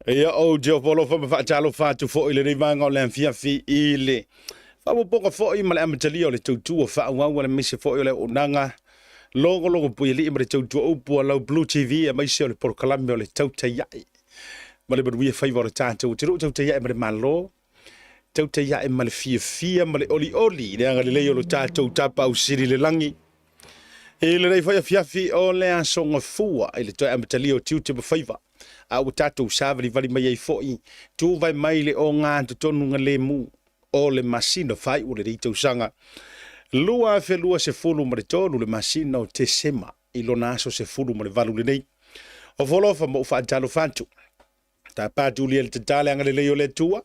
Ia ou te ofo alofa ma faatalofa atu foi i lenei vaega o le afiafi i le faaopoopoga foi ma le amatalia o le tautua faaauau aemaise foi o le auaunaga logologo puialii ma le tautua upu a lau Blue TV aemaise o le polokalame o le Tautai Ae ma le manuia faiva o le tatou atunuu, tautai ae ma le Malo, tautai ae ma le fiafia ma le olioli i le agalelei o lo tatou Tapaau Sili i le lagi. I lenei foi afiafi o le Aso Gafua i le toe amatalia o tiute ma faiva, a ua tatou savalivali mai ai foi, tuvae mai le ogatotonu galemu o le masina faaiu o lenei tausaga 2023, le masina o Tesema i lona aso 18 lenei. O folofa ma ou faatalofa atu. Tapa tulia le tata le agalelei o le Atua.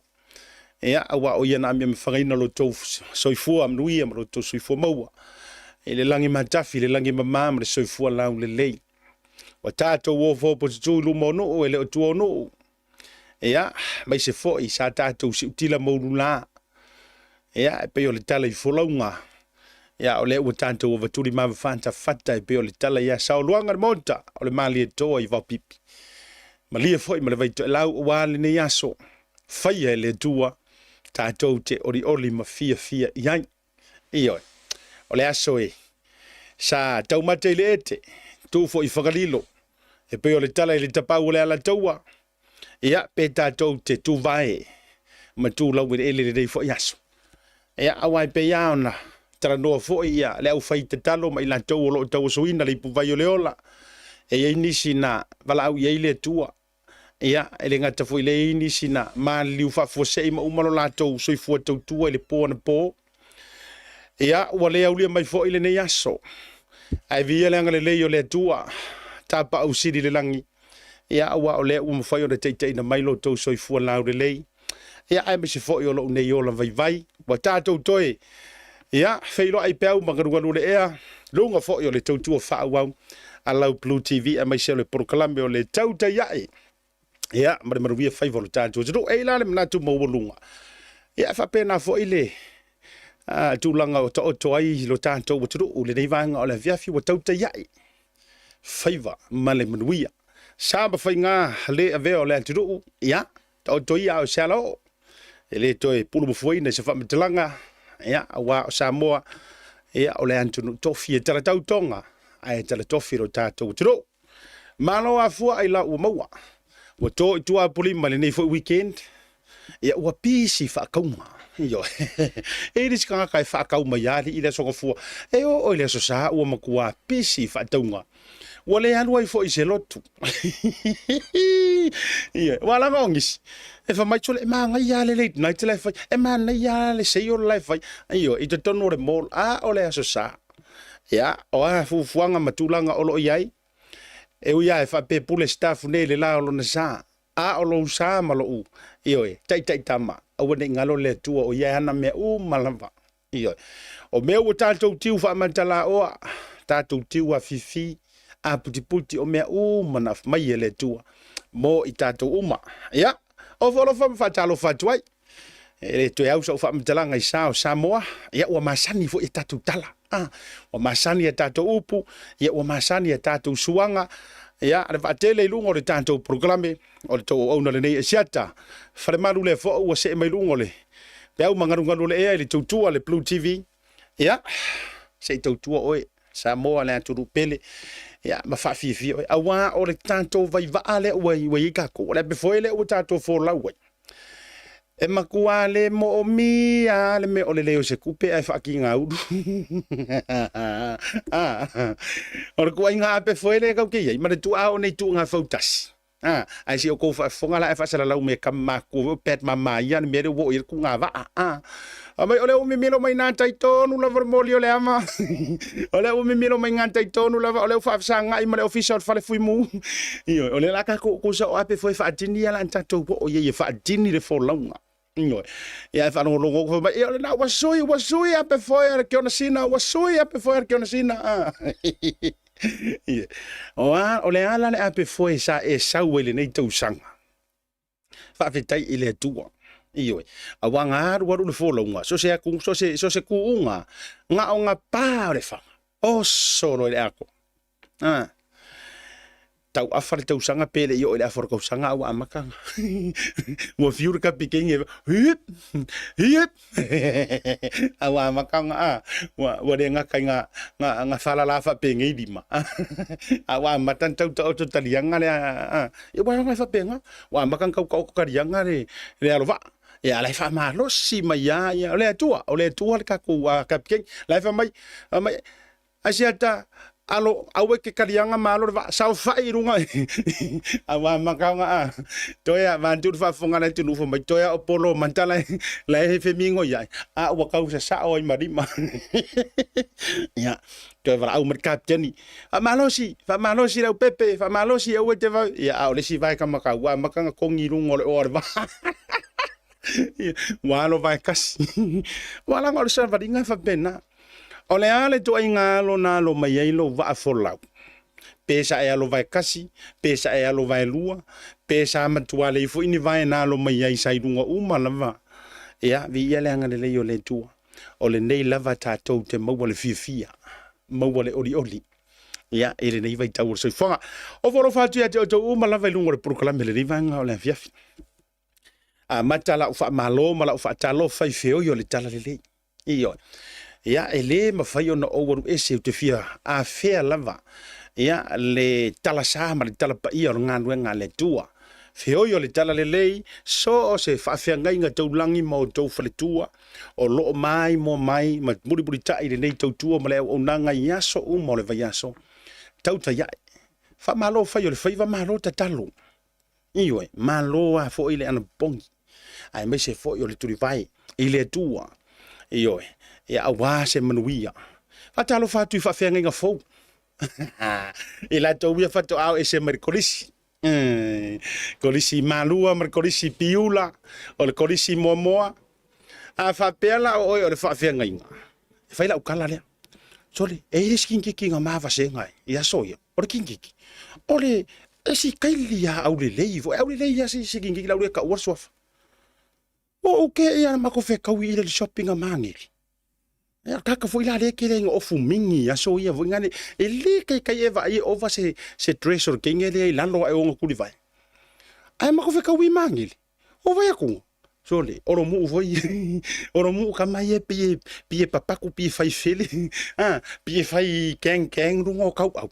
Ia, aua o ia na amiamifagaina lo tou soifua manuia ma lo tou soifua maua. I le lagi matafi, le lagi mama ma le soifua laulelei. Ua tatou ofo tutu i luma o nuu e le o tua o nuu. Ia, maise foi sa tatou siutila maulula. Ia, e pei o le tala i folauga. Ia, o lea ua tatou avatuli mavafata fata e pei o le tala ia Saoluaga le Maota o le Malietoa i Vaopipi. Malie foi ma le Vaitoelau aua lenei aso, faia e le Atua tatou te olioli ma fiafia i ai. Ioe, o le aso e sa taumate i le ete, tu foi i Fagalilo, e pei o le tala i le tapau o le Alataua, ia, pe tatou te tuvae ma tu laueleele lenei foi aso. Ia, aua e pei lava ona talanoa foi ia le aufai tatalo ma i latou o lo o tauasoina le ipuvai o le ola, e i ai nisi na valaau i ai le Atua. Ia, e le gata foi i lea, e i ai nisi na maliliu faafuasei ma uma lo latou soifua tautua i le po anapo. Ia, ua le aulia mai foi lenei aso. Ae viia le agalelei o le Atua, tapaau sili i le lagi. Ia, aua o lea ua mafai ona taitaiina mai lo outou soifua laulelei. Ia, aemaise foi o lou nei ola vaivai. Ua tatou toe, ia, feiloai peau ma galugalu o le ea, luga foi o le tautua faaauau a lau Blue TV, aemaise o le polokalame o le Tautai Ae. Ia, ma le manuia faiva o le tatou atunuu. E i la le manatu maualuga. Ia, e faapena foi le tulaga o taoto ai lo tatou atunuu i lenei vaega o le afiafi ua tautai ae faiva ma le manuia. Sa ma faiga le avea o le atunuu, ia, taoto ia a o se alaoo. E le toe pulumafuaina i se faamatalaga, ia, aua o Samoa, ia, o le atunuu tofi e talatau toga, ae talatofi lo tatou atunuu. Malo afua ai la ua maua. Ua to i tua Apolima i lenei foi weekend. Ia ua pisi faakauga. Ioe. E i le isi tagata e faakau mai alii i le Aso Gafua. E oo i le Aso Sa ua matua pisi faatauga. Ua le alu ai foi i se lotu. Ioe. Ua laga o nisi. E fai mai sole e manaia lava le late night la e fai. E manaia lava le sale la e fai. Ioe. I totonu o le mall. A o le Aso Sa. Ia, o a fuafuaga ma tulaga o lo o i ai? E ui lava e faapepule staff nei i le la o lona sa, a o lou sa ma lou, ioe, taitaitama, aua ne i galo le Atua o ia e ana mea uma lava. Ioe. O mea ua tatou tiu faamatalaoa, tatou tiu afifi, aputiputi, o mea uma na mai e le Atua mo i tatou uma. Ia, ofo alofa ma faatalofa atu ai. E le toe au sau faamatalaga i sa o Samoa, ia ua masani foi a tatou tala, ua masani a tatou upu, ia ua masani a tatou suaga, ia le vaatele i luga o le tatou polokalame o le tou auauna lenei Asiata. Falemalu lea foi ua see mai luga o le peau magalugalu o le ea i le tautua le Blue TV. Ia, se i tautua oe Samoa le atunuu pele, ia ma faafiafia oe, aua o le tatou vaivaa lea ua i ai tatou, o le apefoe lea ua tatou folau ai. E matua le moomia le mea o le leo se tupe ae faatigaulu. O le tuuaiga apefoe lea tatou te i ai, ma le tuaa o nei tuuga fautasi. Ae se i outou faafofoga la ae faasalalau mai e tama matua foi o Pat Mama ia le mea lea ua oo i ai le tuuga vaa. Fai mai o lea ua mimilo mai gatai tonu lava le moli o le ama. O lea ua mimilo mai gatai tonu lava o lea ua faafesagai ma le ofisa o le fale fuimu. Ioe, o lea la tatou tusa o ape foi faatini ia la tatou oo i ai e faatini le folauga. Ioe. Ia e faalogologo atu fai mai, ia o lena ua sui, ua sui ape foi a le Kiona Sina, ua sui ape foi a le Kiona Sina. Ioe. O a, o le a la le ape foi sa e sau ai lenei tausaga? Faafetai i le Atua. Ioe. Aua na alu alu le folauga, so se atu, so se, so se kuuga, na o na pa o le faga. Oso loa i le ako. Ah. Tau afa le tausaga pe le i oo i le afa o le tausaga a ua amata ua fiu le kapikeni e hip hip a ua amata ona a ua le gata i ga falala faapenei lima a ua amata ona tau taoto taliaga le a ia ua iloga e faapena ua amata ona tau taoto taliaga le alovaa. Ia la e faamalosi mai lava ia o le Atua, o le Atua le tatou kapikeni. La e fai mai, fai mai Asiata, alo, aua e te kaliaga ma alo le vaa, saofai i luga. Aua maka ona a, toe a, vaantu le faafofoga a le atunuu fai mai, toe a o polo mata la la e femigo iai, a ua tau sasao ai ma lima. Ia, toe valaau mai le kapiteni, faamalosi, faamalosi le aupepe, faamalosi aua e te vave. Ia, a o le isi vae kamakau, ua amata ona kogi i luga o le oa o le vaa. Ua alo vae kasi. Ua laga o le savaliga e faapena. O le a le ituaiga alo na alo mai ai lou vaa folau? Pe sa e alo vae kasi, pe sa e alo vae lua, pe sa matua lei foi ni vae na alo mai ai sa i luga uma lava. Ia, viia le agalelei o le Atua. O lenei lava tatou te maua le fiafia, maua le olioli. Ia, i lenei vaitau o le soifuaga. Ofo alofa atu ia te outou uma lava i luga o le polokalame i lenei vaega o le afiafi. Amata lau faamalo ma lau faatalofa i feoi o le Talalelei. Ioe. Ia, e le mafai ona ou alu ese ou te fia afea lava ia le talasa ma le talapaia o le galuega a le Atua. Feoi o le Talalelei, so o se faafeagaiga taulagi ma outou faletua o lo o maimoa mai ma mulimulitai i lenei tautua ma le auaunaga i aso uma o le vaiaso. Tautai ae. Faamalo fai o le faiva, malo tatalo. Ioe, malo lava foi le anapogi, aemaise foi o le tulivae i le Atua. Ioe, ia aua se manuia. Faatalofa atu i faafeagaiga fou. I latou ia faatoa o ese mai le kolisi. Kolisi Malua ma le kolisi Piula, o le kolisi Moamoa. A faapea la o oe o le faafeagaiga, e fai lau tala lea. Sole, e i ai le isi kikiki na mavasega i aso ia. O le kikiki, o le esi kaili a aulelei foi, aulelei a se kikiki lau le taua le suafa. Ua ou ke ia matou fetaui i le shopping a Mageli. Ia kaka foi la le kele ina ofu mingi aso ia foi ngane e le kai kai e vaai e ova se dress o le kenge lea i lalo ae ona tulivae. Ae matou fetaui i Mageli. O vai aku. Sole, oro muu foi. Oro muu ka mai e pie, pie papaku, pie fai fele. Ah, pie fai keng keng runga o kau au.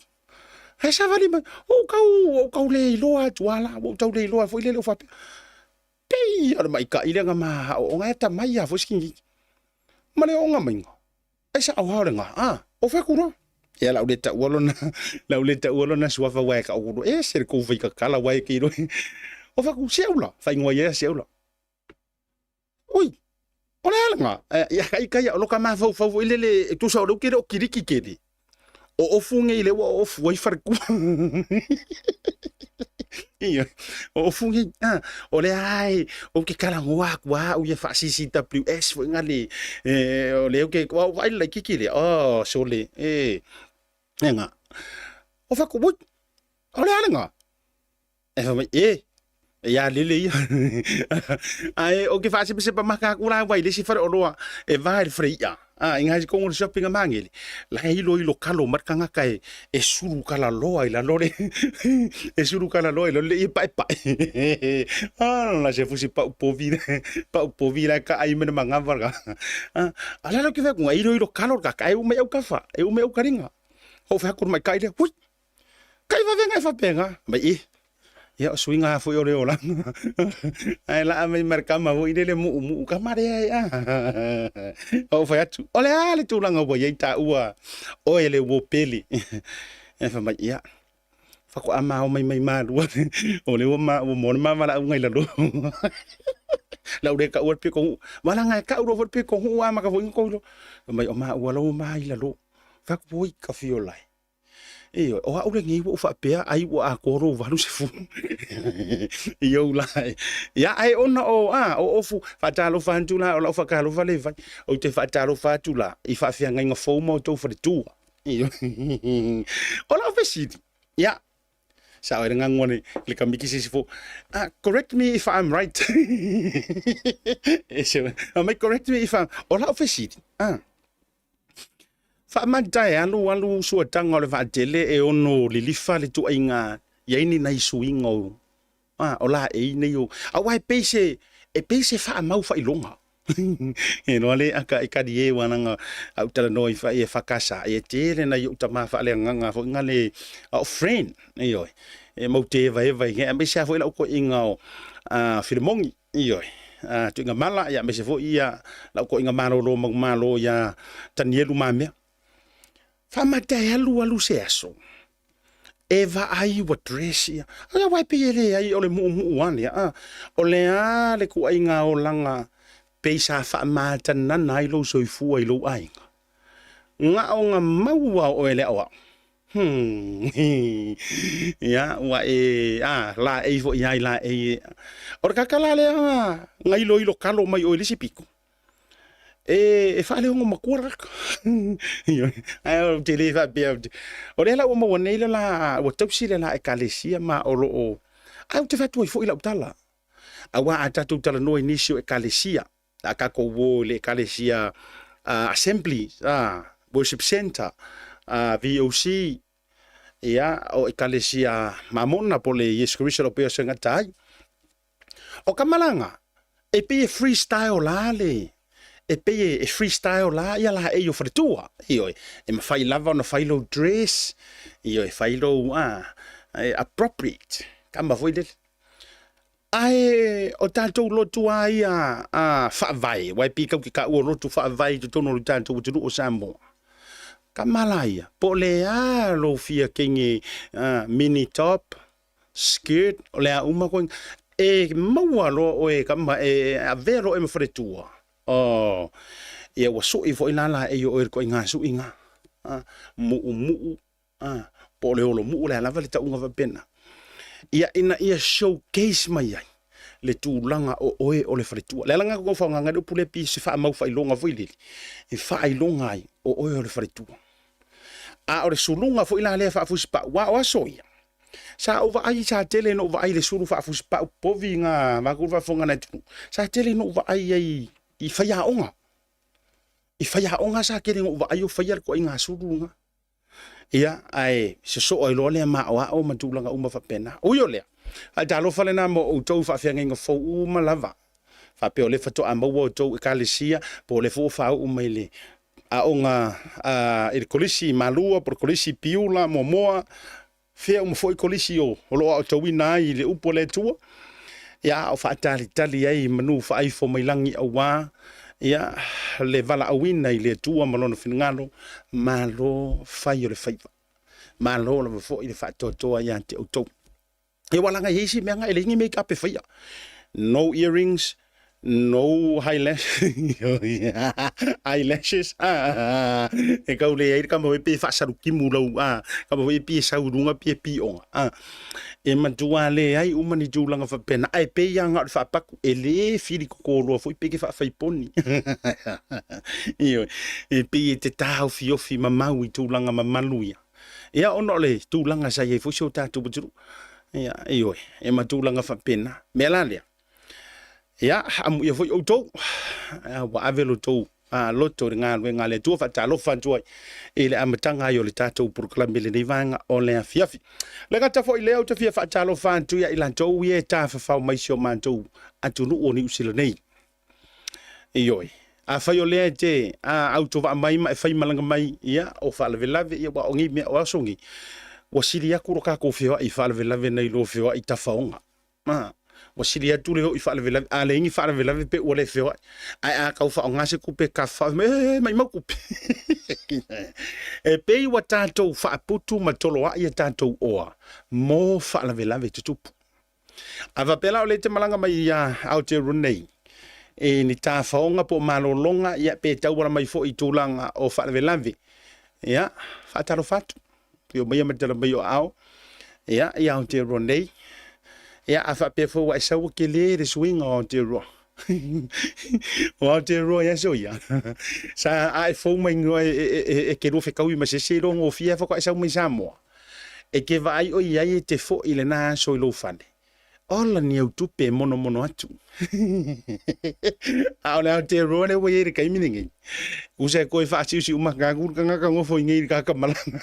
He savali mai, o kau, o kau le iloa atu ala, o tau le iloa foi le le o faapea. Pei o le maikaʻi lea na ma o nga e tamai a foi skingi. Ma le onga mainga. Ai sa au hao le nga. Ah, o fai kura. Ia lau le taua lona, lau le taua lona suafa wae ka ulu. E se le kou fai kakala wae ke ilo. O fai ku se ula, fai ngoa ia se ula. Ui, o le ala nga. Ia kai kai o loka ma fau fau foi lele e tusa o le uke le o kiriki kele. O ofu ngei le ua o ofu ai wharekua. Ia, o ofu ngei, ah, o le ai, o ke kalangoa aku a au ia wha CCWS foi nga le, o le ke, o vai le kiki le, oh, so le, e, e nga. O whaku, ui, o le ale nga. E fai mai, e, ia lele ia. Ae o ke whaasepesepa maka aku la wai le isi whare oloa, e vae le whare ia. A, i ngai kongo le shopping a mangeli. La e ilo ilo kalo mar kangaka e, e suru kala loa i la lore. E suru kala loa i lore le ia pae pae. A, la se fusi pau povi, pau povi la ka ai mena mangawa ka. A, ala lo ke whai kunga, ilo ilo kalo ka, ka e umai au kafa, e umai au karinga. Ho whai aku mai kai le, hui, Kai wawenga e whapenga. Mai e. Ia o suinga foi o le olanga. Ai la mai markama foi lele muu muu ka mare ai a. O whai atu. O le a le tūlanga ua iai tā ua o e le uo pele. E wha mai ia. Whako a mao mai mai mā lua. O le ua mā ua mona mā wala au ngai lalo. Lau le ka ua pe kongu. Wala ngai ka uro foi pe kongu a maka foi ngko Mai o mā ua lau mā i lalo. Whaku poi ka fiolai. Ioe, o au lenei ua ou faapea ai ua atoa lou 80 i ou la e. Ia, ae ona o, a, o ofu, faatalofa atu la, o lau faatalofa le fai, ou te faatalofa atu la i faafeagaiga fou ma outou faletua. Ioe. O lau fesili, ia, sao e le gagua le, le kamiki se isi fou, ah, correct me if I'm right. E se, mai correct me if I'm, o lau fesili, ah, Faamata e alualu suataga o le vaatele e ono lilifa le tuaiga i ai ni nai suiga o a o laei nei o aua e pei se e pei se faamau faailoga. E loa le aka e kali e ua au talanoa i fa e fakasa e tele nai ou tama faaleagaga foi nga le o friend ioe e mau te eva eva i aemaise lava foi lau koiga o Filemogi ioe tuiga mala ia aemaise foi ia lau koiga malolo maumalo ia Tanielu Mamea. Faamata e alu alu se aso e vaai ua dress ia. Ai aua e pei e leai o le muumuu lava lea. A, o le a le kuaiga olaga pei sa faamatanana ai lou soifua i lou aiga. Na o na mau lava o oe le aoao. Hmm. Ia, ua e, a, laei foi ai laei e. O le kaka la lea na iloilo kalo mai oe i le isi pito. E, e faaleogo matua le kaka. Ae ou te le faapea. O lea la ua maua nei le la, ua tausi le la ekalesia ma o lo o, ae ou te fai atu ai foi lau tala. Aua a tatou talanoa i nisi o ekalesia, a tatou o i le ekalesia Assembly, Worship Center, VOC, ia, o ekalesia Mamona po o le Iesu Keriso lau pea o se gata ai. O ka malaga, e pei e freestyle la le, e pei e freestyle la ia laei o faletua. Ioe, e mafai lava ona fai lou dress, ioe, fai lou, appropriate, kama foi lele. Ae o tatou lotu lava ia a faavae, aua e pei tatou te taua o lotu faavae i totonu o le tatou atunuu o Samoa. Tama la ia, po o le a lou fia teine mini top, skirt, o le a uma koe, e maua loa oe tama e avea loa oe ma faletua. Oh, ia ua sui foi la laei o oe i le ituaiga suiga, muumuu, A, po o le holomuu, o le a lava le tauga faapena. Ia, ina ia showcase mai ai le tulaga o oe o le faletua. Le ala lena tou faaaogaina ai le upu lea pei se faamau faailoga foi lele, e faailoga ai o oe o le faletua. A o le suluga foi la lea faafusipau, aua o aso ia, sa ou vaai, sa tele ina ou vaai i le sulu faafusipau povi na vaeatu le faafofoga a le atunuu, sa tele ina ou vaai ai i faiaoga. I faiaoga sa tele ina ou vaai o faia le ituaiga sulu lena. Ia, ae sosoo ai loa lea maoao ma tulaga uma faapena. Ui o lea, a talofa lena mo outou faafeagaiga fou uma lava, faapea o lea faatoa maua outou ekalesia, po o lea foi ua faauu mai le aoga i le kolisi i Malua, po o le kolisi i Piula, Moamoa, fea uma foi kolisi o lo o aotauina ai i le upu a le Atua, ia, o faatalitali ai manu faaifo mai lagi aua ia le valaauina i le Atua ma lona finagalo, malo fai o le faiva. Malo lava foi le faatoatoa ia te outou. Ia ua laga i ai isi mea na e leai ni make up e faia. No earrings, no eyelashes, e kau leai le kama foi pe faasalutimu lau a, kama foi pei e sau i luga pei e pioga a. E matua leai uma ni tulaga faapena, ae pei lava na o le faapatu, e le fili totoloa foi pe ke faafaiponi. Ioe, e pei e te taofiofi mamau i tulaga mamalu ia. Ia ona o le tulaga sa i ai foi si o tatou atunuu. Ia, ioe, e ma tulaga faapena. Mea la lea, ia, amuia foi outou, ua ave lo outou loto i le galuega a le Atua, faatalofa atu ai i le amataga ai o le tatou polokalame i lenei vaega o le afiafi. Le gata foi lea, ou te fia faatalofa atu ia i latou ia e tafafao mai si o matou atunuu o Niu Sila nei. Ioe, afai o lea e te autovaa mai ma e faimalaga mai, ia, o faalavelave, ia, aua o nei mea, o aso nei, ua sili atu lo tatou feoai i faalavelave nai lo feoai i tafaoga. A, ua sili atu le oo i faalavelave, a leai ni faalavelave pe ua le feoai. Ae a tau faaaoga se tupe e tafafao, fai mai, e, maimau tupe. E pei ua tatou faaputu ma toloai a tatou oa mo faalavelave tutupu. A faapea la o lea e te malaga mai ia Aotearoa nei i ni tafaoga po o malologa, ia pe tauala mai foi i tulaga o faalavelave, ia, faatalofa atu. Afio maia ma tala mai o aao, ia, i Aotearoa nei. Ia, a faapea foi ua e sau ua tele le suiga o Aotearoa. O Aotearoa i aso ia, sa a e fou mai noa e te lua fetaui ma se isi e iloa gofie lava faatoa e sau mai Samoa. E te vaai oi i ai e te foi i lena aso i lou fale. Ola ni au tupe e monomono atu. A o le Aotearoa lea ua i ai i le taimi lenei, usa e toe faasiusiu maka atu le tagata nofo i nei i le tagata malaga.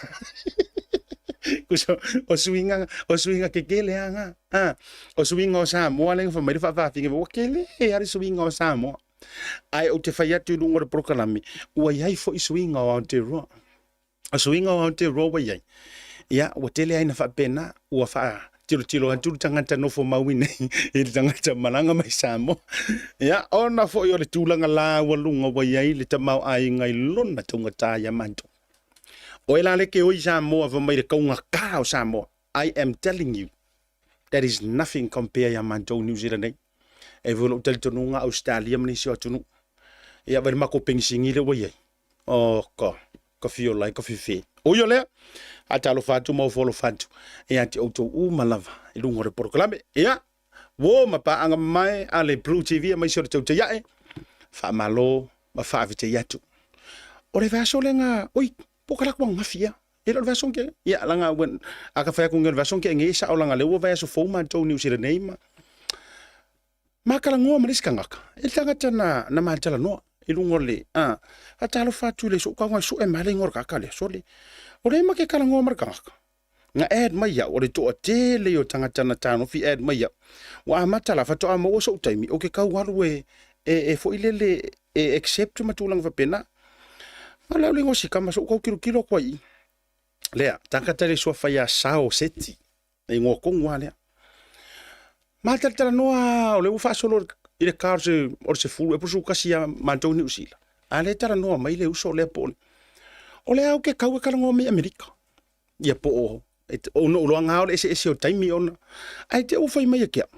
Kuso, o suiga, o suiga kekele lava na. A, o suiga o Samoa lea na fai mai le faafafine, ua tele lava le suiga o Samoa. Ae ou te fai atu i luga o le polokalame, ua i ai foi suiga o Aotearoa. O suiga o Aotearoa ua i ai, ia, ua tele lava ina faapena, ua faatilotilo atu le tagata nofo mau i inei i le tagata malaga mai Samoa. Ia, ona foi o le tulaga laualuga ua i ai le tamaoaiga i lona taugata ia matou. Oe la le ke oi Samoa fa mai le kaugata o Samoa. I am telling you, that is nothing compare ia matou New Zealand nei. E foi lou talitonuga Australia ma nisi o atunuu. Ia vai le matou penisini lea ua i ai. Oh, ka, ka fiola ai, ka fefe. Ui o lea, faatalofa atu ma ofo alofa atu ia te outou uma lava i luga o le polokalame. Ia, uo ma paaga mamae a le Blue TV aemaise o le Tautai Ae, faamalo ma faafetai atu. O le vaiaso lea na, oi, po o ka latou ananafi ea. E le o le vaiaso ke, ia, langa, wen, a ka fai atu nei o le vaiaso ke nei, sao langa lea ua vaiaso fou matou Niu Sila nei ma, ma talanoa ma le isi tagata, e le tagata na, na ma talanoa i luga o le, a, faatalofa atu i le sou taoga e sue mai le igoa o le tagata lea, sole. O lea ma ke talanoa ma le tagata, na add mai au, o le toatele o tagata na tanofi add mai au. Ua amata la, faatoa maua sou taimi, ou te tau alu e, e, e foi lele, e accept ma tulaga faapena. Ma le au le igoa o si tama, sou tau tilotilo atu ai i i. Lea, tagata le suafa ia Sao Seti, le igoa tonu lava lea. Ma talatalanoa o lea ua faasolo i le ka o le 10 ea po o le 11 ia matou i Niu Sila. A lea e talanoa mai le uso lea po o le... O lea ou te tau e talanoa mai Amerika. Ia po o ona ou iloa na o le eseese o taimi ona. Ae te i ua fai mai ia te au,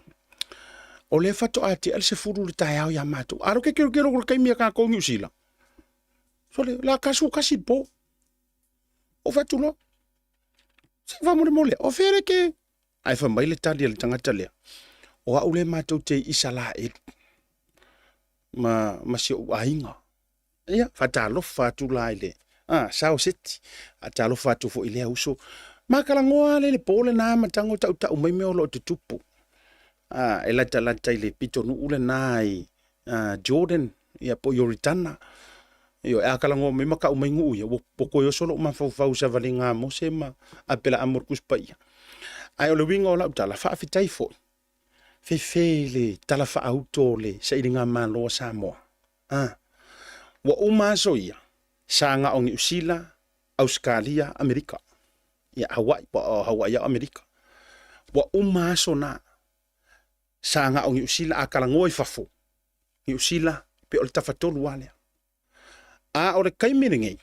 o lea faatoa tea le 10 i le taeao ia matou. A o lea ou te tilotilo atu i le taimi a tatou i Niu Sila, sole, o le a 11 i le po. Ou fai atu loa, se faamolemole, o fea le ke? Ae fai mai le tali a le tagata lea, o au lea matou te i Isalaelu ma, ma si ou aiga. Ia, faatalofa atu la i le ah, Sao City, faatalofa atu foi i lea uso. Ma talanoa lava le po lena ma tago tautau mai mea o lo o tutupu. Ah, e latalata i le pitonuu lena i Jordan, ia po o Ioritana. Ioe, a talanoa mai ma tau mai nuu ia, ua toe oso lou mafaufau i savaliga a Mose ma Apelaamu o le Tusi Paia. Ae o le uiga o lau tala, faafetai foi, fefe i le tala faaauto o le sailigamalo a Samoa. A, ua uma aso ia, sa na o Niu Sila, Ausetalia, Amerika. Ia, Hawaii, ua o Hawaii a o Amerika. Ua uma aso na. Sa na o Niu Sila a talanoa i fafo, Niu Sila, pe o le tafatolu lava lea. A o le taimi lenei,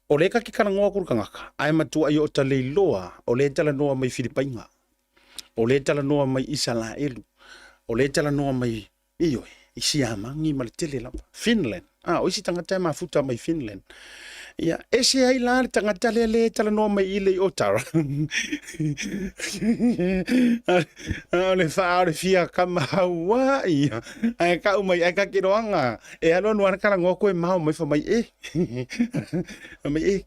o lea ta te talanoa atu i le tagata, ae matuai oo ta leiloa o lea e talanoa mai Filipaina, o lea e talanoa mai Isalaelu, o lea e talanoa mai Ioe, i Siamani ma le tele lava. Finland. Ah, o isi tagata e mafuta mai Finland. Ia, ese ai la le tagata lea le talanoa mai i le i Otara. O le wha, o le fia kama haua, ia. Ae ka umai, ae ka kiroanga. E alu anu ana karangoa koe mao mai fa mai e. Mai e.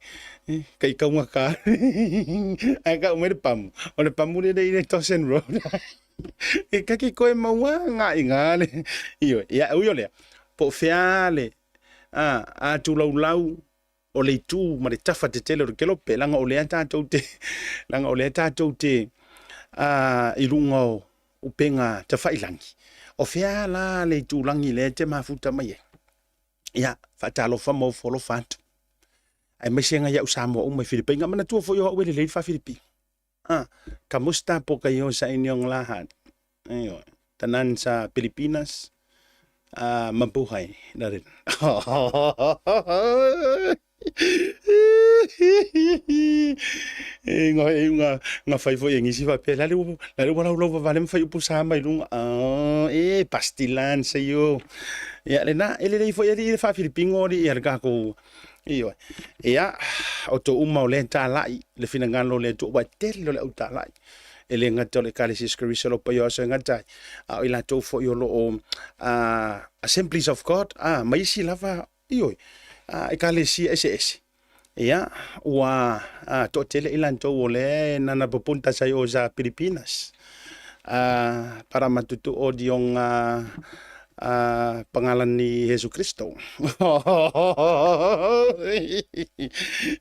Kai kaunga ka. Ae ka umai le pamu. O le pamu le le i le Tosen Road. E kaki koe maua ngā i ngā le. Ioe, ia, ui o lea, po o fea le, a, a tulaulau o le itu ma le tafa tetele o le kelope, leaga o lea tatou te, leaga o lea tatou te, a, i luga o upega tafailangi. O fea la le itulagi lea e te mafuta mai ai? Ia, faatalofa ma ofo alofa atu. Aemaise ngai au Samoa uma i Filipaina. Manatua foi o au e lelei le faa-Filipino. Ah, kamusta po kayo sa inyong lahat? Ayun. Tanan sa Pilipinas, ah, mabuhay na rin. E nga e nga nga fai foi e ngisi fa pe la le la le wala ulau vale ma fai upu sa mai lunga ah e pastilan sa yo ya le na ele le foi ele fa Filipingo li ya ka ko Ioe. Ia, o to uma o lea talai, le finagalo o le Atua, ua tele o le au talai. E le gata o le Ekalesia Iesu Keriso o lo paia o aso e gata ai, a o i latou foi o lo o Assemblies of God, ma isi lava, ioe, Ekalesia eseese. Ia, ua toatele i latou o lea e nana pupunta sa i o sa Pilipinas. Para matutuo di yung pangalan ni Jesu Cristo.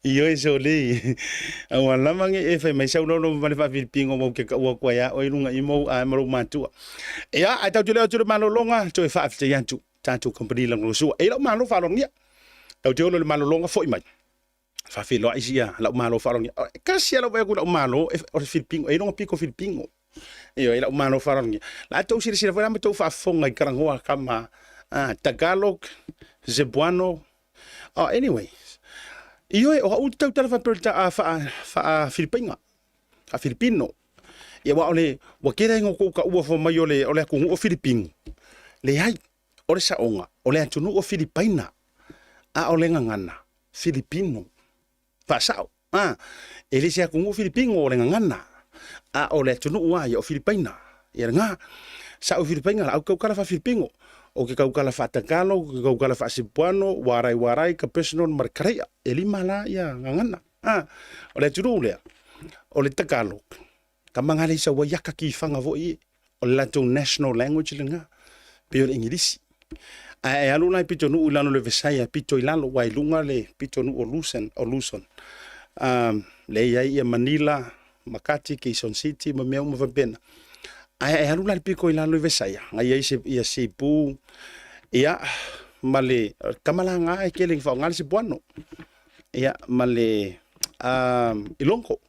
Ioe sole. Aua lava nge e fai mai sau lolo ma le faafilipino ua ou te taua atu ai ia oe i luga i mou ae ma lou matua. Ia, ae tatou te le o atu i le malologa, toe faafetai atu tatou kamupani lagolagosua. E i lau malo faaaloalogia. Tatou te olo i le malologa foi mai. Faafeiloai sia lau malo faaaloalogia. E tasi lava lau vaai atu i lau malo, o le Filipino, e i ai lona pito Filipino. Ioe, i lau malo faaaloalogia. La tou silasila foi la ma tou faafofoga i talanoa a tama, Tagalog, Cebuano, oh, anyway. Ioe, o au ou te tautala faapea faa-Filipaina, faa-Filipino. Ia, aua o le, ua tele ai na outou taua fua mai o le, o le atunuu o Filipino. Leai, o le saoga, o le atunuu o Filipaina, a o le gagana, Filipino. Faasao, a, e le se atunuu Filipino o le gagana, a o le atunuu lava ia o Filipaina. Ia lena, sao i Filipaina la, au tautala faa-Filipino, ou te tautala faa-Tagalog, ou te tautala faa-Cebuano, Waray Waray, Cabesnon ma le Karaia. E lima la ia gagana. A, o le atunuu lea, o le Tagalog, tama na le i sau ai aka kifaga foi e, o le latou national language lena, pei o le Igilisi. Ae e alu la i pitonuu i lalo o le Visaya, pito i lalo, aua i luga le pitonuu o Luzon, o Luzon. Um, lea e i ai ia Manila, Makati, Quezon City ma mea uma faapena. Ae e alu la i le pito i lalo i Visaya, na i ai se, ia Cebu, ia, ma le tama la na e tele ina faaaoga le Cebuano. Ia, ma le um, Ilonggo.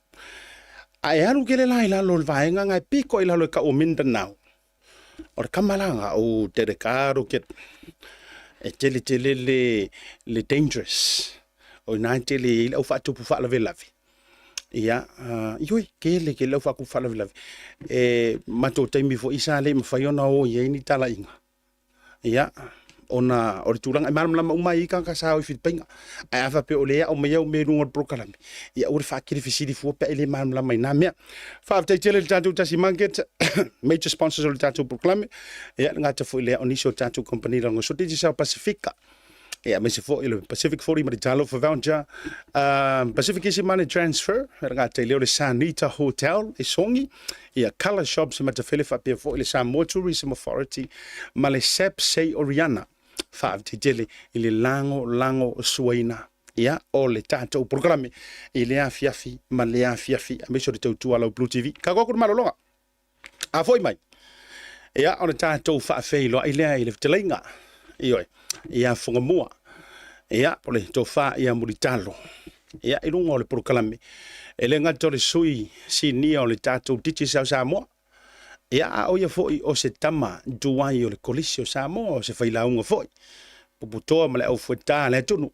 Ae alu tele la i lalo o le vaega na e pito i lalo e tau o Mindanao. O le tama la na o delicado ke e tele tele le, le dangerous. O ina e tele i ai le au faatupu faalavelave. Ia, uh, ioe, tele tele le au faatupu faalavelave. E matou taimi foi sa le i mafai ona o i ai ni talaiga. Ia, ona o le tulaga e malamalama uma ai tagata sa o i Filipaina. Ae a faapea o lea e ao mai au mea i luga o le polokalame, ia aua le faatele fesili fua pe a e le malamalama i na mea. Faafetai tele i le tatou Tasi Market, major sponsors o le tatou polokalame. Ia, le gata foi lea o nisi o tatou kamupani lagolago Digicel Pasifika. Ia, aemaise foi le Pacific 40 ma le Talofa Voucher, Pacific Easy Money Transfer, le gata i lea o le Sanita Hotel i Sogi, ia Colour Shops i Matafele faapea foi le Samoa Tourism Authority ma le SAP Sei Oriana. Faafetai tele i le lagolagosuaina ia o le tatou polokalame i lea afiafi ma lea afiafi aemaise o le tautua a lau Blue TV. Tatou atu i le malologa. A foi mai, ia, o le tatou faafeiloai lea i le fetalaiga, ioe, ia Fugamua, ia, o le tofa ia Mulitalo, ia, i luga o le polokalame, e le gata o le sui sinia o le tatou Digicel Samoa, ia, a o ia foi o se tama tuai o le Kolisi o Samoa, o se failauga foi, puputoa ma le aufueta a le atunuu.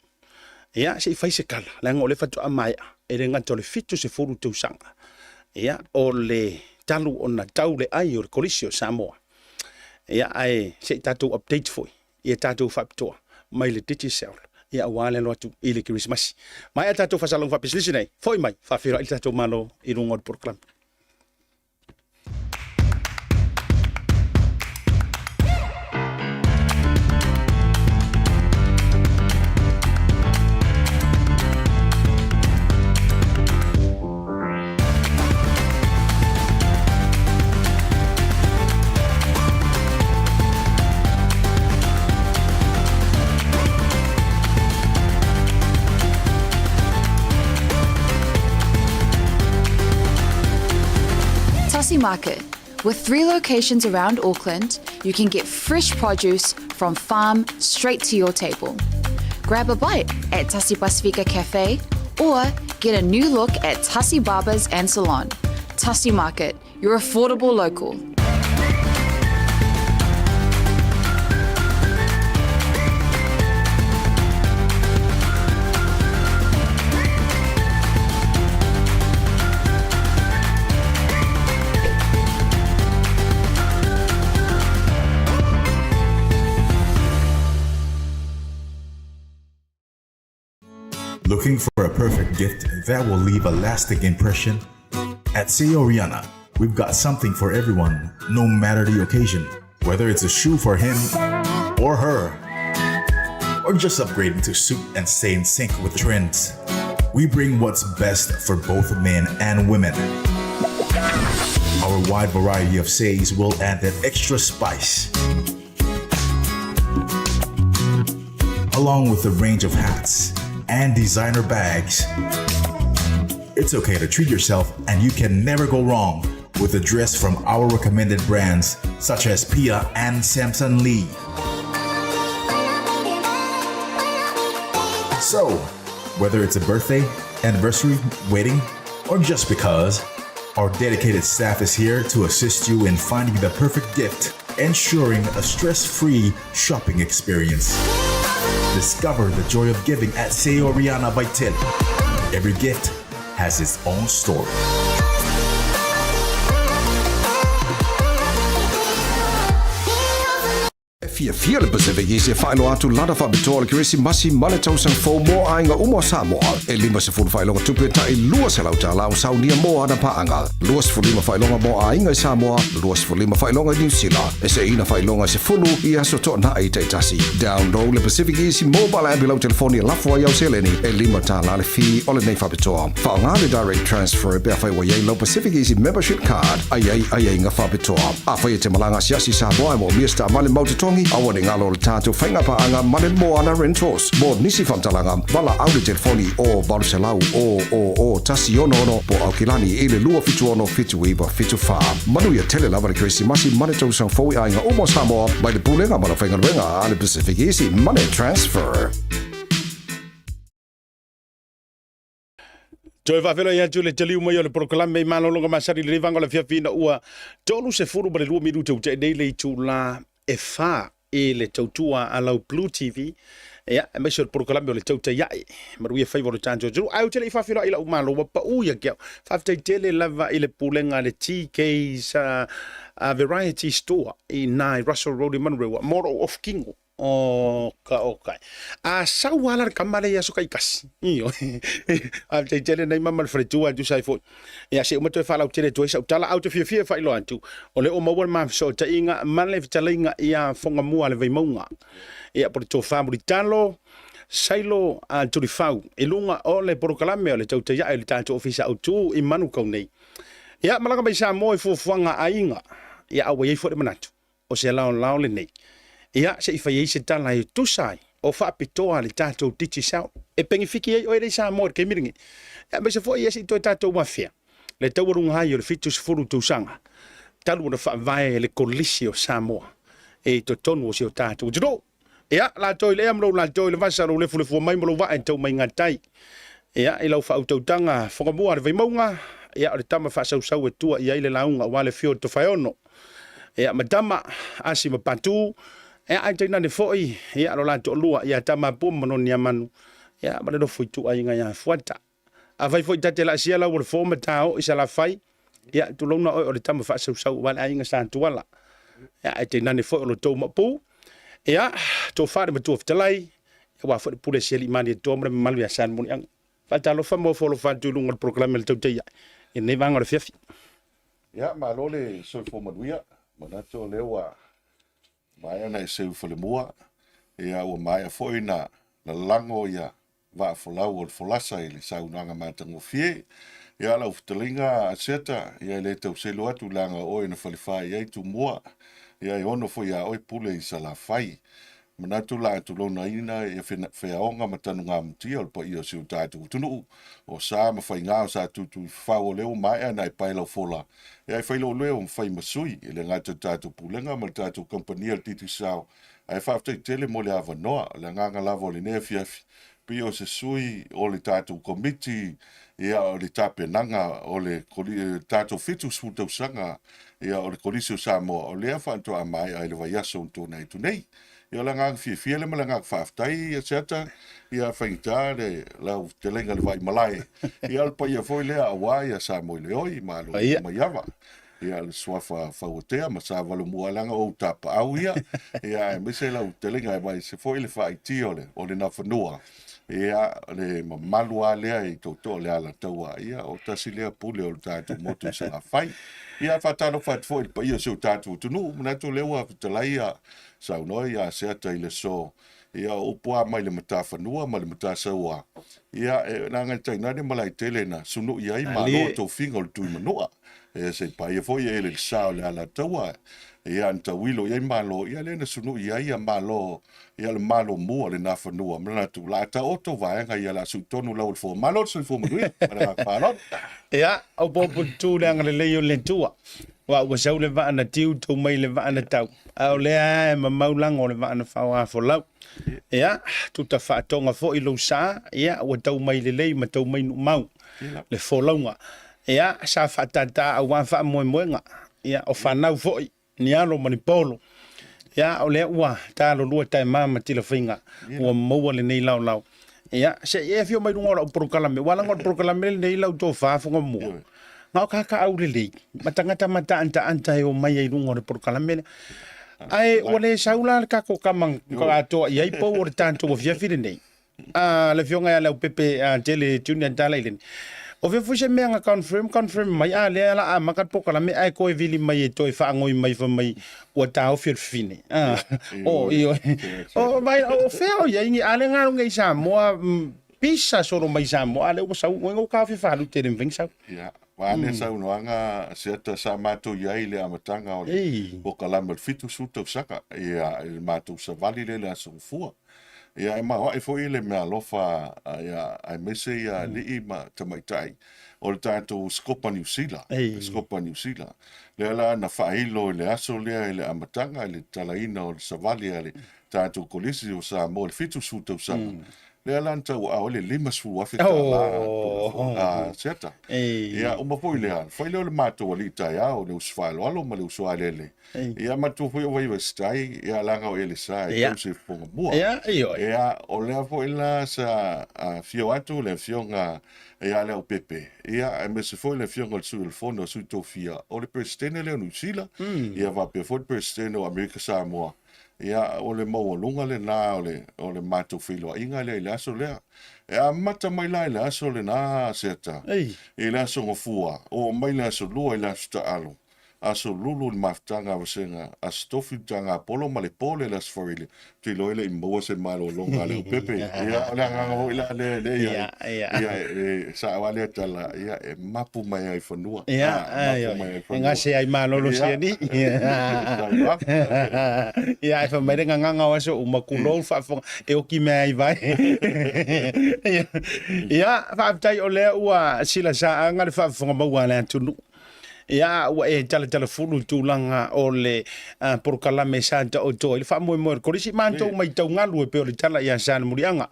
Ia, se i fai se tala, leaga o lea faatoa maea, e le gata o le 70 tausaga, ia, o le talu ona tau le ai o le Kolisi o Samoa. Ia, ae se i tatou update foi ia tatou faapitoa mai le Digicel, ia, aua le alo atu i le Kerisimasi. Maea tatou faasalaga faapisinisi nei, foi mai, faafeiloai le tatou Malo i luga o le polokalame. Tasi Market. With three locations around Auckland, you can get fresh produce from farm straight to your table. Grab a bite at Tasi Pasifika Cafe or get a new look at Tasi Barbers and Salon. Tasi Market, your affordable local. Looking for a perfect gift that will leave a lasting impression? At Sei Oriana, we've got something for everyone, no matter the occasion. Whether it's a shoe for him or her, or just upgrading to suit and stay in sync with the trends. We bring what's best for both men and women. Our wide variety of says will add that extra spice. Along with a range of hats, and designer bags. It's okay to treat yourself, and you can never go wrong with a dress from our recommended brands such as Pia and Samson Lee. So, whether it's a birthday, anniversary, wedding, or just because, our dedicated staff is here to assist you in finding the perfect gift, ensuring a stress free shopping experience. Discover the joy of giving at Seoriana Vitel. Every gift has its own story. E fiafia le Pacific Easy e faailoa atu lana faapitoa o le Kerisimasi ma le tausaga fou mo aiga uma o Samoa. E 50 faailoga tupe tai $200 o saunia mo ana paaga, 25 faailoga mo aiga i Samoa, 25 faailoga i Niu Sila, e seina faailoga e sefulu i aso toanai taitasi. Download le Pacific Easy mobile app i lau telefoni e lafo ai au seleni e $5 le fee o lenei faapitoa. Faaaoga le direct transfer pe afai ua i ai lau Pacific Easy membership card a i ai aiaiga faapitoa. Afai e te malaga asiasi i Samoa e moomia se taavale mau totogi, aua ne i galo le tatou faiga paaga ma le Moana Rentals. Mo nisi faamatalaga, valaau le telefoni o 800 000 166 po o Aukilani i le 276 7974. Manuia tele lava le Kerisimasi ma le tausaga fou i aiga uma o Samoa mai le Pulega ma le Aufaigaluega a le Pacific Easy Money Transfer. Toe faafeiloai atu le taliu mai o le polokalame i malologa masani i lenei vaega o le afiafi ina ua 32 minute ua tea nei le itula e 4 i le tautua a lau Blue TV ia aemaise o le polokalame o le tautai ae manuia faiva o le tatou atunuu. Ae ou te le i faafeiloai i lau malo ua pau ia te au. Faafetai tele lava i le pulega a le TK's Variety Store i nā i Russell Road i Manurewa mo lou ofu kino. Oka, oka. A sau lava la le tama lea i aso taitasi. Ioe. Faafetai tele nei mama le faletua e tusa ai foi. Ia se i uma toe faalautele atu ai sau tala, ae ou te fiafia e faailoa atu, o lea ua maua le ma fesootaiga ma le fetalaiga ia Fogamua le Vaimauga. Ia po o le Tofa Mulitalo Sailo Tulifau i luga o le polokalame o le tautai ae o le tatou Ofisa Autu i Manukau nei. Ia malaga mai Samoa i fuafuaga a aiga. Ia a ua i ai foi le manatu o se laolao lenei. Ia, se i fai ai se tala e tusa ai o faapitoa le tatou Digicel e penefiti ai oe lea i Samoa i le taimi lenei. Ia, aemaise foi ia se i toe tatou afea le taualuga ai o le 70 tausaga talu ona faavae le Kolisi o Samoa i totonu o si o tatou atunuu. Ia, latou i le ea ma lou latou i le vasa, lou lefulefua mai ma lou vaa e tau mai gatai. Ia, i lau faautautaga Fogamua a le Vaimauga, ia, o le tama faasausau e tua i ai le lauga aua le afio o Tofaeono. Ia, ma tama, Asi ma Patu, ia, ae tainane foi, ia, lo la toalua ia Tamapua ma Manoniamanu, ia, ma le nofo ituaiga ia Fuata. Afai foi ta te laasia lau o le fo ma ta oo i Salafai, ia, tulouna oe o le tama faasausau aua le aiga sa Tuala. Ia, ae tainane foi o lo tou maopu. Ia, tofa le matua fetalai, aua foi le pule a si alii Malietoa ma le mamalu ia Salemuliaga. Faatalofa ma ofo alofa atu i luga o le polokalame a le Tautai Ae i lenei vaega o le afiafi. Ia, malo le soifua manuia. Manatu o lea ua maea ona e seu falemua, ia ua maea foi ona lalago ia vaafolau o le folasa i le saunoaga matagofie. Ia lau fetalaiga Asiata, ia e le tau selu atu leaga o oe na falefā i ai Tumua, ia e ono foi iā oe pule i Salafai. Manatu la tulounaina ia feaoga ma tanugamutia o le paia o si o tatou atunuu, o sa ma faiga o sa tutuifafau o lea ua maea ona e pae lau fola, ia e fai lou leo ma fai ma sui, e le gata i le tatou Pulega ma le tatou Kamupani a le Digicel, ae faafetai tele mo le avanoa. O le agaga lava o lenei afiafi, pei o se sui o le tatou Komiti ia o le tapenaga o le tatou 70 tausaga ia o le Kolisi o Samoa, o lea faatoa maea i le vaiaso ua tuanai atu nei. Ia o le agaga fiafia lea ma le agaga faafetai ia Seata, ia faigata le lau fetalaiga le Vaimalae, ia o le paia foi lea aua ia Samoeleoi, Malo Maiava. Ia le suafa Fauatea ma Savalomua leaga o ou tapaau ia, ia aemaise lau fetalaiga aemaise foi le faaitia o le o le Nafanua, ia le mamalu lava lea i tootoo o le Alataua, ia o tasi lea pule o le tatou motu i Salafai. Ia faatalofa atu foi i le paia o si o tatou atunuu, manatu o lea ua fetalai ia saunoa ia Asiata i le aso. Ia, o upu lava mai le matafanua ma le matasaua, ia, e leaga e tainane malaetele na sunu'i ai Malo o tofiga o le Tuimanua. Ia, se i paia foi e ele le sa o le Alataua, ia, na tauilo i ai Malo, ia, lea na sunu'i ai ia Malo, ia, le Malomua o le Nafanua, manatu, o le a taoto vaega ia, o le a sui tonu lau o le foa. Malo le soifua manuia, ma le agaga faaaloalo. Ia, opoopo tutū le agalelei o le Atua. Aua ua sau le vaa na tiu, tou mai le vaa na tau, a o lea lava e mamau lago o le vaa na faoafolau. Ia, tuta faatoga foi lou sa, ia, ua tau mai lelei ma tau mai nuumau le folauga. Ia, sa faatātā aua faamoemoega, ia, o fanau foi, ni alo ma ni polo. Ia, o lea ua talolua taema ma tilafaiga, ua maua lenei laolao. Ia, se i e afio mai luga o lau polokalame, ua laga o le polokalame lenei lau tofa Fugamua. Na o kakaau lelei, ma tagata mataantaanta e omai ai i luga o le polokalame lea. Ae ua le sau la le tatou tama atoa i ai pou o le tatou afiafi lenei. A le afioga ia Leaupepe a Tele Junior Tala i lenei. O fea foi se mea na confirm, confirm mai, a lea la amata le polokalame ae toe vili mai e toe faanoi mai fai mai ua taofi o le fafine. Ah, o, ioe. O, vai, o fea o iai ni, a le galo nei i Samoa, pisa solo mai Samoa, a lea ua sau, ua ua taofi faalute le mafai ona sau. Ia, vaeane saunoaga Seata sa matou i ai i le amataga o le polokalame o le 70 tausaga, ia, i le matou savali lea i le Aso Gafua. Ia, e maoae foi le meaalofa, ia, aemaise ia alii ma tamaitai o le tatou Sikopa Niu Sila, Sikopa Niu Sila. Lea la na faailo i le aso lea i le amataga i le tatalaina o le savali a le tatou Kolisi o Samoa i le 70 tausaga. Lea la na tauaao ai le $50,000 a Seata. Ia, uma foi lea, fai lea o le matou alii taeao, le uso faaaloalo ma le uso alele. Ia, matua foi o Vaivaisetai, ia, leaga o Elesa e tausi e fofoga mua. Ia, o lea foi la sa afio atu le afioga ia Leaupepe, ia, aemaise foi le afioga i le Sui o le Fono a Sui Tofia, o le Peresetene lea o Niu Sila, ia faapea foi le Peresetene o Amerika Samoa. Ia, o le maualuga lena o le, o le matou feiloaiga lea i le aso lea. E amata mai la i le aso lena, Seata, i le aso Gafua, oo mai le aso Lua i le aso Taalo, Aso Lulu le mafutaga a Vasega, Aso Tofi le taga a Polo ma le po lea le Aso Faraile, ou te iloa e le i maua se malologa a Leaupepe. Ia, o le agaga foi la lea e le i ai. Ia, e sao lava lea tala, ia, e mapu mai lava i fanua. Ia, mapu mai lava i fanua. E gase ai malolo si alii. Ia, ae fai mai le gagana o aso uma, tulou le faafofoga, e oki mea ai vai. Ia, faafetai o lea ua silasaaga le faafofoga maua a le atunuu. Ia, ua e talatalafulu i tulaga o le polokalame sa taoto ai le faamoemoe o le Kolisi. Matou matau galu e pei o le tala ia Salemuliaga.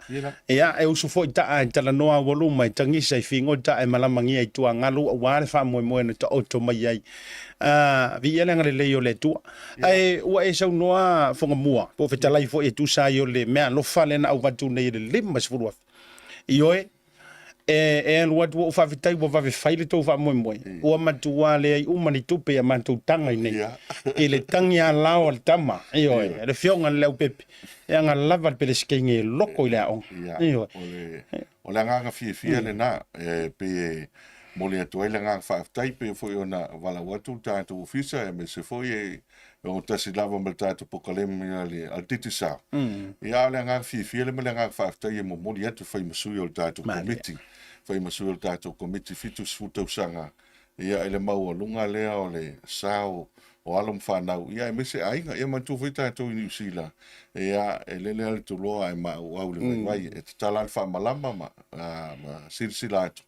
Ia, e usu foi taa e talanoa aualuma e tagisa i figota ae malamagia i tuagalu aua le faamoemoe na taoto mai ai. Viia le agalelei o le Atua. Ae ua e saunoa Fogamua, po o fetalai foi e tusa ai o le meaalofa lea na auvatu nei i le $50,000. Ioe, E, e alu atu ua ou faafetai ua vave fai le tou faamoemoe. Ua matua leai uma ni tupe i a matou taga i nei. I le tagi alao a le tama, ioe, le afioga i le Leaupepe, e aga lava le Pelesikeine e loko i le aoga. Ioe. O le, o le agaga fiafia lena, e pei e momoli atu ai le agaga faafetai, pei foi ona valaau atu le tatou ofisa, aemaise foi e E ogatasi lava ma le tatou polokalame a le a le Digicel. Ia, a o le agaga fiafia lea ma le agaga faafetai e momoli atu e fai ma sui o le tatou Komiti, fai ma sui o le tatou Komiti 70 tausaga, ia, i le maualuga lea o le sao o alo ma fanau, ia, aemaise aiga. Ia manatua foi tatou i Niu Sila, ia, e lele lava le tuloa ae maauau le vaivai, e tatala lava le faamalama ma, ma silasila atu.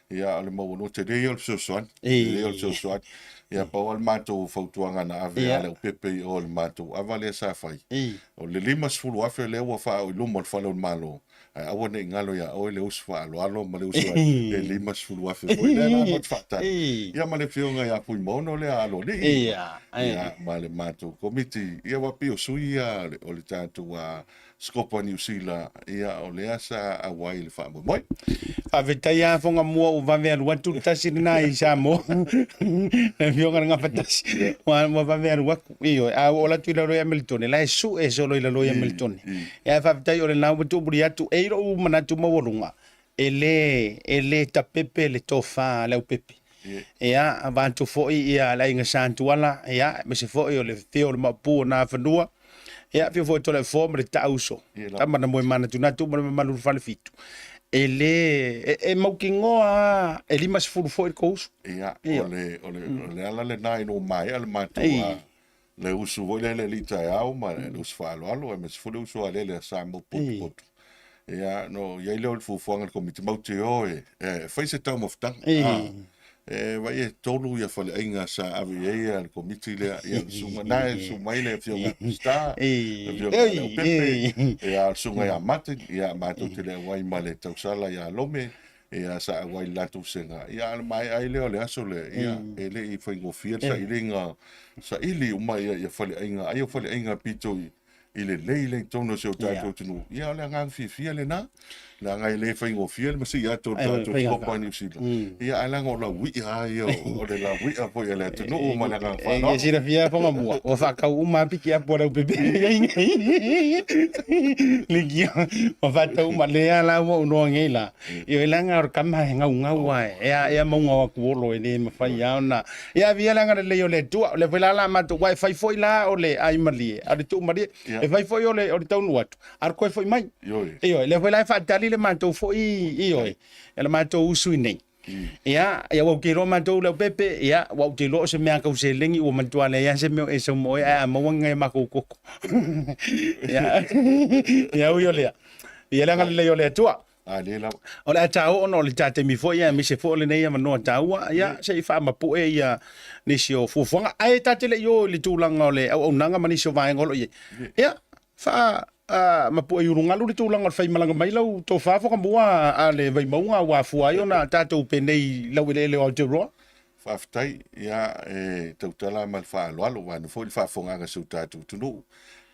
Ia, o le maualuga, tele ia o le fesoasoani, tele ia o le fesoasoani. Ia, pau lava le matou fautuaga na ave ia Leaupepe i o i le matou ava lea sa fai, o le $50,000 lea ua faaoo i luma o le fale o le Malo, ae aua ne i galo ia oe le uso faaaloalo ma le uso e $50,000 foi lea la matou faatali. Ia ma le afioga ia Fuimaono lea Aloalii, ia ma le matou komiti, ia aua pei o sui ia o le tatou Scopa Niu Sila, ia o lea sa auai i le faamoemoe. Faafetai lava Fogamua ua vave alu atu le tasi lena i Samoa. Le afioga i le Gafatasi, ua vave alu atu. Ioe, a ua oo atu i lalo i Ameritone, la e sue solo i lalo i Ameritone. Ae faafetai o lena ua tuumuli atu. E i ai lou manatu maualuga, e le, e le tapepe le tofa a Leaupepe. Ia, avatu foi ia le aiga Sa Tuala, ia, aemaise foi o le afio o le Maopu o Nafanua. Ia, afio foi Toleafoa ma le Taauso, tama na moe manatunatu ma le mamalu o le Falefitu. E le, e, e mautinoa lava e 50 foi le tou uso. Ia, o le, o le, o le ala lena ina ua maea le matou a, le usu foi lea i le alii taeao ma le usu faaaloalo, aemaise foi le usu alele a Samoa potupotu. Ia, no i ai lea o le fuafuaga a le Komiti, matou te o e, e fai se taumafataga. E vaai e tolu ia faleaiga sa ave i ai le Komiti lea, ia le susuga, na e susu mai le Afioga ia Minisita, le Afioga ia Leaupepe, ia le susuga ia Martin, ia matou te le auai ma le tausala ia Lome, ia sa auai i le latou sega, ia a o le maea ai lea o le aso lea, ia e le i faigofie le sailiga, saili uma ia faleaiga, ai o faleaiga pito i i lelei lea i totonu o si o tatou atunuu. Ia, o le agaga fiafia lena, leaga e le faigofie le masii atu o le tatou Kopa i Niu Sila. Ia, ae leaga o lauia lava ia, o le lauia foi a le atunuu ma le agaga faaaloalo. E silafia Foga Mua, ua faatau uma lava piki apu a Leaupepe. Likia, ua faatau uma, lea la ua ou iloa nei la. Ioe, leaga o le tama e gaugau lava, e ae mauga o atuolo e le mafai lava ona Ia avia le agalelei o le Atua. O lea foi la la matou, aua e fai foi la o le ai malie, a o le tuu malie, e fai foi o le, o le taunuu atu, a o le toe foi mai. Ioe. Ioe, lea foi la e faatali le matou foi, ioe, le matou usu i nei. Ia, ia ua ou te iloa matou Leaupepe, ia, ua ou te iloa o se mea tau seleni ua matua leai lava se mea o e sau ma oe, ae a maua ni nai a matou koko. Ia, ia ui o lea, ia le agalelei o le Atua. A lea lava. O le a taua ona o le ta taimi foi aemaise foi o lenei avanoa taua, ia se i faamapue ia nisi o fuafuaga. Ae ta te le i o i le tulaga o le auaunaga ma nisi o vaega o lo o i ai. Ia, faa mapue i ulugalu le tulaga o le faimalaga mai lau tofa Fogamua a le Vaimauga ua afua ai ona tatou penei i laueleele o Aotearoa. Faafetai, ia e tautala ma le faaaloalo, vaeane foi le faafofogaaga a si o tatou atunuu.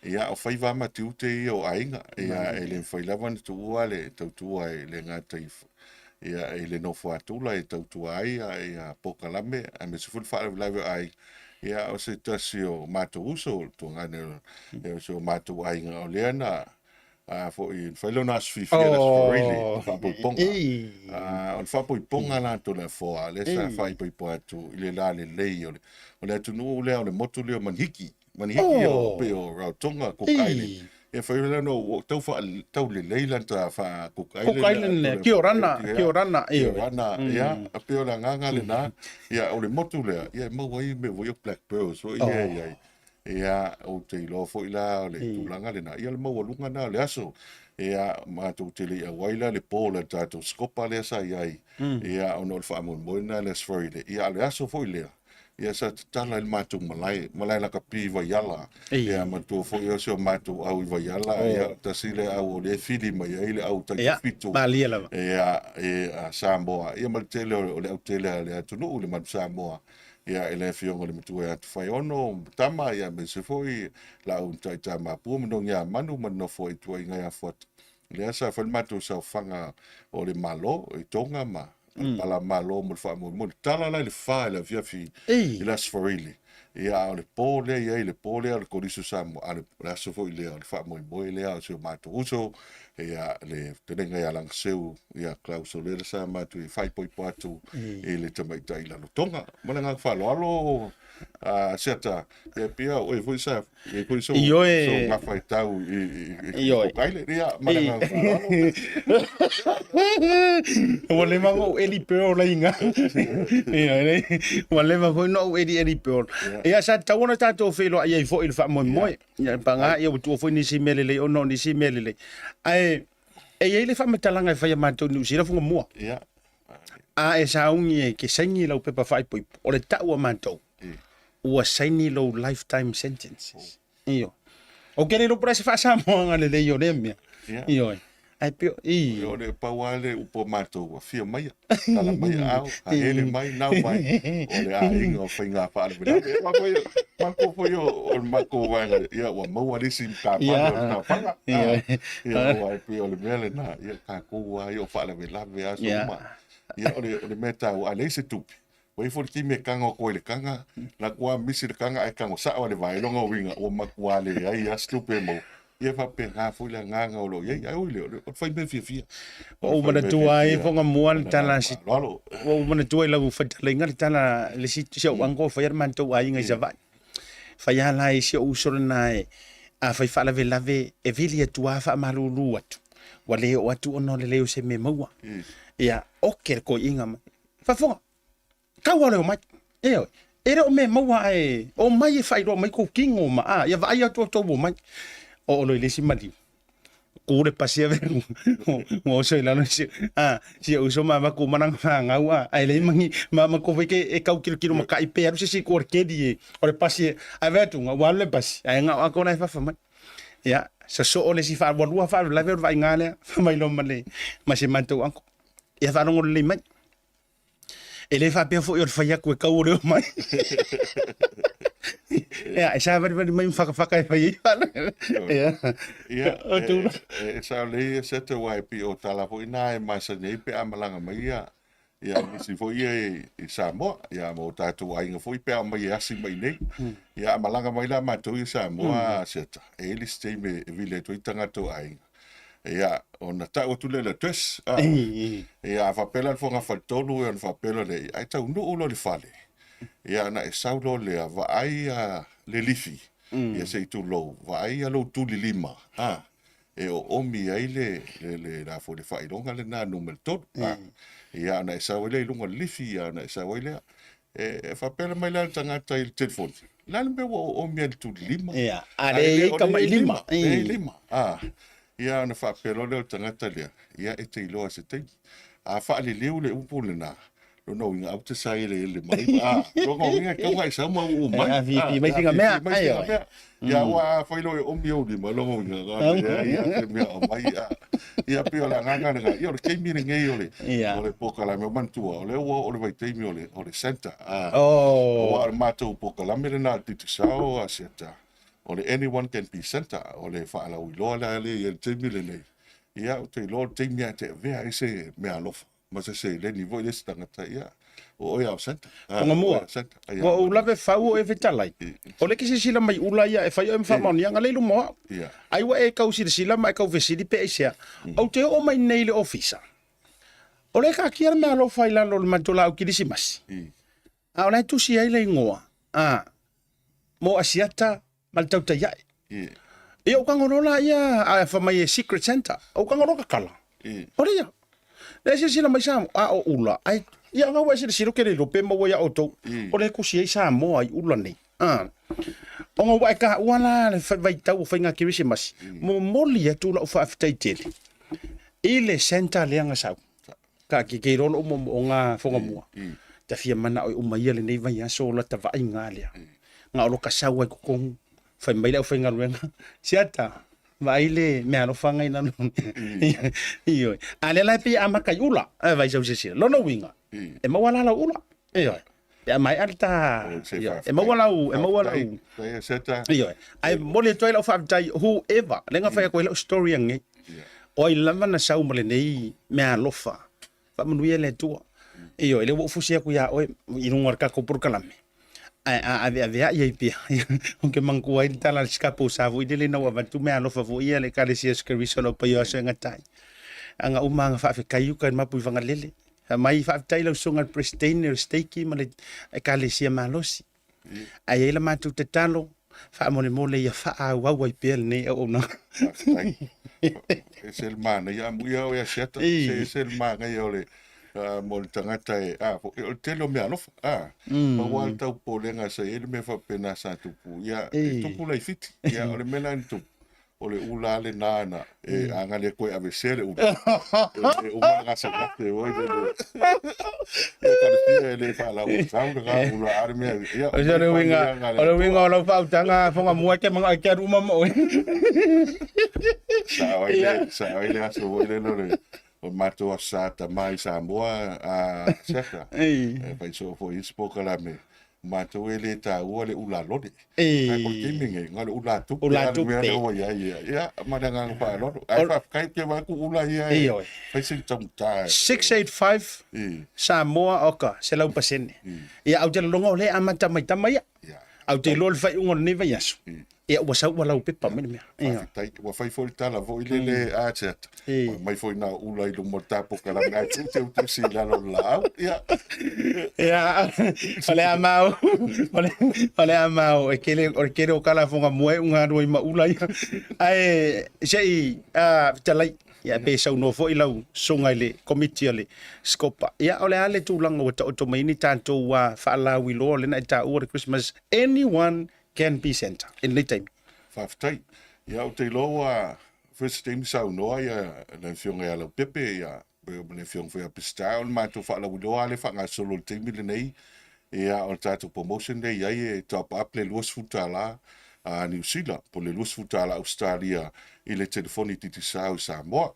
Ia o faiva ma tiute ia o aiga, ia e le mafai lava ona tuua le tautua e le gata i ia i le nofo a tula e tautua ai ia, ia polokalame aemaise foi le faalavelave o aiga. Ia o se tasi o matou uso, o le tuagane o si o matou aiga o lea na a foi fai lona aso fiafia le aso Faraile o faapoipoga. A o le faapoipoga la Toleafoa lea sa faaipoipo atu i le lalelei o le o le atunuu lea o le motu lea o Manihiki. Manihiki o pei o Rarotonga, Cook Island. E fai lea no ua tau faa tau lelei lana faa Cook Island. Cook Island, Kiorana, Kiorana, Kiorana, ia, a pei o le agaga lena. Ia o le motu lea, ia e maua ai mea foi o Black Pearls foi ia e i ai. Ia, ou te iloa foi la o le tulaga lena, ia le maualuga lena o le aso. Ia, matou te le i auai la le po o le tatou sikopa lea sa i ai, ia, ona o le faamoemoe lena i le Aso Faraile. Ia, a o le aso foi lea, ia sa tatala i le matou malae, malae lakapi i Vaiala. Ia, manatua foi o si o matou au i Vaiala, ia, tasi lea au o lea e fili mai ai le au taitofitu. Ia, malie lava. Ia, e, a Samoa, ia ma le tele o le autele a le atunuu, le Manu Samoa. Ia, e le Afioga i le Matua ia Tofaeono ma Tama, ia aemaise foi la outou taitamapua ma Nogiamanu ma le nofo ai tuaiga ia Fuata. Lea sa fai le matou saofaga o le Malo i Tonga ma le pala Malo mo le faamoemoe. Tala la i le fa i le afiafi i le Aso Faraile. Ia, a o le po lea i ai, le po lea o le Kolisi o Samoa, a o le aso foi lea o le faamoemoe lea o si o matou uso, ia, le fetalaiga ia Lagaseu, ia Klaus o lea sa matou e faaipoipo atu i le tamaitai Lalotonga. Ma le agaga faaaloalo, a Seata, ia pia o oe foi sa e foi so Ioe. so gafa e tau i i Ioe. i Cook Island, ia, ma le agaga faaaloalo. Ua leva ona ou eli pearl ai iga. Ia, ua leva foi ona ou eli eli pearl. Ia, sa tatau ona tatou feiloai ai foi i le faamoemoe. Ia, paga, ia ua tuua foi nisi mea lelei ona o nisi mea lelei. Ae e i ai le faamatalaga e fai a matou i Niu Sila Fugamua. A e sauni e ke saini lau pepa faaipoipo, o le tau a matou, ua saini lou lifetime sentences. Ioe. Ou te le iloa po o le a se faasamoaga lelei o lea mea. Ioe. Ae pei o, i. O le pau lava le upu a matou, afio maia, tala mai aao, hahele mai, nau mai, o le aiga o faiga faalavelave. Matou foi o le matou vaega, ia ua maua le isi matafale o le tafaga. Ia, aua e pei o le mea lena, ia tatou lava ia o faalavelave aso uma. Ia o le mea taua, a leai se tupe, Ua ifo le taimi e tago atu ai i le taga, la atu misi le taga ae tago sao lava i le vae. Lona uiga, ua matua leai lava se tupe e maua. Ia e faapena foi le agaga o lo o i ai. Ae ui i lea, o le fai mea fiafia. Ua ou manatua ai Fogamua le tala a si, ua ou manatua i lau fetalaiga le tala le si, si ou uncle e faia le matou aiga i Savaii. Fai lava la e si ou uso lena e. Afai faalavelave e vili atu lava faamalulu atu, ua le oo atu ona o le leai o se mea maua. Ia, oke le toeaina mai, faafofoga, tau lava o le omai. Ioe, e le o mea maua ae omai e faailoa mai tou tino ma a, ia vaai atu outou omai. Oo loa i le isi maliu, tu le pasi ave ua oso i lalo si a si ou uso ma avatu uma lana fanau a ae leai ma ni ma ma kovai ke e tau kilokilo makai pe alu se isi i tua o le keli e o le pasi e ave atu ua alu le pasi ae na o atu la e fafa mai ia sosoo le isi faalualua faalavelave o le vaaiga lea fai mai loa ma le ma si matou uncle ia faalogo lelei mai E le faapea foi o le fai atu e tau o le omai. Ia, e savalivali mai ma fakafaka e fai ai fale. Ia. Ia, O tula. e, e sao lelei ia Seta aua e pei o tala foi na e masani ai pe a malaga mai ia ia nisi foi ia i, i Samoa, ia ma o tatou aiga foi pe a omai e asi mai nei. Ia a malaga mai la matou i Samoa Seta, e i ai le isi taimi e vili atu ai tagata o aiga. Ia, ona tau atu lea i le address. Ah. Ia, a faapea la le fogafale-tolu, ia ona faapea loa lea, ae taunuu loa i le fale, ia ona e sau loa lea, vaai le lifi, ia se i tulou, vaai lou tulilima, ah, e oomi ai le, le, le, le, a foi, le faailoga lena numera 3. Ah. Ia, ona e sau ai lea i luga o le lifi, ia ona e sau ai lea. E faapea mai la le tagata i le telefoni, o le a le mea ua oomi ai i le tulilima? Ia, a le i ai tamailima. E i lima. Ah, ia ona faapea loa lea o le tagata lea, ia e te iloa i se taimi. A faaliliu le upu lena, lona uiga aua te saeleele mai. Ah, lona uiga e tatau ona e sau ma uu mai. E afifi mai figamea. Mai figamea. Ia aua afai loa e oomi ou lima, lona uiga, leai lava se mea o aumai. Ia pei o le agaga lena. Ia o le taimi lenei o le o le polokalame, o manatua, o lea ua oo le vaitaimi o le o le Santa. Aua o le matou polokalame lena a le Digicel a Seta, o le anyone can be Santa, o le faalauiloa la lea i ai i le taimi lenei. Ia ou te iloa o le taimi lava e te avea ai se meaalofa ma se seleni foi le isi tagata, ia, o oe lava o Santa. Ah, Tonga mua, o oe o Santa. Ia, ua ou lave fau o e fetalai. O le ke silasila mai ula ia e fai oe ma faamaoniaga lea i luma o au. Ia. Ai ua e tau silasila ma e tau fesili pe aisea. Ou te oo mai nei i le ofisa. O lea e taatia le meaalofa i lalo o le matou laau kilisimasi. A o la e tusi ai le igoa, a, mo Asiata ma le tautai ae. Ia, ou tago loa laia, a fai mai e Secret Santa, ou tago loa tatala. O le ia. Lea silasila mai Samoa, a o ula, ai, ia nga ua e silasila ou te le iloa pe maua ia outou. O lea e tusi ai Samoa i ula nei. A. Ona ua e taua la le vaitau o faiga kerisimasi, momoli atu lau faafetai tele i le Santa lea na sau. Ka ke ke iloa lou moomooga fogamua. Ta fia manao e uma ia lenei vaiaso o lata vaaiga lea. Na o loka sau ai totonu, fai mai le aufaigaluega, Siata, vaai le meaalofa na i lalo. Ioe. A lea la e pei e amata i ula, e vaai sau silasila. Lona uiga, e maua la lau ula. Ioe. Pe a maea le ta, ioe, e maua lau, e maua lau. Ioe. Ae momoli atu ai lau faafetai whoever, lea na fai atu ai lau story anei. O ai lava na sau ma lenei meaalofa, faamanuia le Atua. Ioe, lea ua ou fusi atu ia oe i luga o le tatou polokalame, ae a aveaveai ai pea, ou te manatua ai le tala a le sikapo sa foi lele ina ua avatu meaalofa foi ia a le Ekalesia o Keriso o lau paia o aso e gata ai. Ana uma ana faafetai uka i le mapu i Fagalele. Fai mai, faafetai lau susuga i le Peresetene o le Steiki ma le Ekalesia malosi. Ae i ai la matou tatalo, faamolemole ia faaauau ai pea lenei auaunaga. Faafetai. Ese le manaia, amuia oe Asiata, Ei. ese le manaia o le mo le tagata e, a, o le tele o meaalofa, a, pau lava le tau popolega sa i ai le mea faapena sa tupu, ia, e Ei. tupu la i Fiti, ia, o le mea la na tupu, O le ula lena na e a le koe aveesea le ula. E uma le gasegase oi le le. Ia talosia e le faalau sau le ga ula a le mea. Ia O le uiga, o le uiga o lau faautaga fogamua e te manao e te alu uma ma oe. Sao ai le, sao ai le aso foi lele o le o matou aso sa tama i Samoa a Seta. E fai soo foi isi polokalame matou e le taua le ula lole. Ae ko le taimi nei, na o le ula tupe Ula lava le mea tupe. lea ua i ai ia. Ia, ma le agaga faaaloalo. Ae faafetai ou te vaai atu ula ia e Ioe. fai sina taugata. 685 I, Samoa oka, 100%. Ia, ou te lagona o lea e amata mai tama ia. ia. Ae ou te iloa le faaiuga o lenei vaiaso. Ia ua sau ua laupepa mai le mea. Ia. Faafetai. Ua fai foi le tala foi lele a Seata. Ua aumai foi na ula i luma o le tapokalame ae tuu teutusi i lalo o le laau. Ia. Ia, o le a mau, o le a mau, e kele, o le kele o kalafoga mua e unga alua i maula ia. Ae se i fetalai, ia pe saunoa foi lau susuga i le komiti a le Scopa. Ia, o le a le tulaga ua taoto mai ni tatou faalauiloa lena e taua le Christmas, anyone can be Santa i lenei taimi. Faafetai. Ia, ou te iloa ua fai se taimi saunoa ia le Afioga ia Leaupepe, ia ma le Afioga foi ia Peseta, o le matou faalauiloa lava lea e faagasolo i le taimi lenei, ia o le tatou promotion lea e i ai e top up le $20 a Niu Sila po o le $20 Ausetalia i le telefoni Digicel i Samoa.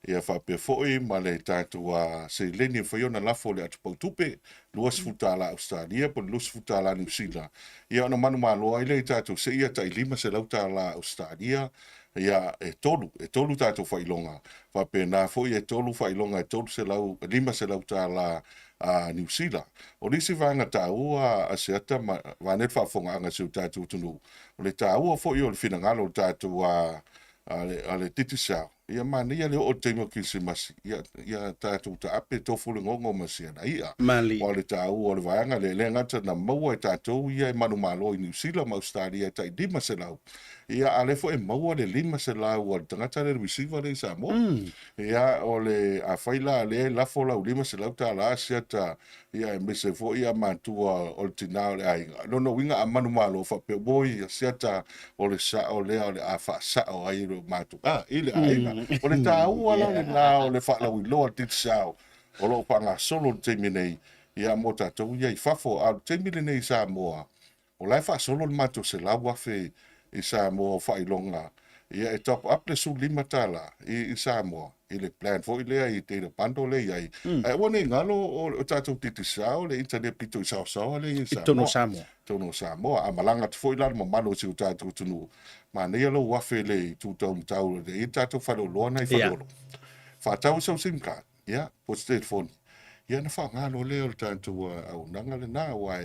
Ia faapea foi ma le tatou seleni e mafai ona lafo i le atupautupe, $20 Ausetalia po o le $20 Niu Sila, ia ona manumalo ai lea i tatou seia tai $500 Ausetalia, ia e tolu, e tolu tatou faailoga. Faapena foi e tolu faailoga e 300, $500 a Niu Sila. O le isi vaega taua a Seata ma vaeane le faafofogaaga a si o tatou atunuu, o le taua foi o le finagalo o le tatou a le Digicel, ia manaia le oo i le taimi o Kerisimasi, ia, ia tatou taape tofu le gogo ma siana i'a. Mali. Aua o le taua o le vaega lea, e le gata na maua e tatou ia e manumalo i Niu Sila ma Ausetalia e tai 500, ia a o lea foi e maua le 500 a le tagata lea, le receiver lea i Samoa. Ia, o le, afai la o lea e lafo lau $500 siata, ia aemaise foi ia matua o le tina o le aiga. Lona uiga a manumalo faapea, oi, siata, o le sao lea o le a faasao ai le matou, ah, i le aiga. O le taua la lena o le faalauiloa a le Digicel o lo o faagasolo i le taimi nei, ia mo tatou ia i fafo. A o le taimi lenei i Samoa, O la e faasolo le matou 100,000 i Samoa o faailoga, ia e top up le $15 i Samoa i le plan foi lea i data bundle lea i ai. Ae aua ne i galo o tatou Digicel le internet pito i saosaoa lea i ai i I totonu o Samoa. Totonu o Samoa. A malaga atu foi la le mamalu o si o tatou atunuu, manaia lou afe i le itu taumatau e i ai le tatou faleoloa na i Faleolo. Faatau sau sim card. Ia, po o se telefoni, ia ona faaaoga loa lea o le tatou auaunaga lena, aua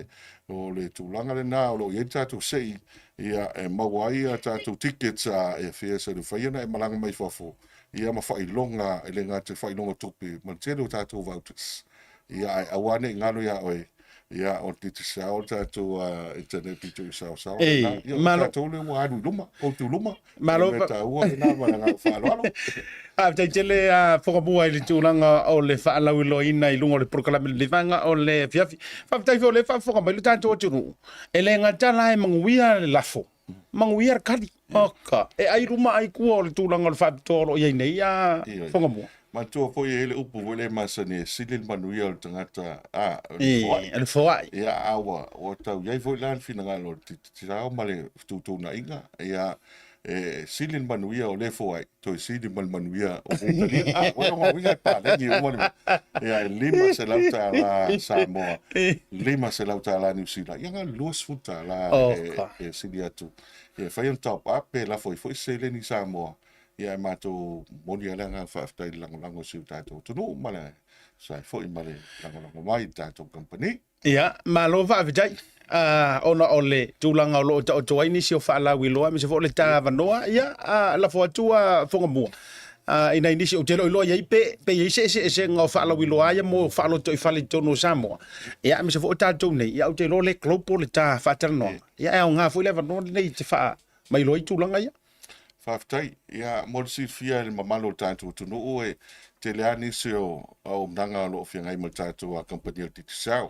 o le tulaga lena o lo o i ai le tatou sei, ia, e maua ai a tatou tickets e fares e mafai ona e malaga mai fafo, ia ma faailoga, e le gata i faailoga tupe, ma le tele o tatou vouchers. Ia, ae aua ne i galo ia oe, ia, o le Digicel le tatou internet pito i saosaoa lena. Ia, o tatou lea ua alu i luma, go to luma. Malo. O le mea taua lena ma le agaga faaaloalo. Faafetai tele a Fogamua i le tulaga o le faalauiloaina i luga o le polokalame lenei vaega o le afiafi. Faafetai foi o lea e faafofoga mai lo tatou atunuu. E le gata la e manuia le lafo, manuia le kali. Oka, e ai luma ai tua o le tulaga o le faapitoa o lo o i ai nei a Fogamua. Manatua foi e i ai le upu foi lea e masani e sili le manuia o le tagata a, o le foai. O le foai. Ia, a ua, ua tau i ai foi la le finagalo o le Titao ma le fetuutuunaiga, ia, e sili le manuia o le foai, toe sili ma le manuia o Mutalia. A, ua lona uiga e paleni uma le mea. Ia, e $500 Samoa, $500 Niu Sila, ia na o le $20 e sili atu. Ia, e fai ona top up pe lafo ai foi se seleni i Samoa, Ia e matou momoli lava le agaga faafetai i le lagolago a si o tatou atunuu ma le tusa ai foi ma le lagolago mai i le tatou kamupani. Ia, malo faafetai. Ona o le tulaga o lo o taoto ai nisi o faalauiloa aemaise foi o le ta avanoa, ia, lafo atu a Fogamua i nai nisi ou te le o iloa i ai pe i ai se eseesega o faalauiloa ia mo faalotoifale i totonu o Samoa, ia aemaise foi o tatou nei, ia ou te iloa o lea e global le ta faatalanoaga. Ia e aoga foi le avanoa lenei e te faamailoa ai tulaga ia. Faafetai. Ia, mo le silafia e le mamalu o le tatou atunuu, e tele lava nisi o auaunaga o lo o feagai ma le tatou kamupani o le Digicel.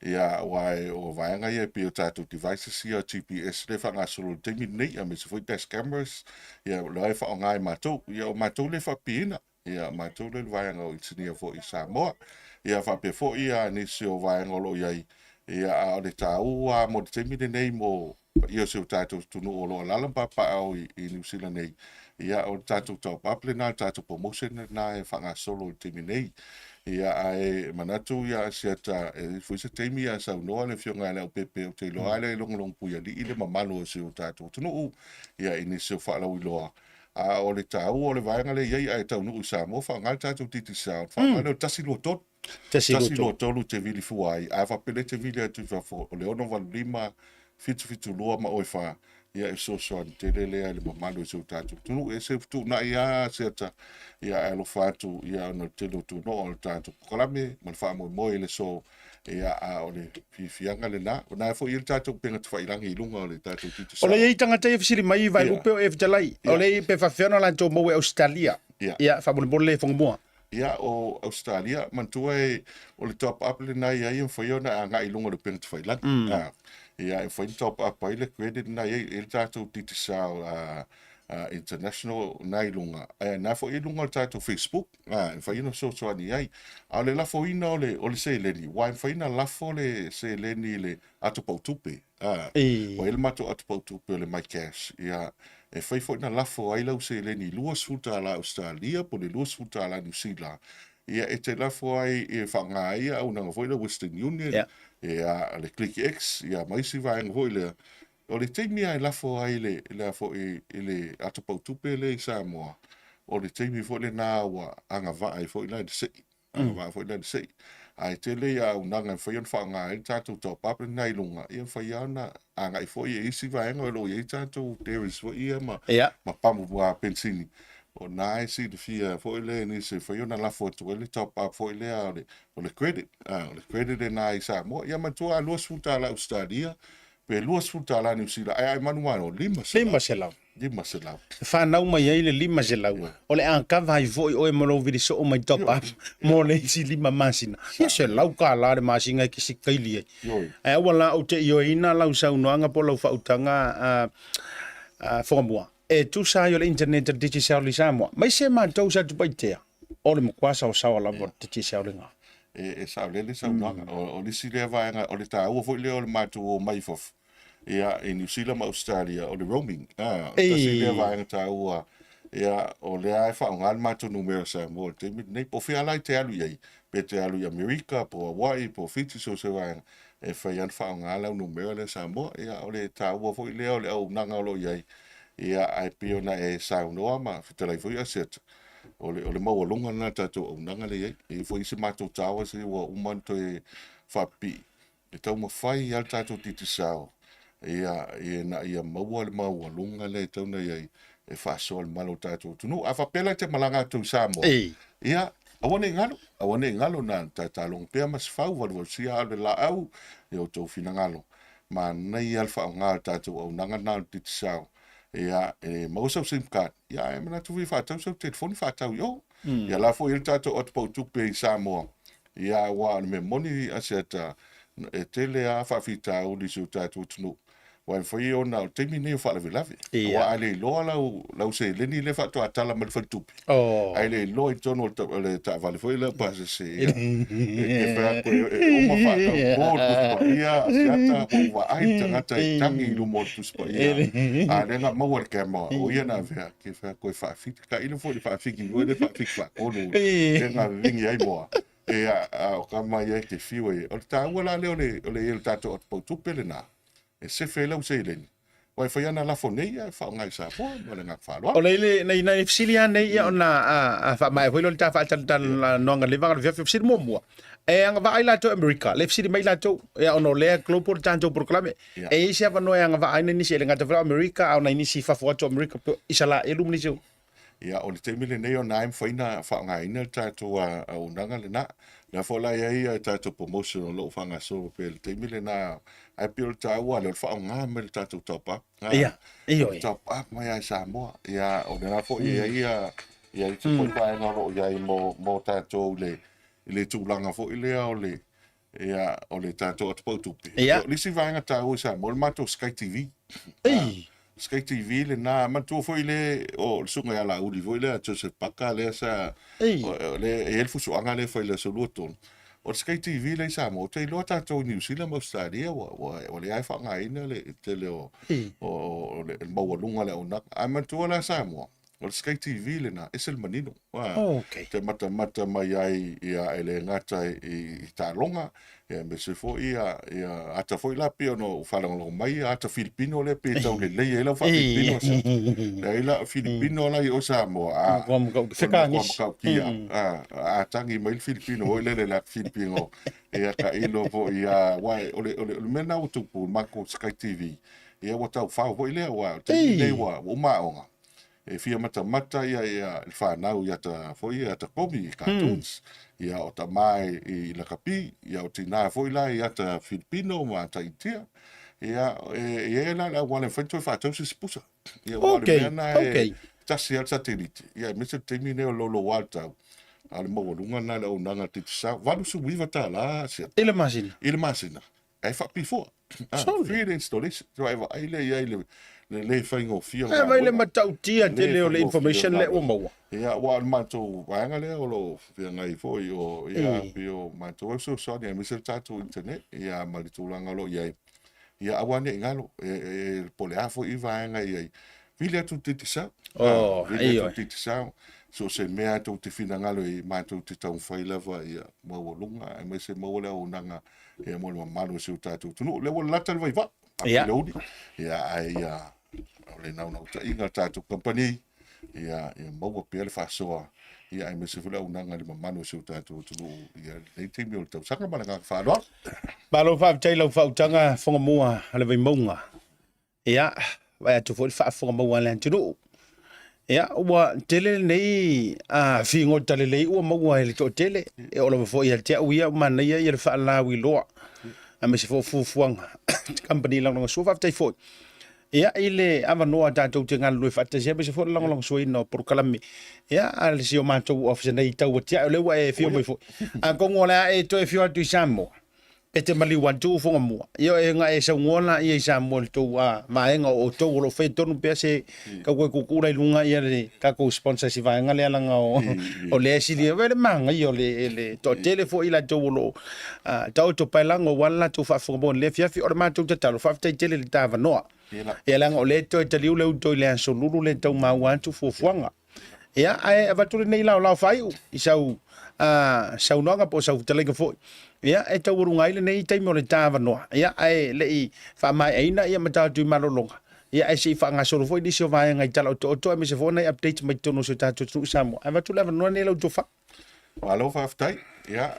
Ia, aua o vaega ia e pei o tatou devices ia GPS lea e faagasolo i le taimi lenei, aemaise foi dash cameras, ia, o lea e faaaoga e matou. Ia, o matou lea e faapipiina. Ia, matou lea le vaega o inisinia foi i Samoa. Ia, faapea foi ia nisi o vaega o lo o i ai. Ia, a o le taua mo le taimi lenei mo paia o si o tatou atunuu o lo o alaala ma papaaao i Niu Sila nei, ia, o le tatou top up lena, le tatou promotion lena e faagasolo i le taimi nei. Ia, ae manatu ia Asiata, e i ai foi se taimi a saunoa le Afioga ia Leaupepe, ou te iloa lava lea e logologo puialii le mamalu o si o tatou atunuu, ia, i nisi o faalauiloa. A o le taua o le vaega lea e i ai, a e taunuu i Samoa, faaaoga le tatou Digicel, faaaoga lea o le 123. 123 te vili fua ai. A faapea e te vili atu i fafo, o le 685 772 ma oe 4. Ia, e fesoasoani tele lea i le mamalu o si o tatou atunuu. E se fetuunai lava Asiata, ia, ae alofa atu, ia, ona o le tele o tuanoa o le tatou polokalame ma le faamoemoe i le aso, ia, a o le fiafiaga lena. O lena foi e i ai le tatou upega tafailagi i luga o le tatou O Digicel. lea e i ai tagata ia e fesili mai i Ia, Vaelupe o e fetalai, o ia, lea e pe faapefea ona latou maua i Ausetalia. ia. Ia, faamolemole le Fogamua. Ia, o Ausetalia, manatua e, o le top up lena e i ai e mafai ona e agai i luga o le upega tafailagi. A, ia, e mafai ona top up ai le credit lena e i ai, e i ai le tatou Digicel a, a, International lena i luga, ae lena foi e i luga o le tatou Facebook, a, e mafai ona fesoasoani i ai. A o le lafoina o le, o le seleni, aua e mafai ona lafo le seleni i le ato pautupe. A, ua i ai le matou ato pautupe o le MyCash, ia, e fai foi na lafo ai lau seleni i $20 Ausetalia po o le $20 Niu Sila, ia, e te lafo ai e faaaoga ai ia auaunaga foi lea Western Union, Ia. ia, le ClickX, ia, ma isi vaega foi lea. O le taimi lava e lafo ai le, le a foi, i le ato pautupe lea i Samoa, o le taimi foi lena ua agavaa ai foi la i le sei. Agavaa foi la i le sei. Ae tele ia auaunaga e mafai ona faaaoga ai le tatou top up lena i luga, ia e mafai lava ona agai foi i isi vaega o lo o i ai tatou dairies foi ia ma, Ia. ma pamu penisini. O lena e silafia foi lea e nisi e mafai ona lafo atu ai le top up foi lea o le, o le credit. A, o le credit lena i Samoa. Ia manatua a $20 Ausetalia pe $20 Niu Sila, ae a e manumalo, 500. 500. 500. E fanau mai ai le 500, o le a kava ai foi oe ma lou vili soo mai top up mo le isi lima masina. Ia $100 le masina e kisi kaili ai. Ae aua la ou te ioeina lau saunoaga po o lau faautaga a, a Fogamua. E tusa ai o le internet a le Digicel i Samoa. Mai se matou sa Tupaitea, o le matua saosaoa lava o le Digicel lena. E, e saolele saunoaga. O, o le isi lea vaega, o le taua foi lea o le matou omai i fafo. Ia, i Niu Sila ma Ausetalia, o le roaming, a, o le tasi lea vaega taua, ia, o lea e faaaoga le matou numera Samoa i le taimi lenei. Po o fea la e te alu i ai, pe te alu i Amerika, po o Hawaii, po o Fiti, so o se vaega, e fai lava ona faaaoga lau numera lea Samoa. Ia, o le taua foi lea o le auaunaga o lo o i ai, ia, ae pei ona e saunoa ma fetalai foi Asiata, o le, o le maualuga lena o le tatou auaunaga lea e i ai. E i ai foi isi matou towers ia ua uma ona toe faapipii, E taumafai lava le tatou Digicel ia ina ia maua le maualuga lea e tatau ona i ai e faasoa i le mamalu o le tatou atunuu. A faapea la e te malaga atu i Samoa, Ei. ia, aua ne i galo, aua ne i galo na ona tataloga pea ma se fau, valuvalusia a o le laau i outou finagalo. Manaia le faaaoga o le tatou auaunaga lena o le Digicel. Ia, e maua sau sim card, ia ae manatu foi e faatau sau telefoni faatau i o. Ia la foi e i ai le tatou atopautupe i Samoa, Ia, aua o le mea moni Asiata, e tele lava faafitauli i si o tatou atunuu. Aua e mafai ona, o le taimi lenei o faalavelave. Ia. Aua a le iloa lau, lau seleni lea faatoa tala mai le faletupe, Oh. ae le iloa i totonu o le, o le taavale foi lea pasese, ia, e te fai atu e, e uma faatau po le Tusi Paia, Asiata, ua ou vaai le tagata e tagi i luma o le Tusi Paia. A lea na maua le camera, o ia na avea, ke fai atu e faafiki, tailo foi le faafiki foi le faafiki faatolu, lea na veveni ai moa. E a, a o kama ia e te fiu e. O le taua la lea o le, o le i ai o le tatou atopautupe lena, e sefe ai lau seleni. Aua e fai ana lafo nei ae faaaoga i Samoa ma le agaga O faaaloalo. le ile nei nei fesili lava nei ia ona a, a faamaea foi lea o le ta faatalatalanoaga i le vaega o le afiafi. Fesili muamua, e agavaa ai latou i Amerika, le fesili mai latou, ia ona o lea global le tatou polokalame. Ia. E i ai se avanoa e agavaa ai nai nisi e le gata foi la o Amerika a o nai nisi i fafo atu o Amerika pei o Isalaelu ma nisi o Ia, o le taimi lenei ona e mafai ona faaaogaina le tatou auaunaga lena. O lea foi la e i ai a tatou promotion o lo o faagasolo pea i le taimi lena. Ae pei o le taua lea o le faaaoga mai le tatou top up. Ia, ioe. Top up mai lava i Samoa. Ia, o lena foi e i ai ia, ia isi foi vaega o lo o i ai mo, mo tatou i le, i le tulaga foi lea o le, ia, o le tatou atopautupe. Ia. O le isi vaega taua i Samoa, o le matou Sky TV. Ei! Sky TV lena, manatua foi le, o le susuga ia Laauli foi lea, Joseph Paka lea sa, Ei. o, o le, e i ai le fusuaga lea e fai i le aso 23. O le Sky TV lea i Samoa, ou te iloa tatou i Niu Sila ma Ausetalia, ua, ua, ua leai faaaogaina le tele o, Ei. o, o le, le maualuga o le auaunaga. Ae manatua la Samoa, O le Sky TV lena, ese le manino. Ua, Okay. te matamata mai ai ia e le gata i, i taaloga, ia aemaise foi ia, ia ata foi la pei ona ou faalogologo mai ia ata Filipino lea pei e tau lelei ai lau faa-Filipino a Seta. Leai la Filipino la i o Samoa, a, Matua o matautia. le matua Fekagisi. matautia. A, a tagi mai le Filipino foi lele la Filipino, ia tailo foi ia, aua o le, o le, o le mea lena ua tupu i le matou Sky TV, Ia ua tau fao foi lea, aua o le taimi lenei ua uma aoga, e fia matamata ia ia le fanau i ata foi ia ata komi cartoons. Ia o tama i lakapi, ia o tina foi la i ata Filipino ma ata Initia. Ia e i ai la le auala e mafai ona toe faatau se isi pusa. Ia aua o le mea lena e tasi lava le satelite, ia aemaise le taimi lenei o le louloua le tau. A o le maualuga lena o le auaunaga a le Digicel, $89 siata. I le masina? I le masina. Ae faapifua. Ah, free le installation. So e vaai lea i ai le le le faigofie o le galuega. E vaai le matautia tele o le information lea ua maua. Ia, aua o le matou vaega lea o lo o feagai foi o, ia, pei o matou e fesoasoani aemaise le tatou internet, ia, ma le tulaga o lo o i ai. Ia, aua ne i galo, e, e, po o le a foi vaega e i ai, vili atu i le Digicel. Oh, vili atu i le Digicel. So o se mea tou te finagalo i ai, matou te taumafai lava ia maualuga, aemaise maua le auaunaga ia mo le mamalu o si o tatou atunuu. Lea ua lalata le vaivaa, Apileuli, ia, ae ia, o le naunautaiga o le tatou kamupani, ia, ia maua pea le faasoa, ia, aemaise foi le auaunaga i le mamalu o si o tatou atunuu i lenei taimi o le tausaga ma le agaga faaaloalo. Malo faafetai i lau faautaga Fogamua a le Vaimauga. Ia, vaai atu foi le faafofoga maua a le atunuu. Ia, ua tele lenei a figota lelei ua maua e le toatele. E oo lava foi ia te au ia, ua manaia ia le faalauiloa aemaise foi o fuafuaga kamupani lagolagosua. Faafetai foi ia i le avanoa tatou te galulue faatasi ai, aemaise foi o le lagolagosuaina o polokalame ia a le si o matou ofisa nei tau atiae, o lea ua e afio mai foi. Atonu o le a e toe afio atu i Samoa e te maliu atu Fogamua. Ia e na e saunoa laia i Samoa i le tou vaega o outou o lo o faia tonu pea se tau koe tuutuu la i luga ia le tatou sponsors i vaega lea leaga o, o lea e sili ai le manaia o le, le toatele foi i latou o lo o taoto paelago aua le latou faafofoga i le afiafi. O le matou tatalo, faafetai tele i le ta avanoa. Ia leaga o lea e toe taliu le uto i le aso Lulu lea e tau maua atu fuafuaga. Ia, ae avatu lenei laolao faaiu i sau saunoaga po o sau fetalaiga foi. Ia, e taualuga ai lenei taimi o le ta avanoa. Ia, ae le i faamaeaina ia ma tatou i malologa. Ia, ae se i faagasolo foi nisi o vaega i tala otooto aemaise foi nai updates mai totonu o si o tatou atunuu i Samoa. Ae avatu le avanoa lenei i lau tofa. Malo faafetai. Ia,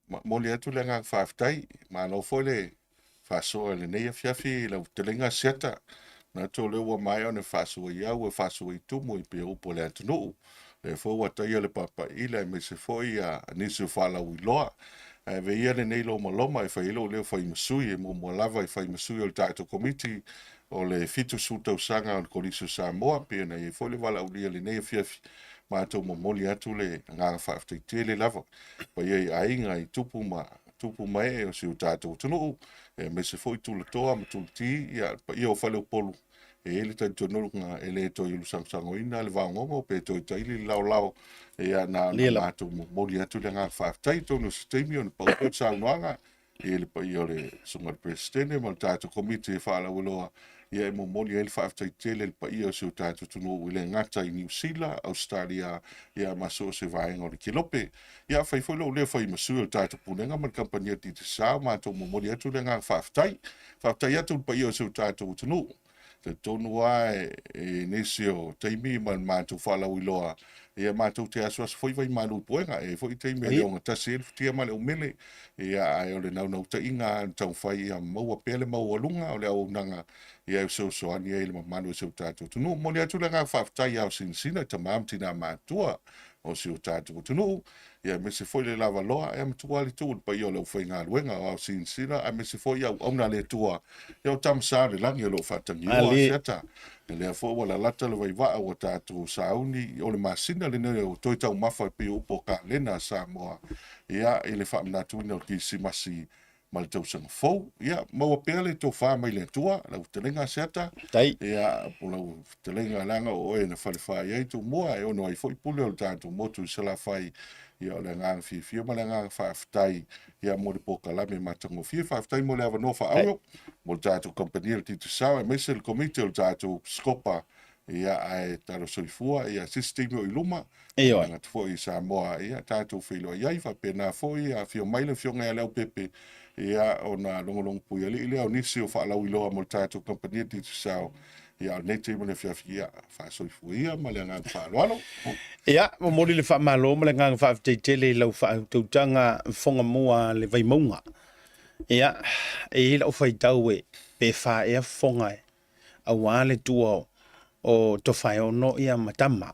Momoli atu le agaga faafetai, malo foi le faasoa i lenei afiafi i lau fetalaiga Asiata. Manatu o lea ua maea ona faasoa i au e faasoa i tumu i pei o upu a le atunuu. Lea foi ua taia le papaila aemaise foi a nisi o faalauiloa. Ae ave ia lenei lomaloma e fai ai lou leo fai ma sui e muamua lava e fai ma sui o le tatou Komiti o le 70 tausaga o le Kolisi o Samoa, pei ona i ai foi le valaaulia i lenei afiafi, matou momoli atu le agaga faafetai tele lava paia i aiga, i tupu ma tupu ma ee o si o tatou atunuu, aemaise foi tulatoa ma tulati, ia, le paia o Faleupolu, e i ai le talitonuga e le toe ulusagosagoina le vaogogo pe toe taili le laolao, ia, na ona matou momoli atu le agaga faafetai. Atonu o se taimi ona pau pea le saunoaga i le paia o le Susuga i le Peresetene ma le tatou Komiti e faalauiloa, ia e momoli ai le faafetai tele i le paia o si o tatou atunuu e le gata i Niu Sila, Ausetalia, ia ma so o se vaega o le Kelope. Ia fai foi lou leo fai ma sui o le tatou Pulega ma le Kamupani a Digicel, matou momoli atu le agaga faafetai. Faafetai atu i le paia o si o tatou atunuu. Talitonu lava e nisi o taimi ma le matou faalauiloa, ia matou te asuasu foi vaimalu i puega. E i ai foi taimi e le ogatasi ai le futia ma le umele, ia ae o le naunautaiga lava na taumafai ia maua pea le maualuga o le auaunaga ia e fesoasoani ai i le mamalu o si o tatou atunuu. Momoli atu le agaga faafetai i ao sinasina i tama ma tina matutua o si o tatou atunuu, ia aemaise foi le lavaloa, ia matua le tuu i le paia o le aufaigaluega o ao sinasina, aemaise foi auauna a le Atua, ia o Tama Sa o le Lagi o lo o faatagiua Asiata. O lea foi ua lalata le vaivaa ua tatou sauni o le masina lenei o toe taumafa e pei o upu o kalena a Samoa, ia i le faamanatuina o le Kerisimasi ma le tausaga fou. Ia, maua pea le tofa mai le Atua, lau fetalaiga Asiata. Tai. Ia, po lau fetalaiga leaga o oe na falefa i ai Tumua, e ono ai foi pule o le tatou motu i Salafai. Ia, o le agaga fiafia ma le agaga faafetai, ia, mo le polokalame matagofie. Faafetai mo le avanoa faaauro mo le tatou kamupani o le Digicel, aemaise le komiti o le tatou Scopa. Ia, ae talo soifua, ia, se isi taimi o i luma. Ioe. Manatu foi i Samoa, ia tatou feiloai ai, faapena foi afio mai le Afioga ia Leaupepe, ia ona logologo puialii lea o nisi o faalauiloa mo le tatou kamupani a Digicel. Ia, o lenei taimi o le afiafi, ia faasoifua ia ma le agaga faaaloalo. Ia, momoli le faamalo ma le agaga faafetai tele i lau faautautaga Fogamua a le Vaimauga. Ia, e i ai lau faitau e pe fa ea fofoga e aua le tua o Tofaeono ia ma Tama,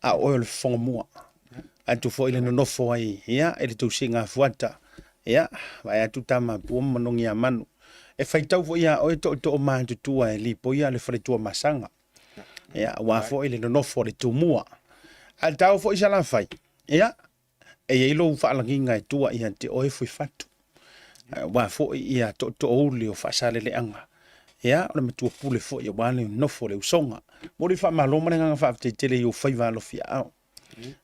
a o oe o le fofoga mua. Atu foi le nonofo ai ia i le tausiga fuata, ia, vaai atu Tama pua ma manogi ia Manu. E faitau foi ia oe tootoo matutua e lipoia le faletua masaga. Ia, aua foi le nonofo a le Tumua. Ae tau foi Salafai, ia, e i ai lou faalagiga e tua ia te oe Fuifatu. Aua foi ia tootoouli o Faasaleleaga. Ia, o le matua pule foi aua le nofo o le usoga. Momoli faamalo ma le agaga faafetai tele i ou faiva alofiaao.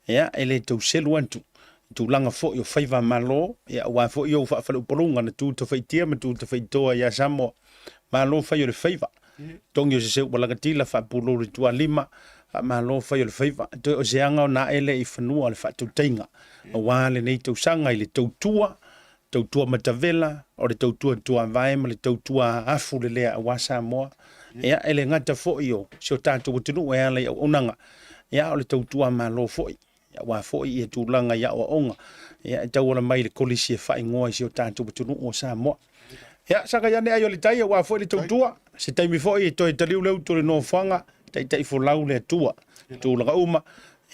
Ia, e le tau selu atu i tulaga foi o faiva malo, ia aua foi ou faafaleupoluga na tu tafaitia ma tu tafaitoa ia Samoa. Malo fai o le faiva. Togi o se seu ua lagatila faapulou le tualima, faamalo fai o le faiva. Toe o se aga ona ae lea i fanua o le faatautaiga aua lenei tausaga i le tautua, tautua matavela, o le tautua tuavae ma le tautua afu lelea aua Samoa. Ia, e le gata foi o si o tatou atunuu e ala i auaunaga, ia, o le tautua malo foi, aua foi ia tulaga i aoaoga, ia, e tauala mai i le kolisi e faaigoa i si o tatou atunuu o Samoa. Ia, sagai ane ai o le tai aua foi le tautua, se taimi foi e toe taliu le utu o le nofoaga, taitai folau le Atua, tulaga uma,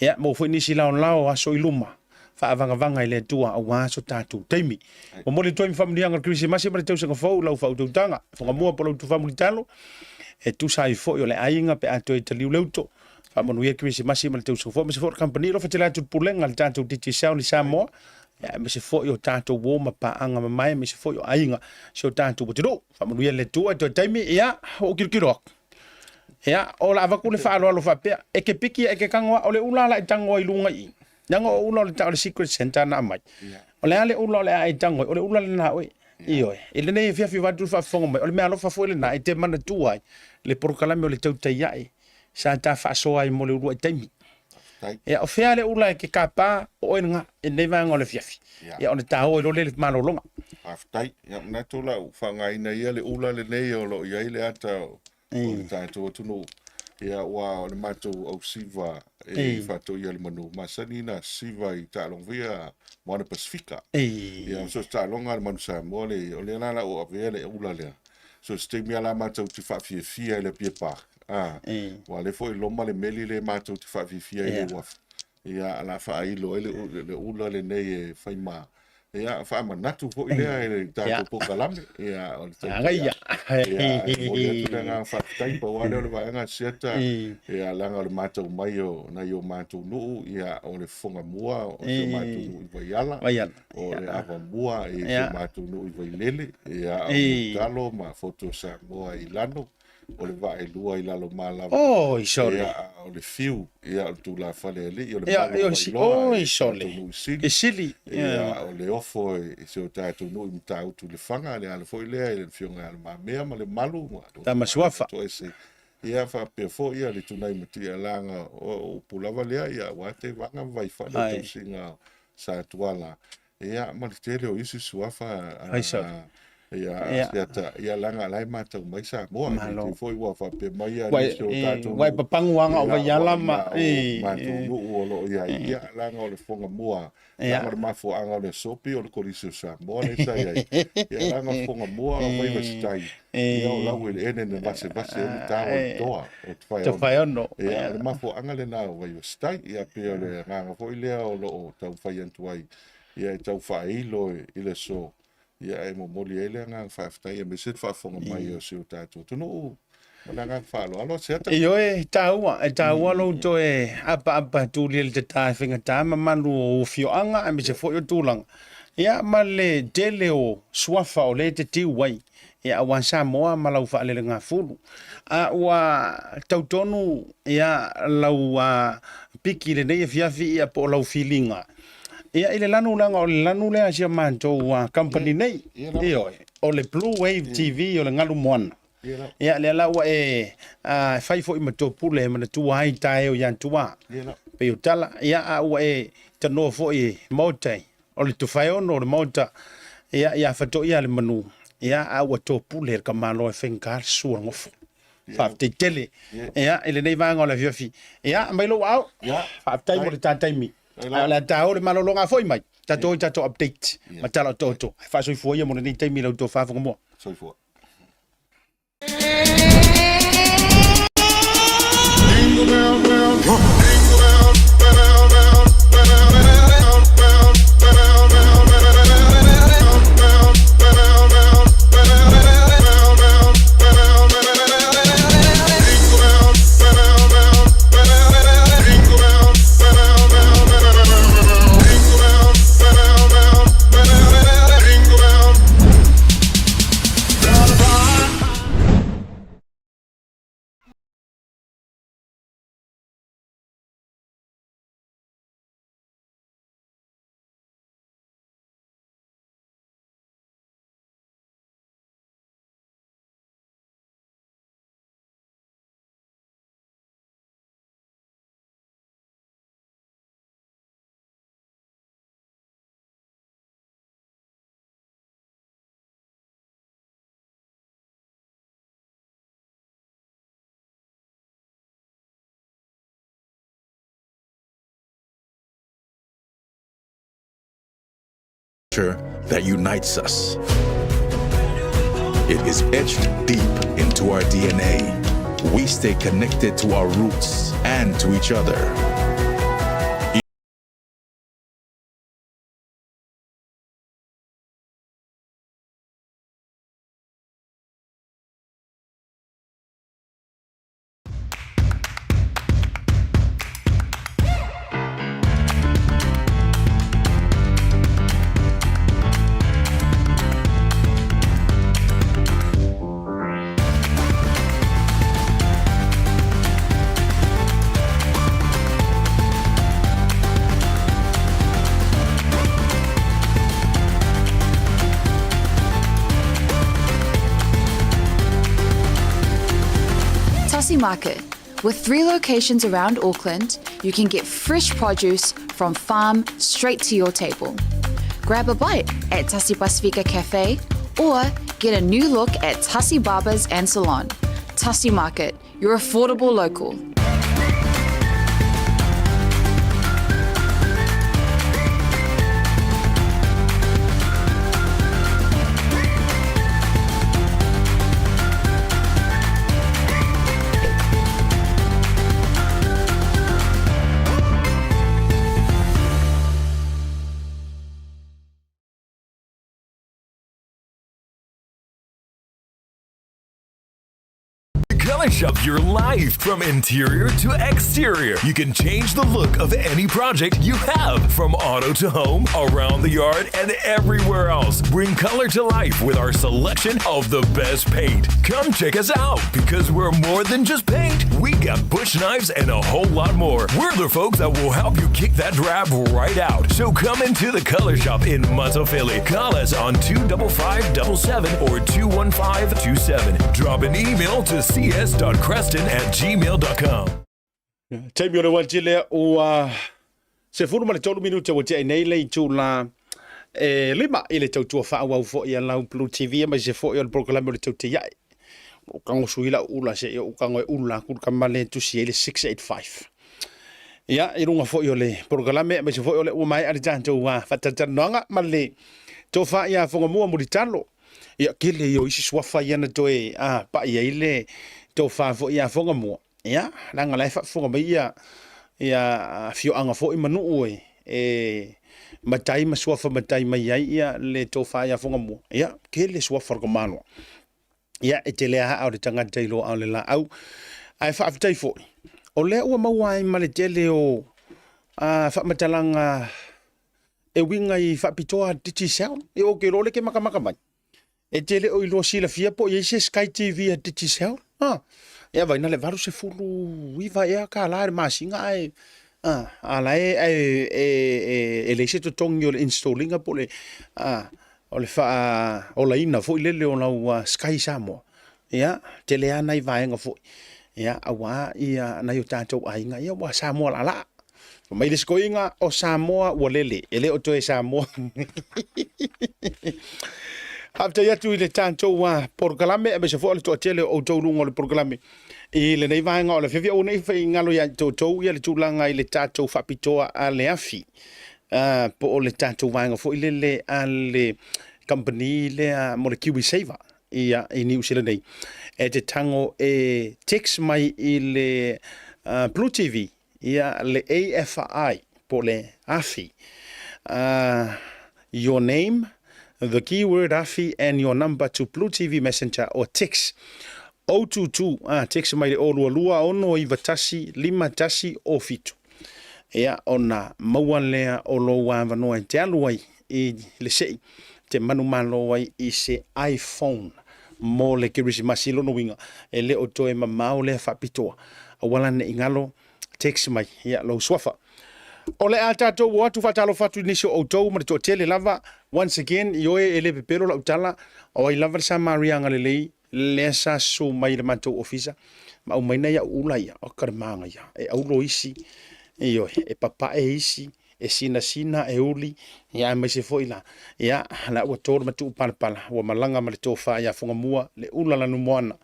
ia, maua foi nisi laolao o aso i luma, faavagavaga i le Atua aua so tatou taimi. Momoli atu ai ma faamanuiaga o le Kerisimasi ma le tausaga fou i lau faautautaga, Fogamua po o lau tufa mulitalo, e tusa ai foi o le aiga pe a toe taliu le uto. Faamanuia Kerisimasi ma le tausaga fou, aemaise foi o le kamupani, alofa tele atu i le pulega a le tatou Digicel i Samoa, aemaise foi o tatou uo ma paaga mamae, aemaise foi o aiga si o tatou atunuu. Faamanuia le Atua i toe taimi, ia, ua ou tilotilo atu. Ia, o le a avatu le faaaloalo faapea, e te piki e te tago a, o le ula la e tago ai i luga i i. Leaga o ula o le, o le Secret Santa na aumai. O le a le ula o le a e tago ai, o le ula lena oe. Ioe. I lenei afiafi vaeatu le faafofoga mai, o le meaalofa foi lena e te manatua ai le polokalame o le tautai ae sa ta faasoa ai mo le uluai taimi. Ia, o fea le ula e ke kapa o oe lena i lenei vaega o le afiafi. Ia, ona ta o ai loa lea i le malologa. Faafetai. Ia, manatu o le a ou faaaogaina ia le ula lenei o lo o i ai le ata o le tatou atunuu. Ia, aua o le matou ausiva e faatoia le manu masani na siva i taaloga foi ia Moana Pasifika. Ia, so o se taaloga a le manu Samoa le, o lea la o le a ou avea le ula lea. So se taimi lava la matou te faafiafia i le Apia Park, a, aua o lea foi e loma le meli lea matou te faafiafia ai i le uafu. Ia, o le a faailo ai le, le ula lenei e fai ma, ia, faamanatu foi lea i le tatou polokalame. Ia, o le taimi. Ia, e momoli atu le agaga faafetai, pau lava lea o le vaega siata, ia, leaga o le matau mai o nai o matou nuu, ia, o le fofoga mua o si o matou nuu i Vaiala. Vaiala. O le avamua i si o matou nuu i Vailele, ia, o Mulitalo ma Fotu o Samoa i Lano. o le vaa e lua i lalo malava. Oi sole. Ia, o le fiu, ia, o le tulafale alii, o le malo o Vailoa, oi sole. Nuu i Sili. I Sili. Ia, o le ofo i si o tatou nuu i Matautu i Lefaga, le ala foi lea i le afioga ia Le Mamea ma Lemalu. Ma Tama Suafa. Toese. Ia, faapea foi ia le Tunai ma Tialaga, o upu lava lea, ia, aua Tevaga ma Vaifale, tausiga Sa Tuala. Ia, ma le tele o isi suafa Ai sau. Ia, asiata, ia leaga la e matau mai Samoa. Malo. Te foi ua faapea mai ia nisi o tatou Ua e papagu aga o Vaiala ma matou nuu o lo o i ai. Ia, leaga o le fofoga mua, leaga o le mafuaaga o le sopi o le Kolisi o Samoa lea sa i ai. Ia, leaga o le fofoga mua o Vaivasitai, ia o laueleele na vasevase ai le tao o le toa o Tofaeono. Ia, o le mafuaaga lena o Vaivasitai. Ia, pei o le agaga foi lea o lo o taumafai atu ai, ia e tau faailo i le aso, ia e momoli ai le agaga faafetai aemaise le faafofoga mai o si o tatou atunuu. Ma le agaga faaaloalo. Asiata. Ioe, e taua, e taua lou toe apaapa tuli i le tata e faigata mamalu o afioaga aemaise foi o tulaga. Ia, ma le tele o suafa o lea e te tiu ai, ia aua Samoa ma lau faalelegafulu. A ua tau tonu ia lau piki i lenei afiafi ia po o lau filiga ia i le lanu leaga o le lanu lea a si a matou company nei. Ioe, o le Blue Wave TV o le galu moana. Ia lea la ua e fai foi ma topule e manatua ai taeo ia tua. Pei o tala, ia a ua e tanoa foi i Maota o le Tofaeono o le Maota, ia, ia fatoia le manu, ia, a ua topule le tamaloa e faigata le sua gofo. Faafetai tele, ia, i lenei vaega o le afiafi. Ia, aumai lou aao. Faafetai mo le ta taimi. Ae o le a ta o le malologa a foi mai. Tatou i tatou update ma tala otooto. Ae faasoifua ia mo lenei taimi i la outou faafogamoa. Soifua. That unites us. It is etched deep into our DNA. We stay connected to our roots and to each other. Tasi Market. With three locations around Auckland, you can get fresh produce from farm straight to your table. Grab a bite at Tasi Pasifika Cafe or get a new look at Tasi Barbers and Salon. Tasi Market, your affordable local. Polish up your life from interior to exterior. You can change the look of any project you have, from auto to home, around the yard, and everywhere else. Bring color to life with our selection of the best paint. Come check us out because we're more than just paint. We got bush knives and a whole lot more. We're the folks that will help you kick that drab right out. So come into the color shop in Philly. Call us on 25577 or 21527. Drop an email to cs.creston at gmail.com. Taimi o le uati lea ua 13 minute ua tea nei le itula e lima i le tautua faaauau foi a lau Blue TV aemaise foi o le polokalame o le Tautaiae. O kago sui lau ula se i ou kago e ula aku le kama le tusi ai le 685. Ia, i luga foi o le polokalame aemaise foi o le ua maea le tatou faatalatalanoaga ma le tofa ia Fogamua Mulitalo. Ia, tele ia o isi suafa ia na toe pai ai le tofa foi ia Fogamua. Ia, leaga la e faafofoga mai ia ia afioaga foi ma nuu e e matai ma suafa matai mai ai ia le tofa ia Fogamua. Ia, tele suafa o le tamaloa. Ia, e tele lava aa o le tagata i lo a o le laau. Ae faafetai foi, o lea ua maua ai ma le tele o faamatalaga e uiga i faapitoa a Digicel. Ia ou te iloa o lea e te matamata mai. E te le o iloa silafia po o i ai se Sky TV a Digicel. Ha. Ia vaai na le 89 ea tala i le masina ae a, a la e, e, e, e, e leai se totogi o le installinga po o le a, o le faaolaina foi lele o lau Sky Samoa. Ia, tele lava nai vaega foi, ia, aua ia nai o tatou aiga, ia ua Samoa laalaa. Fai mai le isi toeaina, o Samoa ua lele, e le o toe Samoa. Faafetai atu i le tatou polokalame, aemaise foi o le toatele o outou luga o le polokalame i lenei vaega o le afiafi. Aua ne i faigalo ia te outou ia le tulaga i le tatou faapitoa a le afi. po o le tatou vaega foi lele a le kamupani lea mo le KiwiSaver ia i Niu Sila nei, e te tago e text mai i le Blue TV ia le AFI po o le AFI, your name, the keyword AFI and your number to Blue TV Messenger or text 022, text mai le 022 691 51 07. Ia, ona maua lea o lou avanoa e te alu ai i le sei te manumalo ai i se iPhone mo le Kerisimasi. Lona uiga, e le o toe mamao lea faapitoa. Aua la ne i galo, text mai ia lou suafa. O le a tatou o atu faatalofa atu i nisi o outou ma le toatele lava. Once again, ioe e le pepelo lau tala, o ai lava le Samaria agalelei lea sa susu mai i le matou ofisa ma aumai nai au ula ia, oka le magaia, e aulo isi, ioe, e papae isi, e sinasina, e uli, ia aemaise foi la, ia, la ua to le matuu palapala, ua malaga ma le tofa ia Fugamua, le ula lanumoana.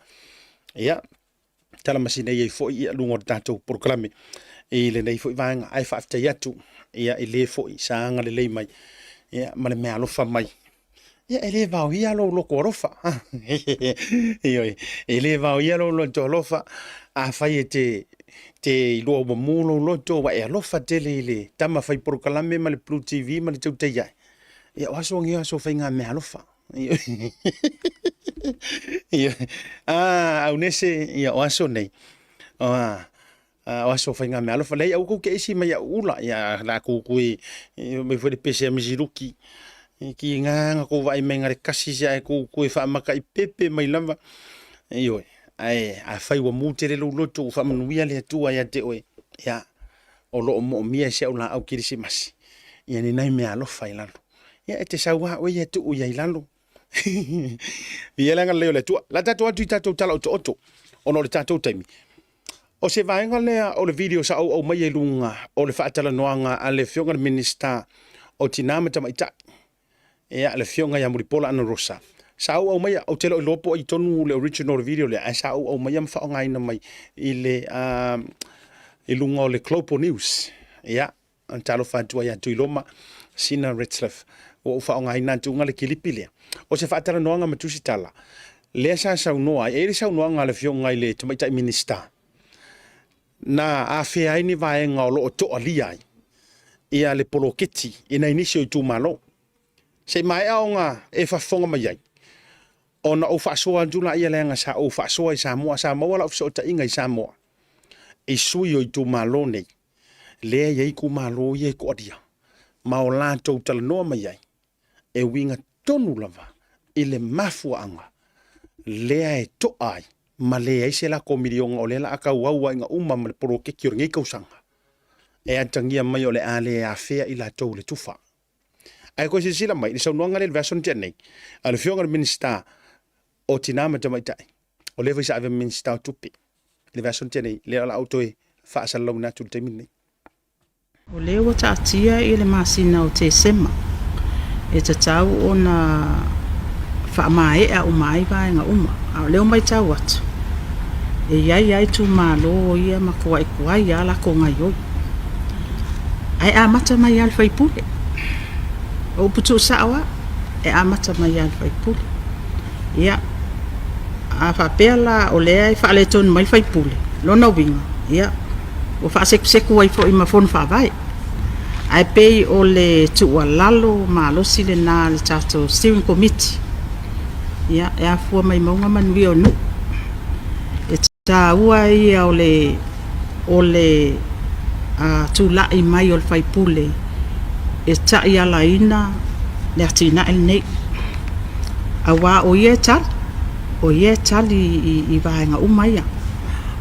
Ia, tala masina ai foi ia luga o le tatou polokalame i lenei foi vaega, ae faafetai atu ia i le foi sa agalelei mai ia ma le mea alofa mai. Ia, e le vaoia lou loto alofa. Ioe, e le vaoia lou loto alofa. Afai e te te iloa ua mu lou loto, ua e alofa tele i le tama fai polokalame ma le Blue TV ma le tautai ae. Ia, o aso nei o aso faigamea alofa. Ioe, Aunese, ia, o aso nei, o aso faigameaalofa. Leai, aua kou te esi mai au ula, ia la kou koe mai foi le pese a Misiruki. Ki ngā nga kou vaai mai nga le kasi se ai kou koe whaamaka i pepe mai lava. Ioe, ae a fai ua mū tele lou loto ua faamanuia le Atua ia te oe. Ia, o loo moomia e si au laau Kirisimasi. Ia ni nai mea alofa i lalo. Ia, e te sau a oe ia tuu ia i lalo. Ia le agalelei o le Atua. La tatou atu i tatou tala otooto, ona o le tatou taimi. O se vaega lea o le video sa ou aumaia i luga o le faatalanoaga a le Afioga i le Minisita o Tina ma Tamaitai, ia, le Afioga ia Mulipola Anarosa. Sa ou aumaia, ou te le o iloa po o ai tonu le original o le video lea, ae sa ou aumaia ma faaaogaina mai i le i luga o le Global News. Ia, talofa atu ai ia Tuiloma Sina Retzlaff, ua ou faaaogaina atu le kilipi lea. O se faatalanoaga ma Tusitala, lea sa saunoa ai, e i ai le saunoaga a le Afioga i le Tamaitai Minisita, na afea ai ni vaega o lo o toalia ai ia le poloketi i nai nisi o itumalo. Se i maea ona e faafofoga mai ai, ona ou faasoa atu laia leaga sa ou faasoa i Samoa, sa maua lau fesootaiga i Samoa i sui o itumalo nei, lea e i ai itumalo ia e toalia, ma o latou talanoa mai ai, e uiga tonu lava i le mafuaaga lea e toa ai ma leai se latou miliona o lea la a tauau ai uma ma le poloketi o lenei tausaga e atagia mai o le a le afea i latou le tufa. Ae koe silasila mai i le saunoaga lea i le vaiaso na tea nei a le Afioga i le Minisita o Tina ma Tamaitai, o lea foi sa ave ma Minisita o Tupe i le vaiaso na tea nei, lea o le a ou toe faasalalauina atu i le taimi lenei. O lea ua taatia i le masina o Tesema e tatau ona faamaea uma ai vaega uma. A o lea ua matau atu, e i ai lava itumalo ia matuai tuai lava latou gaioi. Ae amata mai lava i le sui usufono. O upu tuusao lava, e amata mai lava i le sui usufono. Ia, a faapea la o lea e faaletonu mai le sui usufono, lona uiga, ia, ua faasekuseku ai foi ma Fono Faavae. Ae pei o le tuualalo malosi lena a le tatou Steering Committee, ia, e afua mai mauga manuia o nuu. E taua ia o le, o le tulai mai o le faipule e taialaina le atinae lenei. Aua o ia e tali, o ia e tali i vaega uma ia.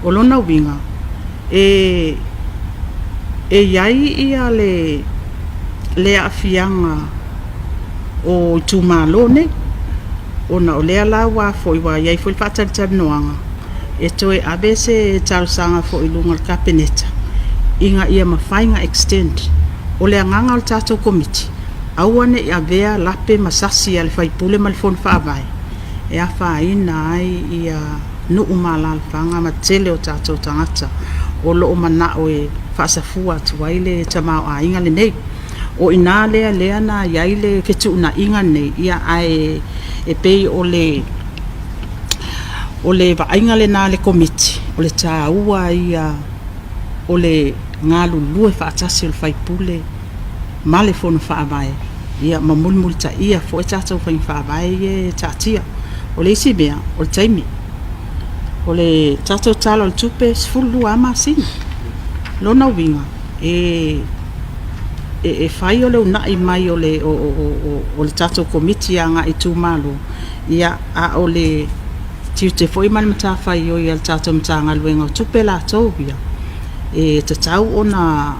O lona uiga, e e i ai ia le le aafiaga o itumalo nei, ona o lea la ua foi ua i ai foi le faatalatalanoaga e toe ave se talosaga foi i luga o le Kapeneta ina ia mafai ona extend. O le agaga o le tatou Komiti, aua ne i avea lape ma sasi a le sui usufono ma le Fono Faavae e afaina ai ia nuu ma alaalafaga ma tele o tatou tagata o lo o manao e faasafua atu ai le tamaoaiga lenei. O i ina lea lea na i ai le fetuunaiga lenei, ia ae e pei o le o le vaaiga lena a le Komiti, o le taua ia o le galulue faatasi o le sui usufono ma le Fono Faavae, ia ma mulimulitaia foi tatou faiga faavae ia e taatia. O le isi mea, o le taimi. O le tatou Tala o le Tupe, e 12 lava masina. O lona uiga, e e fai o le uunai mai o le o le tatou Komiti agai i itumalo, ia a o le tiute foi ma le matafaioi a le tatou Matagaluega o Tupe latou ia, e tatau ona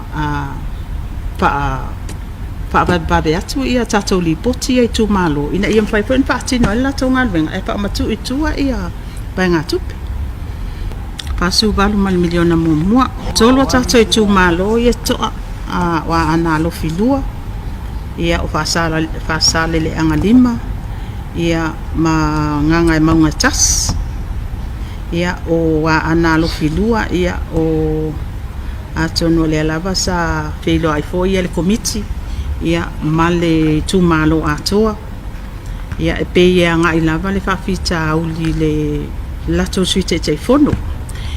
faavavevave atu ia tatou lipoti ia i itumalo ina ia mafai foi ona faatino ai le latou galuega ae faamatuu i tua ia vaegatupe. 48 ma le miliona muamua. 3 a tatou itumalo ia toa o Aana Alofi 2, ia o Faasaleleaga 5, ia ma Gagaemauga 1. Ia o Aana Alofi 2, ia o atonu o lea lava sa feiloai foi ia le Komiti ia ma le itumalo atoa. Ia e pei e agai lava le faafitauli i le latou Sui Taitaifono.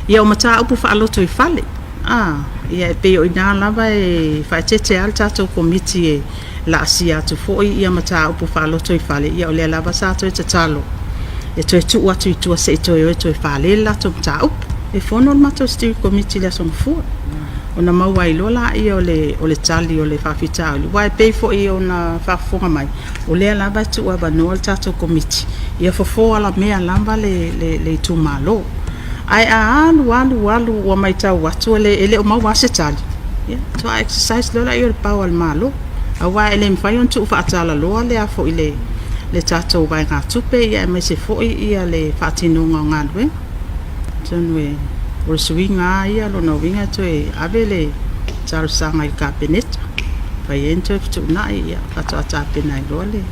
Ia o mataupu faalotoifale, a, ia e pei o i ina lava e faaeteete lava le tatou Komiti e laasia atu foi ia mataupu faalotoifale, ia o lea lava sa toe tatalo e toe tuu atu i tua se i toe o e toe fale le latou mataupu. E fono le matou Steering Committee i le Aso Gafua ona maua ai loa lea o le tali o le faafitauli, aua e pei foi ona faafofoga mai, o lea lava e tuuavanoa le tatou Komiti ia fofo alamea lava le itumalo. Ae a alu alu alu ua matau atu e le o maua lava se tali, ia faatoa exercise loa lea o le power a le Malo. Aua e le mafai ona tuu faatalaloa le a foi le tatou vaegatupe aemaise foi le faatinoga o galuega. Atonu o le suiga lava ia, o lona uiga e toe ave le talosaga i le Kapeneta, fai ai ona toe fetuunai, ia faatoa tapena ai loa le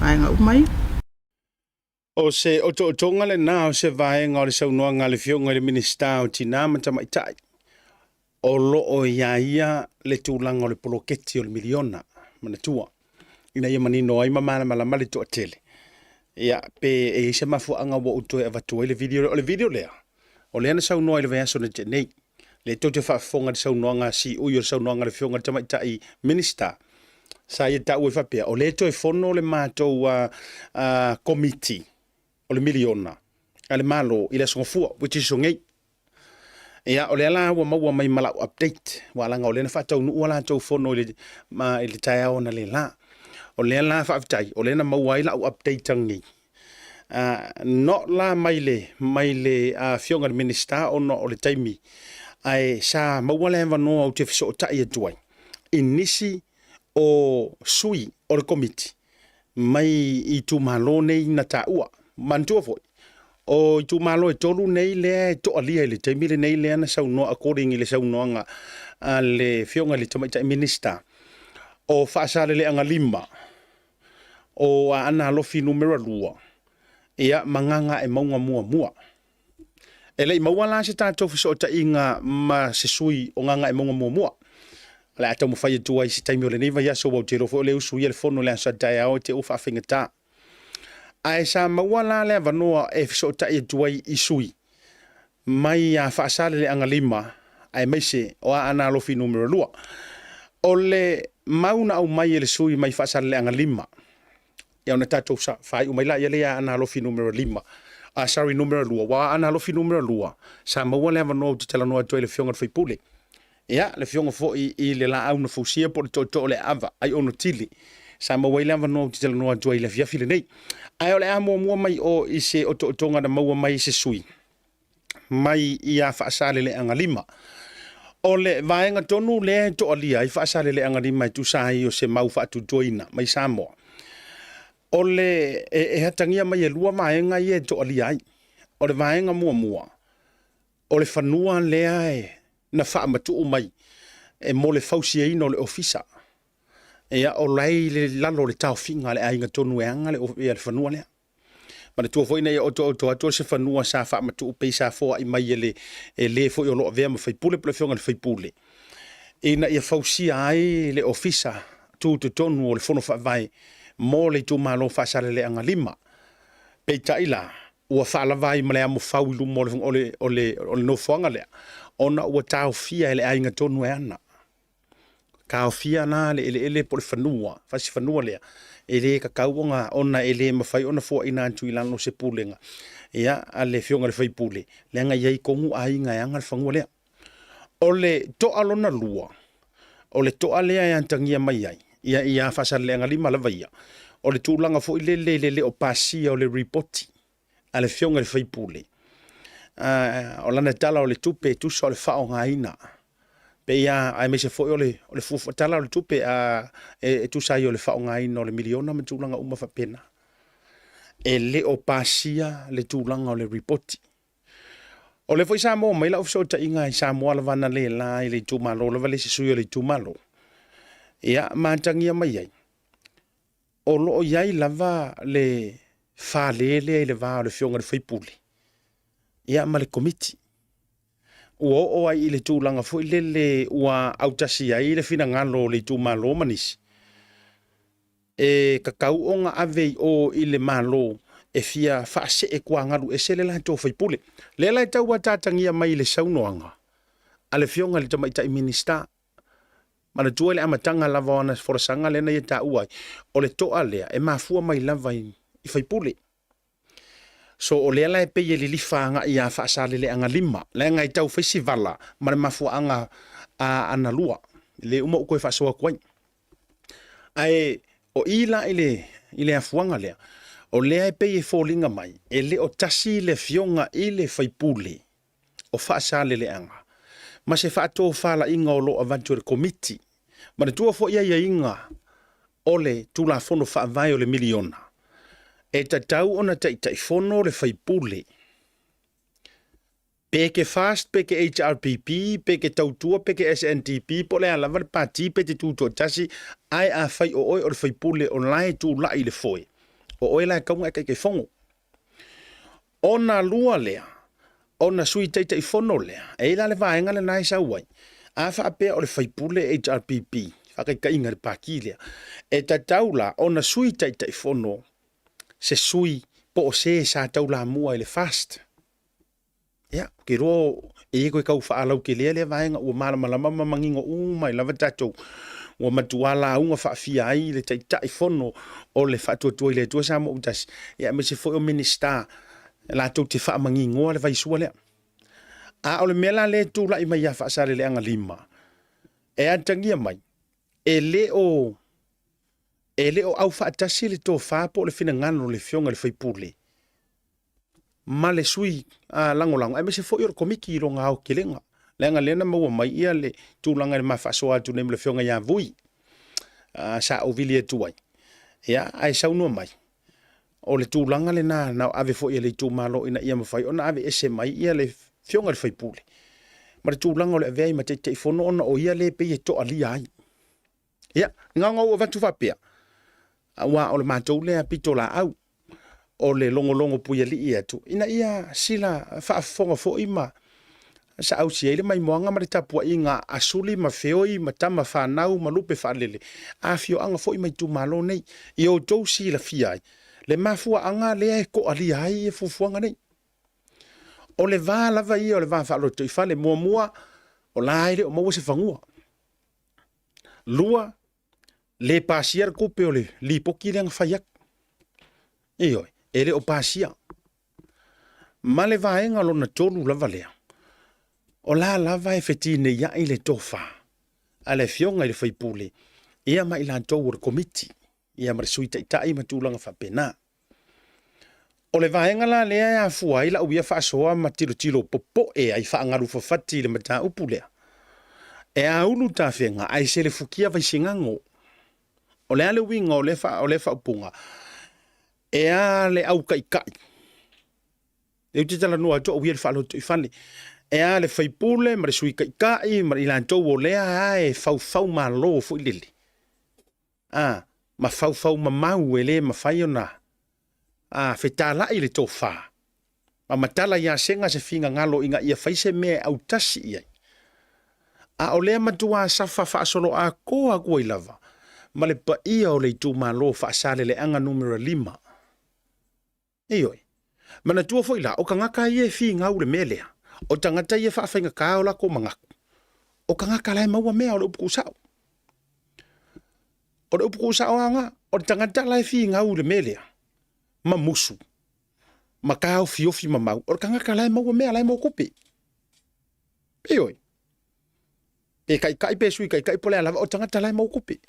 vaega uma ia. O se otootoga lena o se vaega o le saunoaga a le Afioga i le Minisita o Tina ma Tamaitai, o lo o iā ia le tulaga o le poloketi o le miliona, manatua, ina ia manino ai ma malamalama le toatele. Ia, pe e i ai se mafuaaga ua ou toe avatu ai le video lea. O le video lea, o lea na saunoa i le vaiaso na tea nei. Lea tou te faafofoga i le saunoaga a Siui o le saunoaga a le Afioga i le Tamaitai Minisita, sa ia taua ai faapea, o lea e toe fono le matou Komiti o le miliona a le Malo i le Aso Gafua, which is nei. Ia, o lea la ua maua mai ma lau update, aua leaga o lea na faataunuu a latou fono i le, ma, i le taeao analeila. O lea la faafetai, o lea na maua ai lau update ananei. Not la mai le, mai le Afioga i le Minisita ona o le taimi, ae sa maua le avanoa ou te fesootai atu ai i nisi o sui o le Komiti mai itumalo nei na taua. Manatua foi, o itumalo e tolu nei lea e toalia i le taimi lenei lea na saunoa according i le saunoaga a le Afioga i le Tamaitai Minisita, o Faasaleleaga 5, o Aana Alofi Numera 2, ia, ma Gagaemauga Muamua. E le i maua la se tatou fesootaiga ma se sui o Gagaemauga Muamua. O le a taumafai atu ai i se taimi o lenei vaiaso, aua ou te iloa foi o lea e usuia le fono i le aso a taeao e te i ua faafaigata. Ae sa maua la le avanoa e fesootai atu ai i sui mai ia Faasaleleaga 5 aemaise o Aana Alofi Numera 2. O le mau na aumai e le sui mai Faasaleleaga 5, ia ona tatou faaiu mai laia lea ia Aana Alofi Numera 5, ah, sorry, Numera 2, aua Aana Alofi Numera 2, sa maua le avanoa ou te talanoa atu ai i le Afioga i le sui usufono. Ia, le Afioga foi i le Laau na Fausia po o le Tootoo o le Aava, Aiono Tili, sa maua ai le avanoa ou te talanoa atu ai i le afiafi lenei. Ae o le a muamua mai o i se otootoga na maua mai i se sui mai ia Faasaleleaga 5. O le vaega tonu lea e toalia ai Faasaleleaga 5 e tusa ai o se mau faatuatuaina mai Samoa. O le e atagia mai e lua vaega ia e toalia ai. O le vaega muamua, o le fanua lea e na faamatuu mai e mo le fausiaina o le ofisa. Ia, o la e i lalo o le taofiga a le aiga tonu e ana le, ia, le fanua lea. Manatua foi ina ia otooto atu o se fanua sa faamatuu pei sa foai mai e le, e le foi o lo o avea ma faipule po o le afioga i le faipule, ina ia fausia ai le ofisa. tutotonu o le Fono Faavae mo le itumalo Faasaleleaga 5. Peitai la, ua faalava ai ma le amofau i luma o le, o le, o le, o le nofoaga lea, ona ua taofia e le aiga tonu e ana. Taofia la le eleele po o le fanua, fasi fanua lea, e le tatau ona, ona e le mafai ona foaina atu i lalo o se pulega ia, a le afioga i le faipule, leaga e i ai tonu aiga e ana le fanua lea. O le toa lona lua, o le toa lea e atagia mai ai, ia ia Faasaleleaga 5 lava ia, o le tulaga foi lele i le le o pasia o le ripoti a le afioga i le faipule, o lana tala o le tupe e tusa o le faaaogaina pei a aemaise foi o le o le fuafua tala o le tupe a e, e tusa ai o le faaaogaina o le miliona ma tulaga uma faapena. E le o pasia le tulaga o le ripoti. O lea foi sa maua mai lau fesootaiga i Samoa lava na le la i le itumalo lava le isi sui o le itumalo. Ia, ma atagia mai ai, o lo o i ai lava le fale lea i le va o le afioga i le faipule ia ma le komiti. Ua oo ai i le tulaga foi lele ua autasi ai le finagalo o le itumalo ma nisi, e tatau ona ave i o i le Malo e fia faasee tuagalu ese le latou faipule. Lea la e tau ataatagia mai i le saunoaga a le Afioga i le Tamaitai Minisita. Manatua i le amataga lava o ana folasaga lea na ia taua ai, o le toa lea e mafua mai lava i faipule. So o lea la e pei e lilifa agai ia Faasaleleaga 5, leaga e tau fai si vala ma le mafuaaga a analua, le uma ou toe faasoa atu ai. Ae o i la i le, i le afuaga lea, o lea e pei e foliga mai, e le o tasi le afioga i le faipule o Faasaleleaga ma se faatofalaiga o lo o avatu e le Komiti. Manatua foi aiaiga o le Tulafono Faavae o le miliona, e tatau ona taitaifono le faipule. Pe ke FAST, pe ke HRPP, pe ke Tautua, pe ke SNDP, po o le a lava le pati pe te tutoatasi, ae afai o oe o le faipule o la e tulai i le foe, o oe la e tatau ona e taitaifono. Ona lua lea, ona sui taitaifono lea, e i ai la le vaega lena e sau ai, a faapea o le faipule HRPP, faataitaiga i le pati lea, e tatau la ona sui taitaifono se sui po o se sa taulamua i le FAST. Ia, ou te iloa e le toe tau faalautelea lea vaega ua malamalama ma manino uma ai lava tatou. Ua matua lauga faafia ai le Taitai Fono o le Faatuatua i le Atua Samoa ua Tasi, ia aemaise foi o Minisita latou te faamaninoa le vaisua lea. A o le mea la lea e tulai mai ia Faasaleleaga 5, e atagia mai, e le o e le o aufaatasi le tofa po o le finagalo o le Afioga i le faipule ma le sui lagolago aemaise foi o le komiti i lona aotelega leaga lea na maua mai ia le tulaga i le ma faasoa atu nei ma le afioga ia Vui sa ou vili atu ai ia ae saunoa mai o le tulaga lena na ave foi e le itumalo ina ia mafai ona ave ese mai ia le afioga i le faipule ma le tulaga o le avea ai ma Taitaifono ona o ia lea e pei e toalia ai. Ia, na ona ou avatu faapea, aua o le matou lea pitolaau, o le logologo puialii atu, ina ia sila faafofoga foi ma saausi ai le maimoaga ma le tapuaiga a Suli ma Feoi ma tama fanau ma lupe faalele a afioaga foi ma itumalo nei, ia outou silafia ai le mafuaaga lea e toalia ai fuafuaga nei. O le va lava ia o le va faalotoifale, muamua, o la e le o maua se fanua. Lua, le pasia le tupe o le lipoti lea na fai atu. Ioe, e le o pasia. Ma le vaega lona tolu lava lea, o la lava e fetineiai le tofa a le afioga i le faipule ia ma i latou o le komiti ia ma le Sui Taitai ma tulaga faapena. O le vaega la lea e afua ai lau ia faasoa ma tilotilo popoe ai faagalu-fafati i le mataupu lea, e aulu tafega ae selefukia Vaisigano. O le a le uiga o lea, o lea faaupuga? E a le au taitai, lea ou te talanoa atu au ia i le faalotoifale, e a le faipule ma le sui taitai ma i latou o lea lava e faufau malo foi lele, a, ma faufau mamau e le mafai ona a, fetalai le tofa, ma matala ia Sega se finagalo ina ia fai se mea e autasi i ai. A o lea matuā safa faasoloatoa atu ai lava, ma le paia o le itumalo o Faasaleleaga Numera 5. Ioe. Manatua foi la, o tagata ia e figau i le mea lea, o tagata ia e faafaigata o latou manatu, o tagata la e maua mea, o le upu tuusao. O le upu tuusao lava lena, o le tagata la e figau i le mea lea, ma musu, ma taofiofi ma mau, o le tagata la e maua mea, la e maua tupe. Ioe. Pe taitai pe sui taitai po o le a lava, o le tagata la e maua tupe.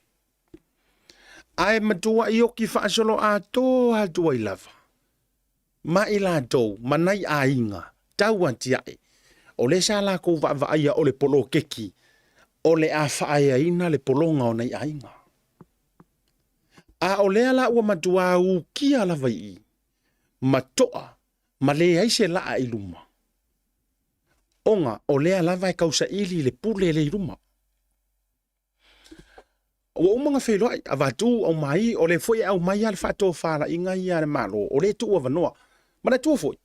Ae matuai oki faasoloatoa atu ai lava ma i latou ma nai aiga tau atiae, o lea sa latou vaavaaia o le poloketi o le a faaeaina le pologa o nai aiga. A o lea la ua matuā ukia lava i i, ma toa ma leai se laa i luma, ona o lea lava e tausaili le pule lea i luma. Ua uma ona feiloai, avatu, aumai, o lea foi e aumai lava le faatofalaiga ia a le Malo, o lea e tuu avanoa. Manatua foi,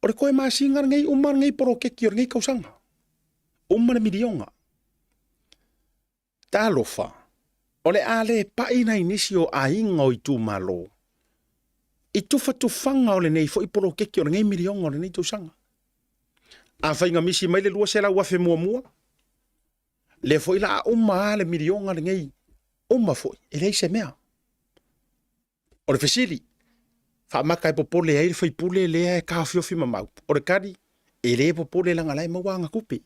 o le toe masina lenei uma lenei poloketi o lenei tausaga. Uma le miliona. Talofa, o le a le pai nai nisi o aiga o itumalo i tufatufaga o lenei foi poloketi o lenei miliona o lenei tausaga. Afai na misi mai le 200,000 muamua, lea foi la a uma lava le miliona lenei, uma foi, e leai se mea. O le fesili, faamata e popole ai le faipule lea e taofiofi ma mau? O le tali, e le popole leaga la e maua ana tupe.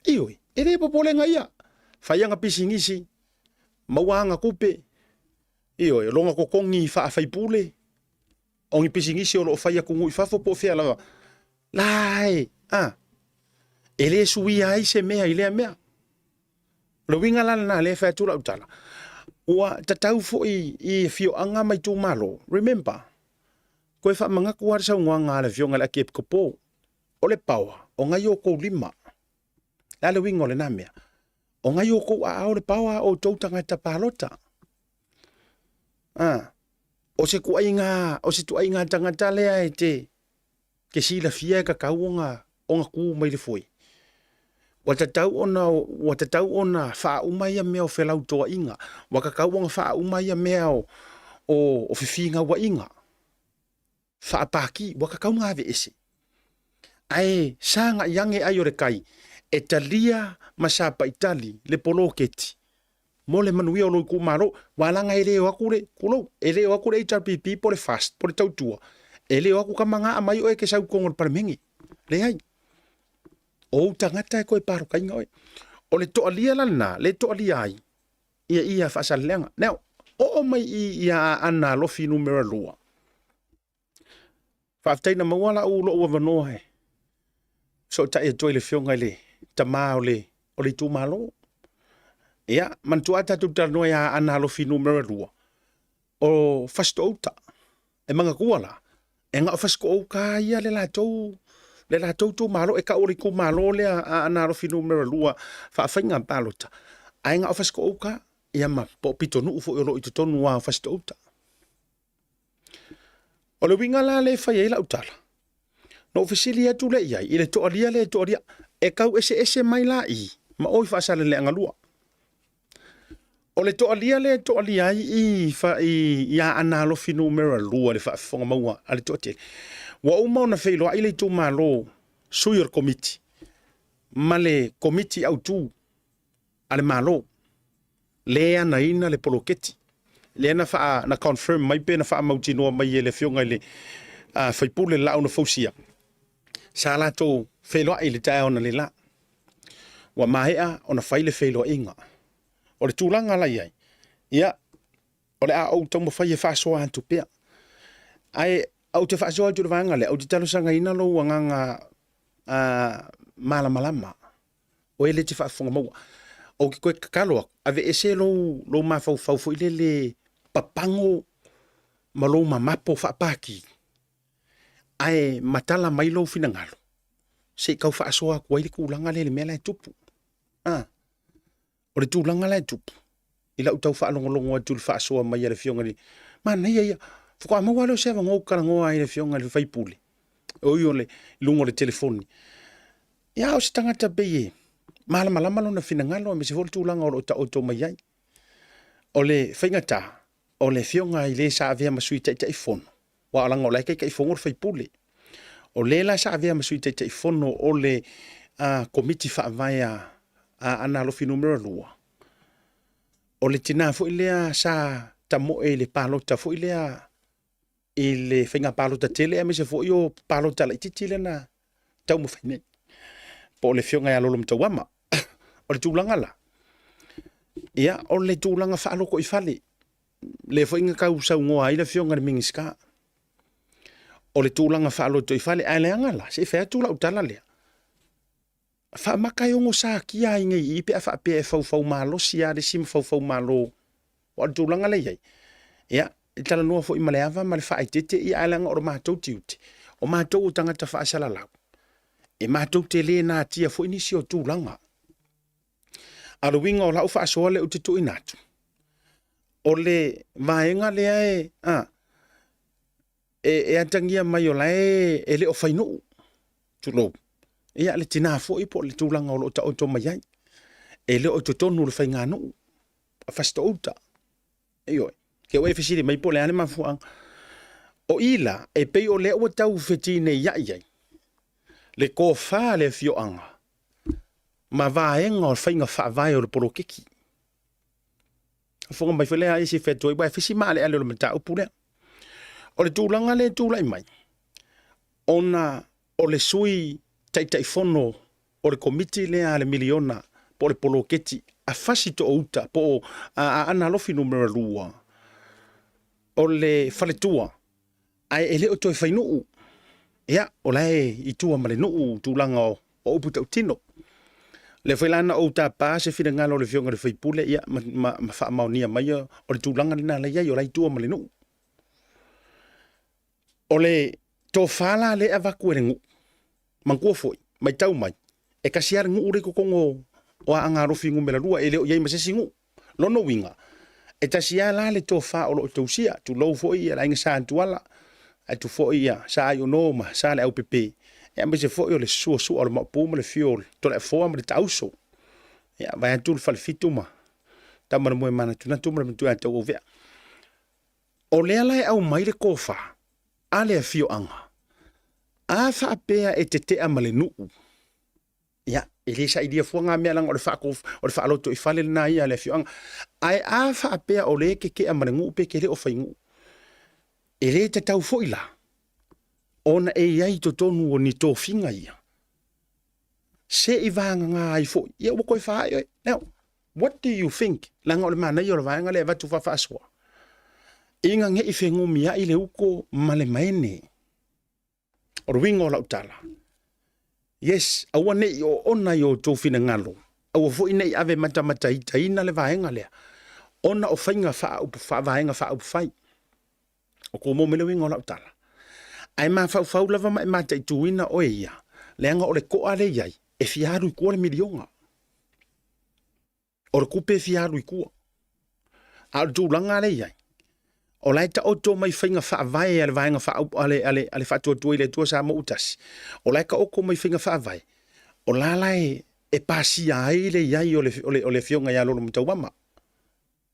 Ioe, e le popole na ia. Fai ana pisinisi, maua ana tupe. Ioe, o lona totogi faafaipule, o ni pisinisi o lo o fai atunuu i fafo po o fea lava. La e, a, e le suia ai se mea i lea mea. O le uiga la lena lea e fai atu lau tala, ua tatau foi i afioaga ma itumalo, remember, toe faamanatu lava le saunoaga a le Afioga i le Akiepikopo, o le power, o nai outou lima. Le a le uiga o lena mea? O nai outou aao le power a outou tagata palota. A, o se tuaiga, o se tuaiga tagata lea e te, te silafia e tatau ona, ona tu mai le foe. Ua tatau ona, ua tatau ona faauma ia mea o felautoaʻiga, ua tatau ona faauma ia mea o, o, o fefinauaiga faapaki, ua tatau ona aveese. Ae sagai ane ai o le kai e talia ma sapaitali le poloketi mo le manuia o lou itumalo, aua leaga e le o atu le, tulou, e le o atu le HRPP po o le FAST po o le Tautua, e le o atu tama na aumai oe e te sau i totonu o le Palemene. Leai. O ou tagata e toe palotaina oe. O le toalia la lena, le toalia ai ia ia Faasaleleaga. Now, oo mai i ia Aana Alofi numera 2. Faafetai na maua lau lou avanoa e fesootai atu ai i le Afioga i le Tama o le, o le itumalo. Ia, manatua a tatou talanoa ia Aana Alofi numera 2, o Fasitoo-uta. E manatua la, e na o Fasitoo-uta ia le latou, le latou itumalo, e tau o le itumalo lea a Aana Alofi numera 2 faafaiga palota, ae na o Fasitoo-uta, ia ma po o Pitonuu foi o lo o i totonu lava o Fasitoo-uta. O le uiga la lea e fai ai lau tala, na ou fesili atu lea i ai, i le toalia lea e toalia, e tau eseese mai la i ma o i Faasaleleaga 2. O le toalia lea e toalia ai i, i, i Aana Alofi numera 2 le faafofoga maua a le toatele, ua uma ona feiloai le itumalo sui o le komiti ma le komiti autu a le Malo lea e anaina le poloketi lea na faa na confirm mai pe na faamautinoa mai e le afioga i le uh, faipule Laau na Fausia sa latou feiloai i le taeao analeila. Ua maea ona fai le feiloaiga. O le tulaga la i ai, ia, o le a ou taumafai e faasoa atu pea. Ae ou te faasoa atu i le vaega lea, ou te talosagaina lou agaga uh, malamalama Oe le te faafofoga maua. Ou te toe tatalo atu, aveese lou, lou mafaufau foi lele papago ma lou mamapo faapaki, ae matala mai lou finagalo, se i tau faasoa atu ai le tulaga lea i le mea la e tupu. A, o le tulaga la e tupu, i lau tau faalogologo atu i le faasoa mai a le Afioga i le Manaia ia, faatoa maua lea o se avanoa ou talanoa ai i le Afioga i le sui usufono, oi o le i luga o le telefoni. Ia, o se tagata pei e malamalama lona finagalo aemaise foi le tulaga o lo o taoto mai ai. O le faigata, o le afioga i le sa avea ma Sui Taitaifono, aua leaga o la e Taitaifono le sui usufono. O le la sa avea ma Sui Taitaifono o le Komiti Faavae a Aana Alofi Numera 2, o le tina foi lea sa tamoe i le palota foi lea i le faiga palota tele aemaise foi o palota laitiiti lea na taumafai nei, po o le afioga ia Lolomatauama. O le tulaga la, ia, o le tulaga faalotoifale, lea foi na tau saunoa ai le afioga i le Minisita, o le tulaga faalotoifale. Ae leaga la, se i fai atu lau tala lea, faamata e ono satia ai nei i i pe a faapea e faufau malosi lava le isi ma faufau malo. Aua o le tulaga lea e i ai, ia, e talanoa foi ma le ava ma le faaeteete, ia ae leaga o le matou tiute, o matou o tagata faasalalau, e matou te le natia foi nisi o tulaga. A o le uiga o lau faasoa lea ou te tuuina atu, o le vaega lea e, a, e, e atagia mai o la e, e le o fai nuu, tulou, ia le tina foi po o le tulaga o lo o taoto mai ai. E le o i totonu o le faiganuu, a Fasitoo-uta. Ioe. Ke ua e fesili mai po o le a le mafuaaga. O i la, e pei o lea ua tau fetineiai ai le tofa a le afioaga ma vaega o faiga faavae o le poloketi. Fofoga mai foi lea ai se fai atu ai, aua e fesi maaleale o le mataupu lea. O le tulaga lea e tulai mai, ona o le sui Taitaifono o le Komiti lea a le miliona po o le poloketi a Fasitoouta po o Aana Alofi Numera 2, o le faletua, ae e le o toe fai nuu. Ia, o la e i tua ma le nuu tulaga o upu tautino. O lea foi la na ou tapa se finagalo o le Afioga i le sui usufono, ia, ma, ma, ma faamaonia mai o le tulaga lena la e i ai, o la e i tua ma le nuu. O le tofa la lea e avatu e le nuu, manatua foi, matau mai, e tasi lava le nuu lea i totonu o Aana Alofi Numera 2, e le o i ai ma se isi nuu. Lona uiga, e tasi lava la le tofa o lo o tausia, tulou foi le aiga Sa Tuala, atu foi ia Sa Aiono ma Sa Leaupepe, aemaise foi o le suasua o le Maopu ma le fio o le Toleafoa ma le Taauso. Ia, vaeatu le Falefitu ma Tama na moe manatunatu ma le matua ia Tauauvea. O lea la e aumai le tofa a le afioaga, a faapea e tetea ma le nuu, ia, e le sailia fua ngā mea leaga o le faako, o le faalotoifale lena ia a le afioaga. Ae a faapea o lea e tetea ma le nuu pe te le o fai nuu, e le tatau foi la ona e i ai i totonu o ni tofiga ia, se i vagana ai foi, ia ua toe faaee oe. Now, what do you think? Leaga o le manaia o le vaega lea e avatu faafaasoa, ina ne i fenumiai le uto ma le maene. O le uiga o lau tala, yes, aua ne i oona i o outou finagalo, aua foi ne i ave matamataitaina le vaega lea, ona o faiga faaupu, faavaega faaupufai. O kou maua mai le uiga o lau tala. Ae mafaufau lava ma e mataituina oe ia, leaga o le toa lea e i ai, e fia alu i tua le miliona. O le tupe e fia alu i tua. A o le tulaga lea e i ai, o la e taoto mai faiga faavae a le vaega faa, a le, a le, a le Faatuatua i le Atua Samoa ua tasi, o la e taoto mai faiga faavae, o la la e, e pasia ai le i ai o le, o le, o le afioga ia Lolomatauama.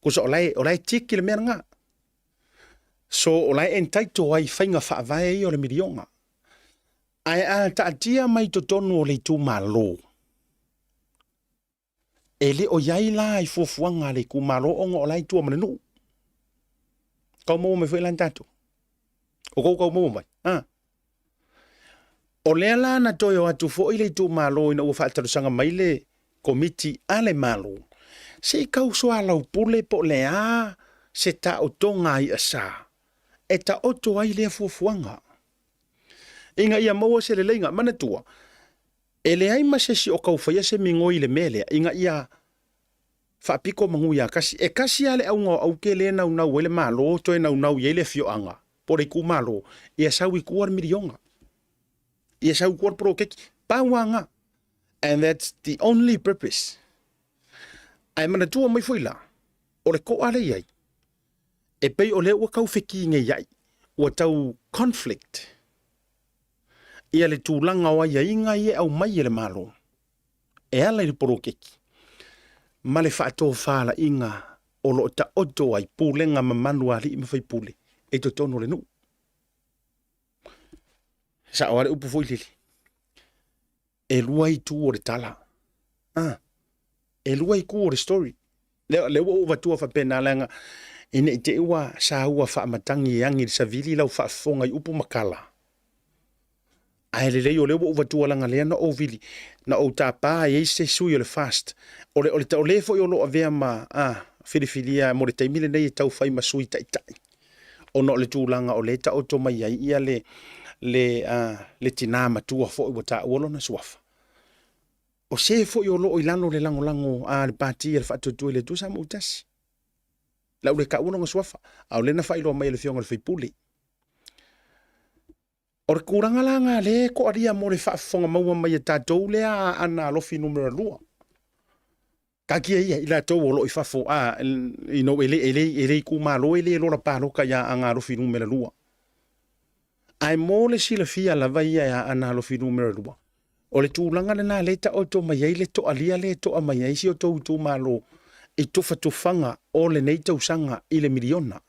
Tusa o la e, o la e tiki le mea lena. So o la e entitle ai i faiga faavae ia o le miliona. Ae a taatia mai totonu o le itumalo, e le o i ai la i fuafuaga a le itumalo ona o la e i tua ma le nuu. Tau maua mai foi la tatou. O kou tau maua mai. Ah. O lea la na toe o atu foi le itumalo ina ua faatalosaga mai le Komiti a le Malo, se i tau soalaupule po o le a se taotoga a i'a sa e taoto ai lea fuafuaga ina ia maua se leleiga. Manatua, e leai ma se isi o tau faia se migoi i le mea lea ina ia faapito manu ia tasi. E tasi lava le auga o Aute lea e naunau ai le Malo, toe naunau i ai le afioaga po o le itumalo, ia sau i tua le miliona, ia sau i tua le poloketi. Pau lava lena. And that's the only purpose. Ae manatua mai foi la, o le toa lea i ai, e pei o lea ua tau fekineiai, ua tau conflict ia le tulaga o aiaiga ia e aumai e le Malo e ala i le poloketi ma le faatofalaiga. o lo o taoto ai pulega mamalu a alii ma faipule i totonu o le nuu. E sao lava le upu foi lele, e lua itu o le tala. Ah, e lua itu o le story. Lea, lea ua ou avatua faapena leaga ina i te i ua saua faamatagi e agi i le savili lau faafofoga i upu ma tala. Ae lelei o lea ua ou avatua leaga lea na ou vili, na ou tapa e i ai se sui o le FAST. O le, o le, o le foi o lo o avea ma ah, filifilia mo le taimi lenei e tau fai ma sui taitai. Ona o le tulaga o lea e taoto mai ai ia le, le, ah, le tinā matua foi ua taua lona suafa. O se foi o lo o i lalo o le lagolago a le Pati a le Faatuatua i le Atua Samoa Tasi. O le a ou le taua lona suafa, a o lea na faailoa mai e le Afioga i le sui usufono. O le tulaga la lena lea e toalia mo le faafofoga maua mai a tatou lea Aana Alofi numera 2. Taatia ia i latou o lo o i fafo, a, you know, e le, e le, e le itumalo e le lola palota ia Aana Alofi numera 2. Ae mo le silafia lava ia e Aana Alofi numera 2, o le tulaga lena lea e taoto mai ai le toalia lea e toa mai ai si o tou itumalo i tufatufaga o lenei tausaga i le miliona.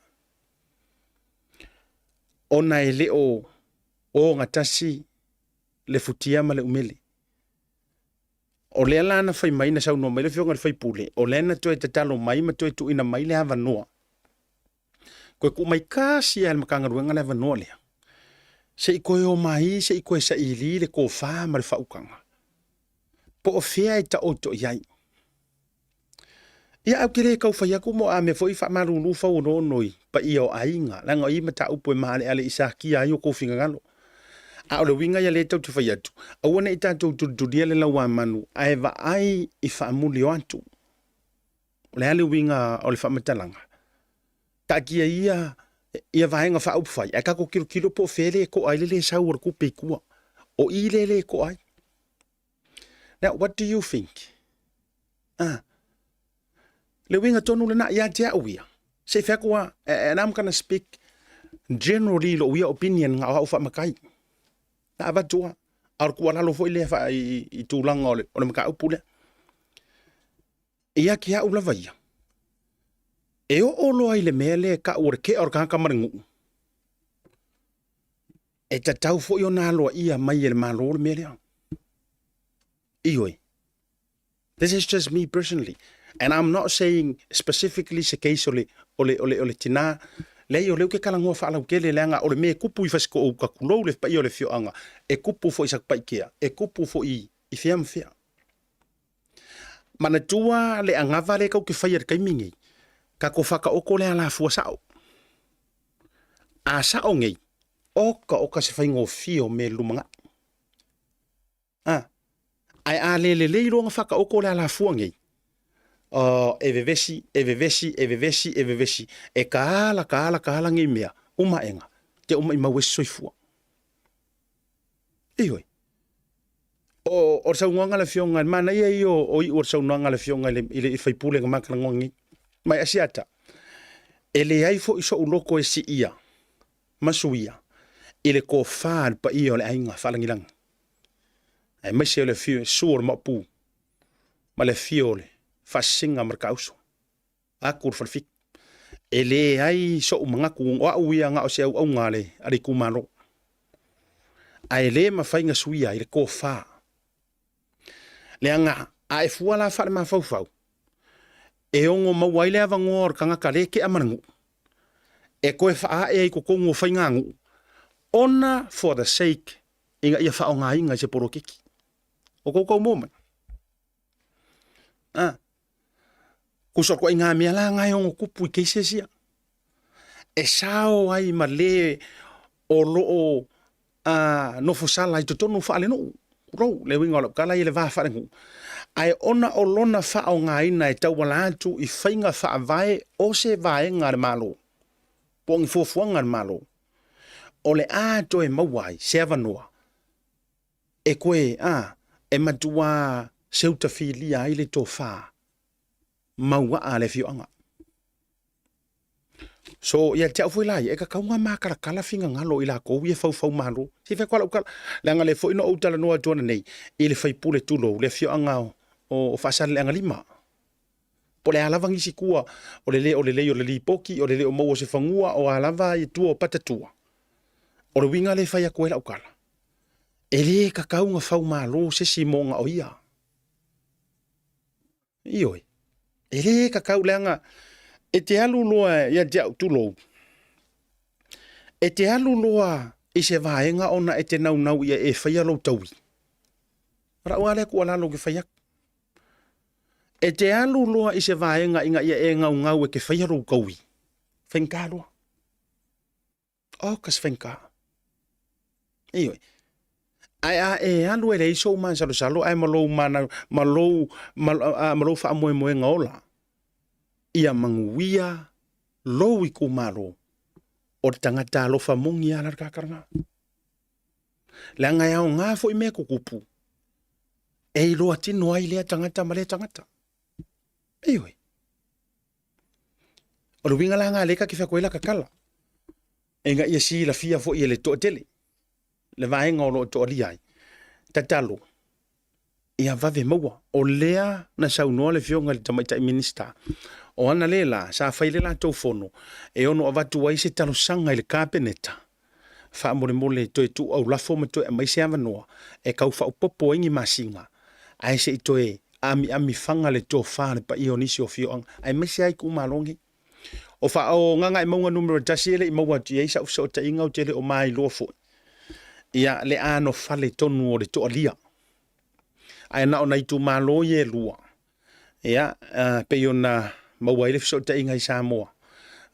Ona e le o ogatasi le futia ma le umele. O lea la na fai mai, na saunoa mai le Afioga i le sui usufono, o lea na toe tatalo mai ma toe tuuina mai le avanoa. Toe tuu mai tasi lava e le Matagaluega le avanoa lea, se i toe omai se i toe saili le tofa ma le faautaga, po o fea e taoto i ai. Ia, ae ou te le tau fai atu mo a mea foi faamalulu fauonoono i paia o aiga, leaga o ia mataupu e maaleale i satia ai o tou finagalo. A o le uiga ia lea e tau te fai atu, aua ne i tatou tulitulia le lauamanu ae vaai i faamuli o atu. O le a le uiga o le faamatalaga? Taatia ia ia vaega faaupufai ae tatou tilotilo po o fea le toa ai le le sau o le tupe i tua. O i lea le toa ai. Now, what do you think? Ah. Le uiga tonu lena ia te au ia. Se i fai atu a, and I'm gonna speak generally lou ia opinion nga o au faamatai. Na avatu a, a o le tuualalo foi lea fa i, i tulaga o le, o le mataupu lea. Ia te au lava ia, e oo loa i le mea lea e tau o le kea o le tagata ma le nuu, e tatau foi ona aloaia mai e le Malo le mea lea. Ioe. This is just me personally. And I'm not saying specifically se case o le, o le, o le, o le tinā. Leai, o lea ou te talanoa faalautele leaga o le mea e tupu i Fasitoouta, tulou le paia o le afioaga, e tupu foi i Satupaitea, e tupu foi i fea ma fea. Manatua le anava lea tatou te faia i le taimi nei, tatou faataoto le alafua sao. A sao nei, oka oka se faigofie o mea i le lumanai. A, ae a le lelei loa ona faataoto le alafua nei, uh, e vevesi, e vevesi, e vevesi, e vevesi, e taala, taala, taala nei mea, uma aega, te o maimau ai se soifua. Ioe. O, o le saunoaga a le Afioga, le manaia ia o, o iu o le saunoaga a le Afioga i le, i le faipule na ma talanoa nei. Mai Asiata, e leai foi so'u loto e siia ma suia i le tofa a le paia o le aiga faalagilagi, aemaise o le afio, susu o le Maopu ma le afio o le Faasisiga ma le Taauso. Atu le Falefitu. E leai so'u manatu, o a'u ia na o se auauna a le, a le itumalo. Ae le mafai na suia i le tofa. Leaga a e fua la faalemafaufau, e ono maua ai le avanoa o le tagata le tea ma le nuu, e toe faaee ai i totonu o faiganuu, ona for the sake ina ia faaaogaina i se poloketi. O tou tau mai. Ah. Kusa koe i ngā mea la ngā e ono kupu i cases ia. E sao ai ma le o loo a nofo sala i totonu faalenuu. Tulou, le uiga o lau tala ia le va faalenuu. Ae ona o lona faaaogaina e tauala atu i faiga faavae o se vaega a le Malo, po o ni fuafuaga a le Malo, o le a toe maua ai se avanoa e koe, a, e matuā seutafilia ai le tofa mauaa a le afioaga. So, ia te au foi la ia, e tatau ona makalakala finagalo i latou ia faufau malo. Se i fai atu lau tala, leaga lea foi na ou talanoa atu ananei i le faipule tulou, le afioaga o, o Faasaleleaga 5. Po o le a lava nisi tua o le le o lelei o le lipoti, o le le o maua o se fanua, o a lava i tua o pata tua. O le uiga lea e fai atu ai lau tala, e le tatau ona faumalo se isi mo na o ia. Ioe. E le tatau leaga e te alu loa ia te au, tulou, e te alu loa i se vaega ona e te naunau ia e faia lou taui. O lau lava lea tuualalo ou te fai atu. E te alu loa i se vaega ina ia e naunau e te faia lou taui, faigata loa. Oka se faigata. Ioe. Ae a e alu e leai sou masalosalo ae ma lou mana, ma lou, ma, a, ma lou faamoemoega ola, ia manuia lou itumalo, o le tagata alofa moni lava la le tagata lena. Leaga e aoga foi mea tutupu e iloa tino ai lea tagata ma lea tagata. Ioe. O le uiga la lena lea ta te fai atu ai lata tala, ina ia silafia foi e le toatele le vaega o lo o toalia ai. Tatalo, ia vave maua. O lea na saunoa le Afioga i le Tamaitai Minisita, o ana le la, sa fai le latou fono e ono avatu ai se talosaga i le Kapeneta, faamolemole toe tuu aulafo ma toe aumai se avanoa e tau faaopoopo ai ni masina, ae se i toe amiami faga le tofa a le paia o nisi o afioaga, aemaise lava itumalo nei. O fa, o Gagaemauga numera 1 e le i maua atu i ai sau fesootaiga ou te le o mailoa foi ia le anofale tonu o le toalia. Ae na o nai itumalo ia e lua, ia, pei ona maua ai le fesootaiga i Samoa.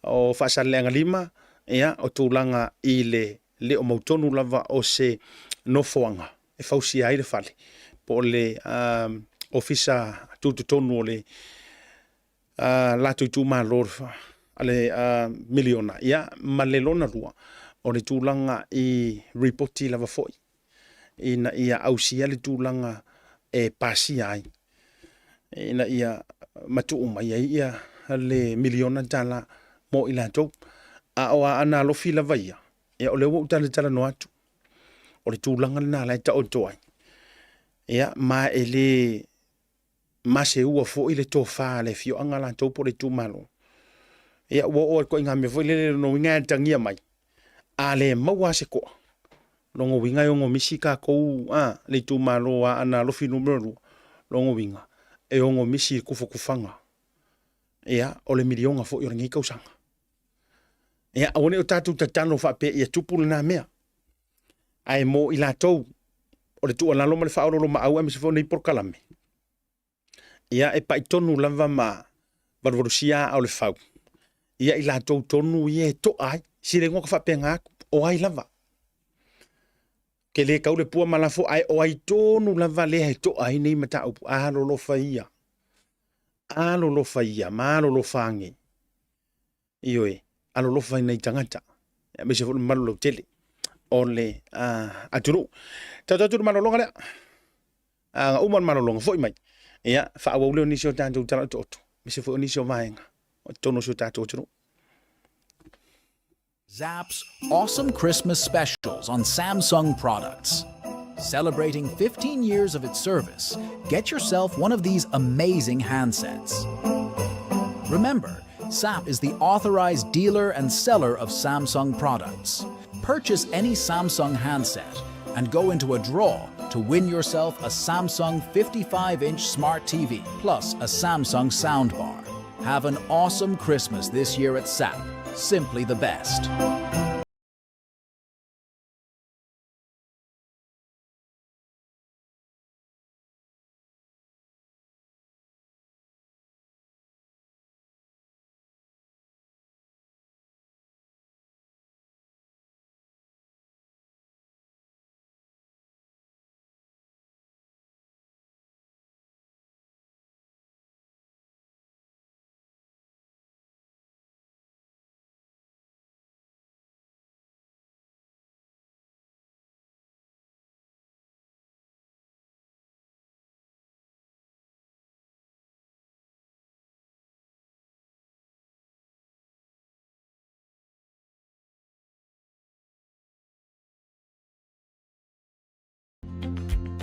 O Faasaleleaga 5, ia, o tulaga i le le o mautonu lava o se nofoaga e fausia ai le fale, po o le ofisa tutotonu o le latou itumalo a le miliona, ia, ma le lona lua, o le tulaga i ripoti lava foi, ina ia ausia le tulaga e pasia ai, ina ia matuu mai ai ia le miliona tala mo i latou. A o Aana Alofi lava ia, ia o lea ua ou talatalanoa atu, o le tulaga lena la e taoto ai, ia, ma e le maseua foi le tofa a le afioaga latou po o le itumalo. Ia ua oo atu i ngā mea foi lele lona uiga e atagia mai, a le maua lava se toa, lona uiga e ono misi tatou a, le itumalo o Aana Alofi numera 2, lona uiga e ono misi i le tufatufaga ia, o le miliona foi o lenei tausaga. Ia, aua ne i o tatou tatalo faapea ia tupu lena mea. Ae mo i latou, o le tuualalo ma le faaoloolomaau aemaise foi o nei polokalame, ia e pai tonu lava ma valuvalusia aa o le fau, ia i latou tonu ia e toa ai. Sili igoa ka faapena atu, o ai lava. Ke le tau le pua ma lafo, ae o ai tonu lava lea e toa ai nei mataupu. Alolofa ia, alolofa ia, ma alolofa ane. Ioe, alolofa i nai tagata, aemaise foi le mamalu lautele o le atunuu. Tatou atu i le malologa lea. A uma le malologa, foi mai. Ia, faaauau lea o nisi o tatou tala otooto, aemaise foi o nisi o vaega o totonu o si o tatou atunuu. Zap's awesome Christmas specials on Samsung products. Celebrating 15 years of its service, get yourself one of these amazing handsets. Remember, SAP is the authorized dealer and seller of Samsung products. Purchase any Samsung handset and go into a draw to win yourself a Samsung 55-inch smart TV plus a Samsung soundbar. Have an awesome Christmas this year at SAP. Simply the best.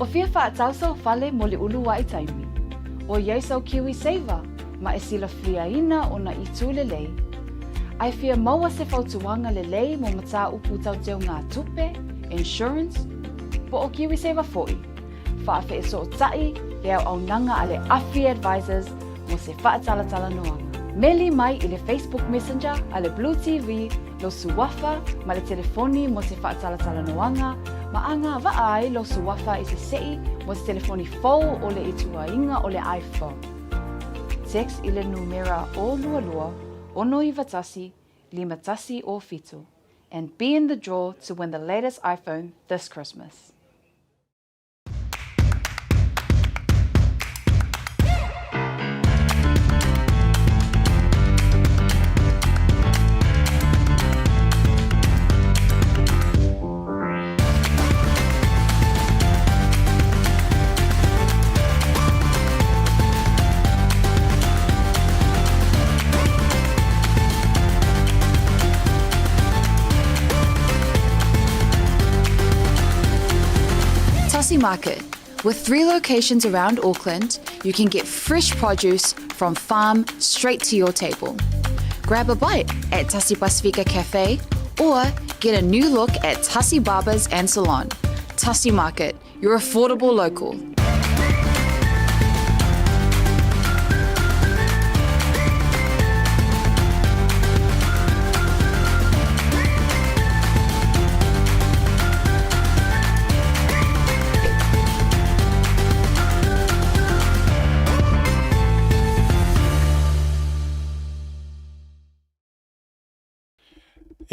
Ua fia faatau sau fale mo le uluai taimi. Ua i ai sau Kiwi Saver? ma e silafiaina ona itu lelei. Ae fia maua se fautuaga lelei mo mataupu tau teugatupe, insurance, po o KiwiSaver foi, faafeesootai le auaunaga a le Afi Advisors mo se faatalatalanoaga. Meli mai i le Facebook Messenger a le Blue TV lou suafa ma le telefoni mo se faatalatalanoaga ma agavaa ai lou suafa i se seʻi mo se telefoni fou o le ituaiga o le iPhone. Text i le numera 022 691 5107 and be in the draw to win the latest iPhone this Christmas. Tassie Market. With three locations around Auckland, you can get fresh produce from farm straight to your table. Grab a bite at Tassie Pasifika Cafe or get a new look at Tassie Barbers and Salon. Tassie Market, your affordable local.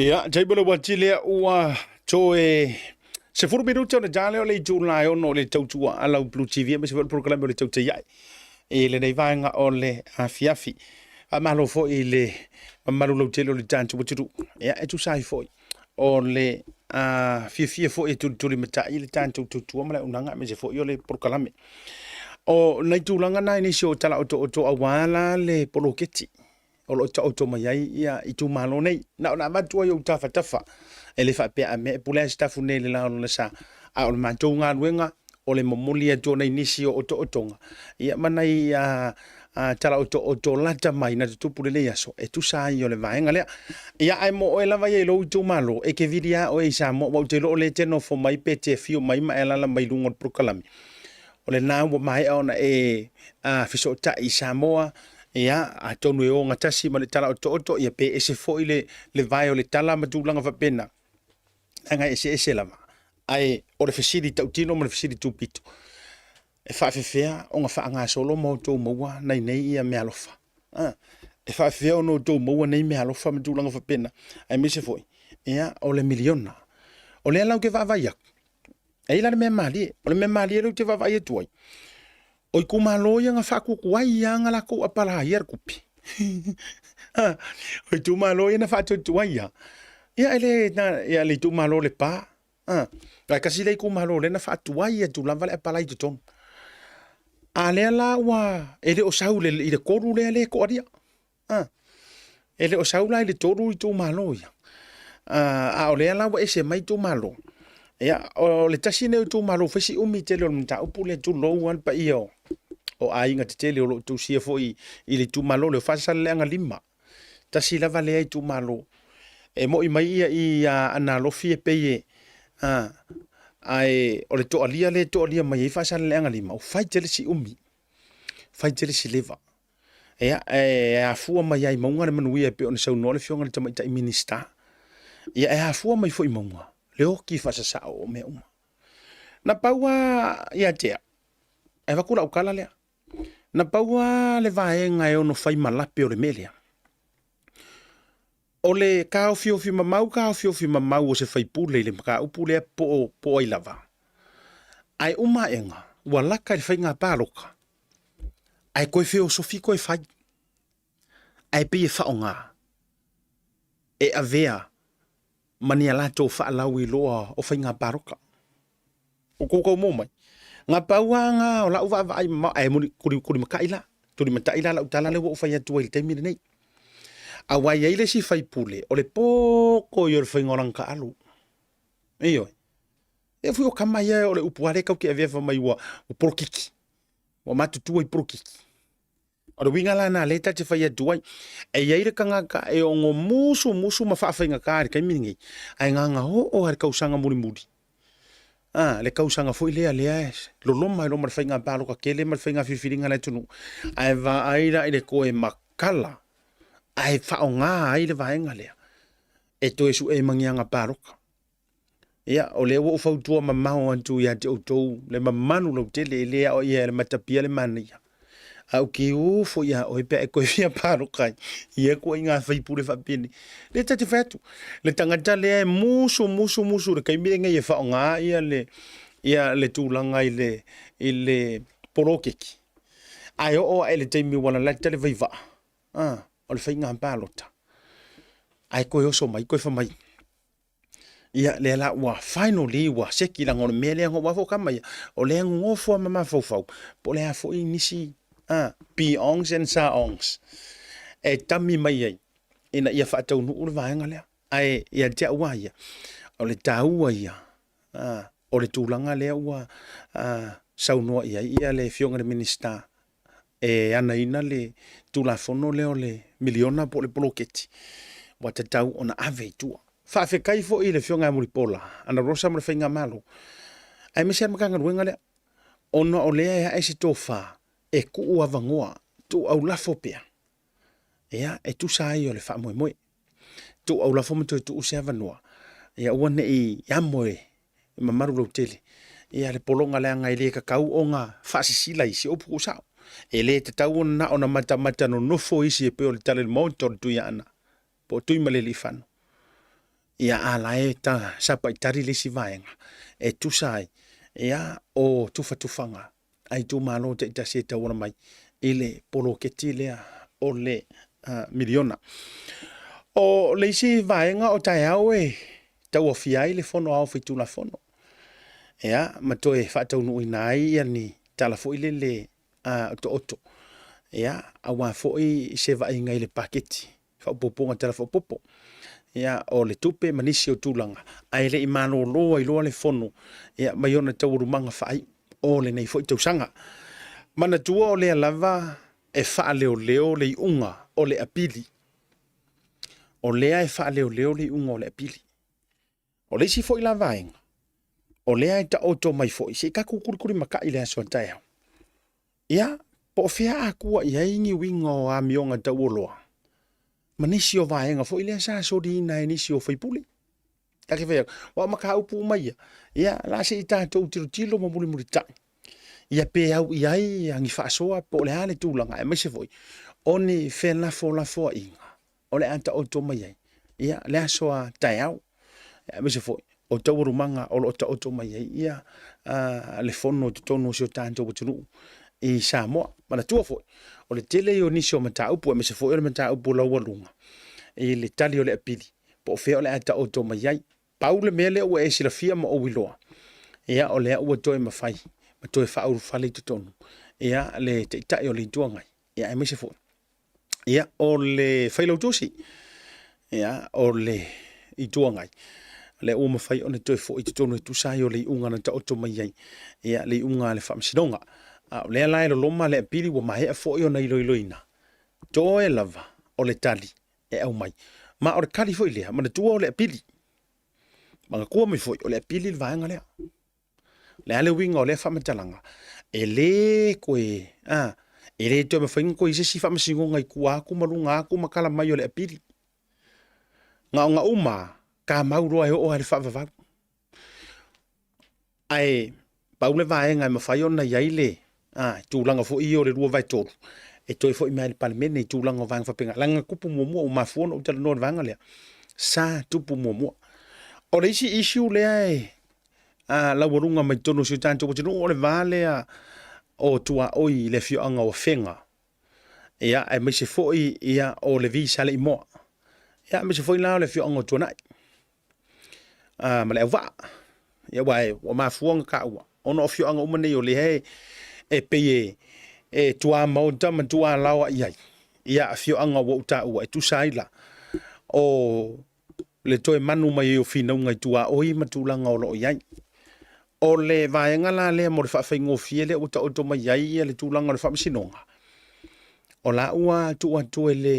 Ia, table ua tile ua toe 10 minute ona ja lea o le itu la e ono o le tautua a lau Blue TV aemaise foi o le polokalame o le tautai ai i lenei vaega o le afiafi. Faamalo foi i le mamalu lautele o le tatou atunuu. Ia, e tusa ai foi o le fiafia foi e tulituli matai i le tatou tautua ma le auaunaga aemaise foi o le polokalame. O nai tulaga na i nisi o tala otooto aua la le poloketi o lo o taoto mai ai ia itumalo nei. Na ona avatu ai ou tafatafa, e le faapea a mea e pule ai se tafu nei i le la o lona sa, a o le matou galuega o le momoli atu o nai nisi o otootoga, ia ma nai a, a tala otooto lata mai na tutupu lenei aso e tusa ai o le vaega lea. Ia ae mo oe lava ia i lou itumalo, e te vili lava oe i Samoa, aua ou te iloa o lea e te nofo mai pe te afio mai ma e alaala mai luga o le polokalame. O lena ua maea ona e fesootai i Samoa, ia, atonu e ogatasi ma le tala otooto, ia pe ese foi le, le vae o le tala ma tulaga faapena, leaga e eseese lava. Ae o le fesili tautino ma le fesili tupito, e faafefea ona faagasolo ma outou maua nai nei ia meaalofa? A, e faafefea ona outou maua nei meaalofa ma tulaga faapena, aemaise foi, ia, o le miliona. O lea la ou te vaavaai atu, E i ai la le mea malie. O le mea malie lea ou te vaavaai atu ai, o itumalo ia na faatuatuai lava na latou apalaia le tupe. O itumalo ia na faatuatuai lava. Ia e le na, ia le itumalo o Lepa. Ae tasi lea itumalo lea na faatuai atu lava le apalai i totonu. A lea la ua e le o sau i le 3 lea lea e toalia. A, e le o sau la i le 3 itumalo ia. A, a o lea la ua ese mai itumalo. Ia, o le tasi lenei o itumalo fai si umi tele o le mataupu lea, tulou lava le paia o, o aiga tetele o lo o tusia foi i le itumalo lea o Faasaleleaga 5. Tasi lava lea itumalo. E moi mai ia i Aana Alofi e pei e, a, ae o le toalia lea e toalia mai ai Faasaleleaga 5, ua fai tele si umi, fai tele si leva. Ia, e afua mai lava i mauga le manuia e pei ona saunoa le Afioga i le Tamaitai Minisita. Ia, e afua mai foi i mauga le oti faasasao o mea uma. Na pau lava ia te au, e avatu lau tala lea, na pau lava le vaega e ono fai malape o le mea lea, o le taofiofi mamau taofiofi mamau o se faipule i le mataupu lea po o, po o ai lava. Ae uma aega, ua lata i le faiga palota, ae toe feosofi toe fai, ae pei e faaaoga e avea ma ni a latou faalauiloa o faiga palota. Ua tou taumua mai? Na pau lava na o lau vaavaai mamao, ae moni tulimatai la, tulimatai la lau tala lea ua ou fai atu ai i le taimi lenei. Aua e i ai le isi faipule, o le poto ia o le faiga o lana taaalo. Ioe. E fui o kama ia o le upu lava lea tatou te avea fai mai ua polokiki, ua matutua i polokiki. O le uiga la lena lea ta te fai atu ai, e i ai le tagata e ono musumusu ma faafaigata i le taimi lenei, ae gagaoo lava i le tausaga mulimuli, a, le tausaga foi lea lea e loloma ai loa ma le faiga palota tele ma le faiga filifiliga a le atunuu, ae vaai la i le toe matala ae faaaoga ai le vaega lea e toe sue ai ma ni aga palota. Ia, o lea ua ou fautua mamao atu ia te outou le mamalu lautele, e le aoaia e le matapia le manaia. A ou te ofo iā oe pe a e toe fia paloka ai ia ituaiga faipule faapenei. Lea ta te fai atu, le tagata lea e musu musu musu i le taimi lenei e faaaoga ia le, ia le tulaga i le, i le poloketi, ae oo ae i le taimi ua lalata le vaivaa, a, o le faiga palota, ae toe oso mai toe fai mai, Ia, lea la ua finally ua seki leaga o le mea lea na ou afa o tama ia, o lea e nonofo lava ma mafaufau po o le a foi nisi peongs and saongs e tami mai ai ina ia faataunuu le vaega lea. Ae ia te au lava ia, o le taua ia o le tulaga lea ua saunoa i ai le Afioga i le Minisita e anaina le Tulafono lea o le miliona po o le poloketi ua tatau ona ave i tua. Faafetai foi i le Afioga ia Mulipola Anarosa ma le Faigamalo, aemaise lava le Matagaluega lea, ona o lea e ae se tofa e tuu avanoa, tuu aulafo pea, ia, e tusa ai o le faamoemoe. Tuu aulafo ma toe tuu se avanoa, ia aua ne i amo e mamalu lautele ia le pologa leaga e le tatau ona faasisila isi upu tuusao. E le tatau ona na ona matamata nonofo isi e pei o le tala i le Maota o le Tuiaana po o Tuimalealiifano. Ia a la e ta sapaitali le isi vaega e tusa ai ia o tufatufaga a itumalo taitasi e tauala mai i le poloketi lea o le miliona. O le isi vaega o taeao e tauafia ai le Fono Aoao Faitulafono, ia, ma toe faataunuuina ai ia ni tala foi lele otooto, ia, aua foi se vaaiga i le paketi faaopoopoga tala faaopoopo ia, o le tupe ma nisi o tulaga, ae le i malolo ai loa le fono ia, mai ona taualumaga faaiu o lenei foi tausaga. Manatua o lea lava e faaleoleo le iuga o le apili. O lea e faaleoleo le iuga o le apili. O le isi foi la vaega, o lea e taoto mai foi, se i tatou tulitulimatai i le aso a taeao. Ia, po o fea a tua i ai ni uiga o amioga tauoloa ma nisi o vaega foi lea sa soliina e nisi o faipule. Ta te fai atu, aua o mataupu uma ia, ia, la se i tatou tilotilo ma mulimulitai, ia pe au i ai ni faasoa po o le a le tulaga, aemaise foi o ni felafolafoaiga o le a taoto mai ai ia le aso a taeao, aemaise foi o taualumaga o lo o taoto mai ai ia le fono i totonu o si o tatou atunuu i Samoa. Manatua foi, o le tele ia o nisi o mataupu, aemaise foi o le mataupu laualuga i le tali o le apili, po o fea o le a taoto mai ai. Pau le mea lea ua e silafia ma ou iloa, ia o lea ua toe mafai ma toe faaulufale i totonu ia le Taitai o le Itu Agai, ia aemaise foi ia o le Failautusi ia o le Itu Agai, lea ua mafai ona toe foi i totonu e tusa ai o le iuga na taoto mai ai ia le iuga a le Faamasinoga. A o lea la e loloma le apili ua maea foi ona iloiloina, toe lava o le tali e aumai. Ma o le tali foi lea, manatua o le apili. Manatua mai foi, o le apili le vaega lea. O le a le uiga o lea faamatalaga? E le toe, a, e le toe mafai ona toe i se isi faamasinoga i tua atu ma luga atu ma tala mai o le apili. Na ona uma lava, tamau loa e oo lava i le faavavau. Ae pau le vaega e mafai ona i ai le tulaga foi ia o le 2/3 e toe foi mai i le Palemene i tulaga o vaega faapena, leaga na tupu muamua, ua mafua ona ou talanoa i le vaega lea, sa tupu muamua. O le isi issue lea e laualuga mai totonu o si o tatou atunuu, o le va lea o tuaoi i le afioaga o Afega, ia, aemaise foi ia, o Levi Saleimoa, ia, aemaise foi la o le afioaga o Tuanai ma le Auvaa. Ia, aua e, ua mafua ona taua, ona o afioaga uma nei o lea e, e pei e, e tuamaota ma tualaoa i ai ia afioaga ua ou taua e tusa ai la o le toe manu mai ai o finauga i tuaoi ma tulaga o lo o i ai. O le vaega la lea mo le faafaigofie lea ua taoto mai ai le tulaga o le faamasinoga. O la ua tuu atu e le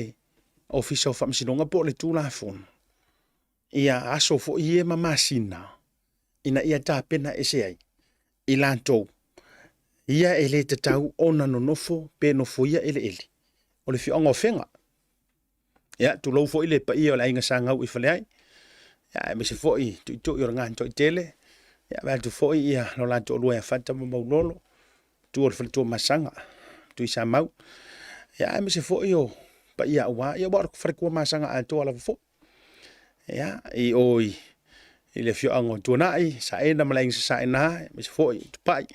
Ofisa o Faamasinoga po o le Tulafono ia aso foi ia ma masina ina ia tapena ese ai i latou ia e le tatau ona nonofo pe nofoia eleele o le afioaga o Afega. Ia, tulou foi le paia o le aiga Sagau i Faleai, ia, aemaise foi tuitui o le Gatoaitele, ia, vae atu foi ia lo la toalua ia Fata ma Maulolo, tua o le faletua Masaga, Tuisamau, ia, aemaise foi o paia aua, ia, aua o le faletua Masaga atoa lava foi. Ia, i o i, i le afioaga o Tuanai, Saena ma le aiga Sasaena, aemaise foi Tupai.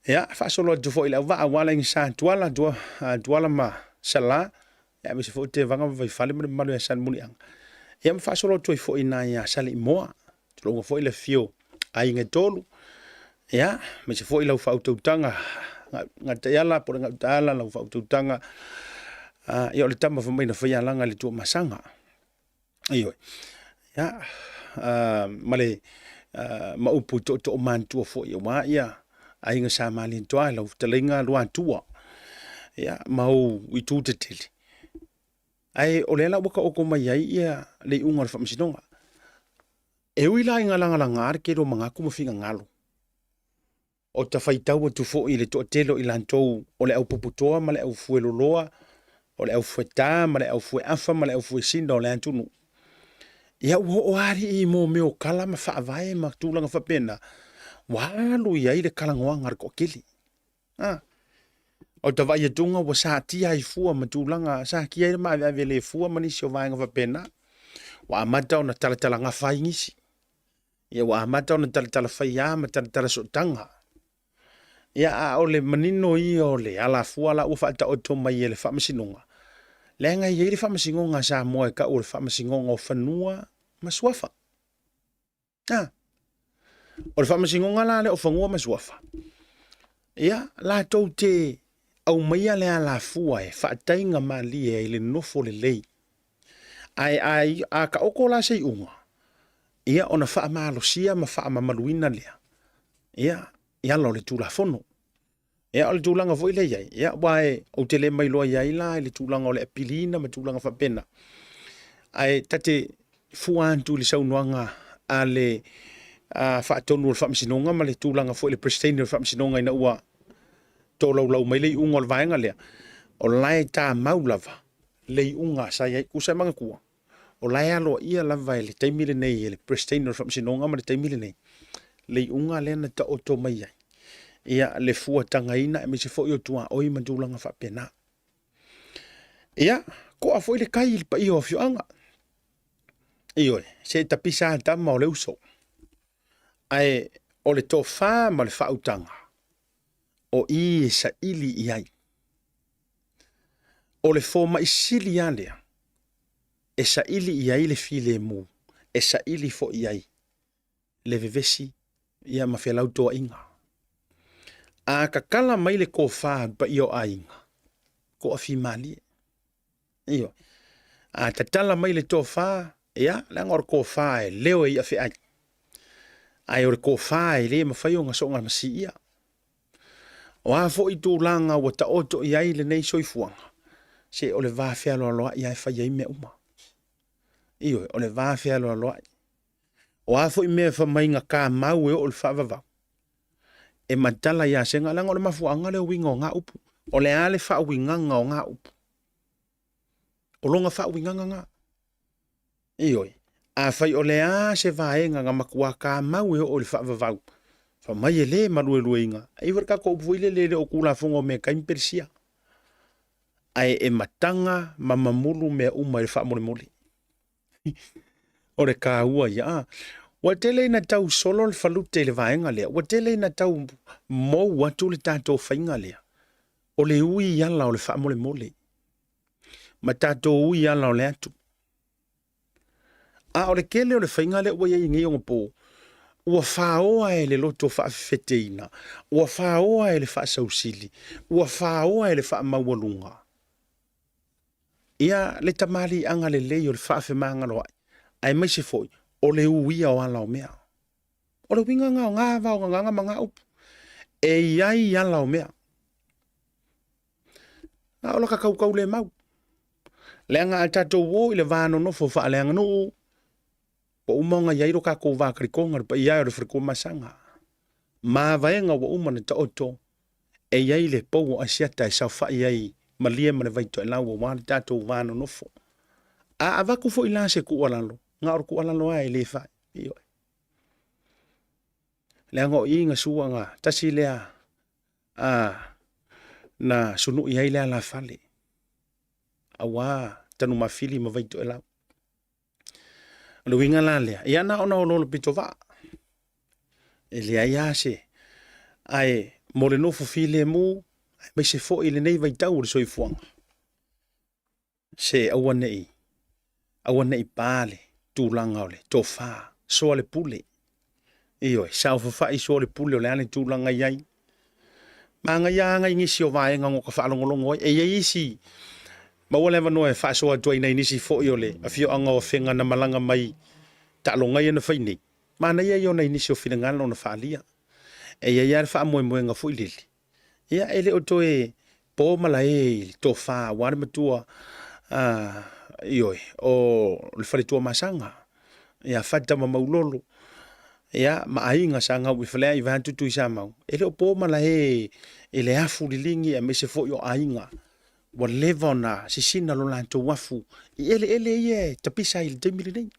Ia, faasolo atu foi i le auvaa aua le aiga Sa Tuala, Tua, Tuala ma Sala, ia, aemaise foi Tevaga ma Vaifale ma le mamalu ia Salemuliaga. Ia, ma faasolo atu ai foi i nai ia Saleimoa, tulouna foi le afio o aiga e tolu, ia, aemaise foi lau faautautaga Gataiala po o le Gautaala, lau faautautaga, ia, o le tama fai mai na faialaga i le Tuamasaga. Ioe. Ia, ma le ma upu i tootoo matutua foi aua ia aiga Sa Malietoa, lau fetalaiga Luatua, ia, ma ou itu tetele. Ae o lea la ua taoto mai ai ia le iuga o le faamasinoga. E ui la ina lagalaga le tele o manatu ma finagalo, o ta faitau atu foi i le toatele o i latou o le au puputoa ma le au fueloloa, o le au fueta ma le au fueafa ma le au fuesina o le atunuu, ia ua oo alii i mea o kala ma faavae ma tulaga faapena, ua alu i ai le talanoaga a le toatele. A, o ta vaai atuga ua satia ai fua ma tulaga, satia ai le maaveave le fua ma nisi o vaega faapena. Ua amata ona talatalagafa ai nisi. Ia ua amata ona talatala faiā ma talatala sootaga. Ia a o le manino ia o le alafua la ua faataoto mai e le Faamasinoga, leaga e i ai le Faamasinoga a Samoa e tau o le Faamasinoga o Fanua ma Suafa. A, o le Faamasinoga la lea o Fanua ma Suafa, ia latou te aumaia le alafua e faataiga malie ai le nofo lelei. Ae a, a taoto la se iuga, ia ona faamalosia ma faamamaluina lea, ia, i ala o le Tulafono. Ia, o le tulaga foi lea i ai, ia, aua e, ou te le mailoa i ai la i le tulaga o le apiliina ma tulaga faapena. Ae ta te fua atu i le saunoaga a le a faatonu o le Faamasinoga ma le tulaga foi le Peresetene o le Faamasinoga ina ua tolaulau mai le iuga o le vaega lea, o la e tamau lava le iuga sa i ai. Tusa e manatua, o la e aloaia lava i le taimi lenei e le Peresetene o le Faamasinoga ma le taimi lenei le iuga lea na taoto mai ai ia le fuatagaina aemaise foi o tuaoi ma tulaga faapena. Ia, toa foi le tai i le paia o afioaga. Ioe, se tapisa lava tama o le uso. Ae o le tofa ma le faautaga, o i e saili i ai. O le fomai sili lava lea e saili i ai le filemu, e saili foi i ai le vevesi ia ma felautoaʻiga. A tatala mai le tofa a le paia o aiga, toafimalie. Ioe. A tatala mai le tofa, ia, leaga o le tofa e leo e iafeai. Ae o le tofa e le mafai ona soona masiia. O a foi tulaga ua taoto i ai lenei soifuaga, se o le va fealoaloai lava e fai ai mea uma. Ioe, o le va fealoaloai. O a foi mea e fai mai na kamau e oo i le faavavau, e matala ia sega, leaga o le mafuaaga lea o uiga o na upu. O le a le faauigaga o na upu? O lona faauigaga na. Ioe, afai o le a se vaega na matua kamau e oo i le faavavau, fai mai e le maluelueina, e i ai foi le tatou upu foi lele e le o Tulafono o Metai ma Peresia, ae e mataga ma mamulu mea uma i le faamolemole. O le taua ia. A, ua tele ina tau solo le falute i le vaega lea, ua tele ina tau mou atu le tatou faiga lea, o le ui i ala o le faamolemole, ma tatou ui i ala o le atu. A o le tele o le faiga lea ua i ai nei onapo, ua faoa e le loto faafefeteina, ua faoa e le faasausili, ua faoa e le faamaualuga ia le tamaliiaga lelei o le faafemagaloai, aemaise foi o le uia o ala o mea. O le uiga lena o na vaogagaga ma na upu. E i ai ala o mea. A o laka kaukau le mau. Leaga a tatou o i le va nonofo faaleaganuu, ua uma ona i ai lo tatou va talitoga le paia e o le Faletuamasaga. Mavaega ua uma ona taoto e i ai le pou o Asiata e saofai ai malie ma le Vaitoelau aua le tatou va nonofo. A avatu foi la se tuualalo, na o le tuualalo lava e le fai. Ioe. Leaga o i na sua na tasi lea a na sunui ai le alafale aua Tanumafili ma Vaitoelau. O le uiga la lea, ia na ona oloolo pitovaa. E leai lava se, ae mo le nofo filemu, aemaise foi i lenei vaitau o le soifuaga, se aua ne i, aua ne i pa le tulaga o le tofa, soa le pule. Ioe, saofafai soa le pule o le a le tulaga i ai. Manaia lava nai nisi o vaega na ta faalogologo ai. E i ai isi, maua le avanoa e faasoa atu ai nai nisi foi o le afioaga o Afega na malaga mai taaloga ia na fai nei. Manaia ia o nai nisi o finagalo na faaalia. E i ai lava le faamoemoega foi lele, ia e le o toe po malae i le tofa aua le matua, ioe, o le faletua Masaga ia Fata ma Maulolo, ia, ma aiga sa gau i Faleai vaeatu Tuisamau, e le o po malae i le afu liligi aemaise foi o aiga ua leva ona sisina lo latou afu i eleele ia e tapisa ai i le taimi lenei.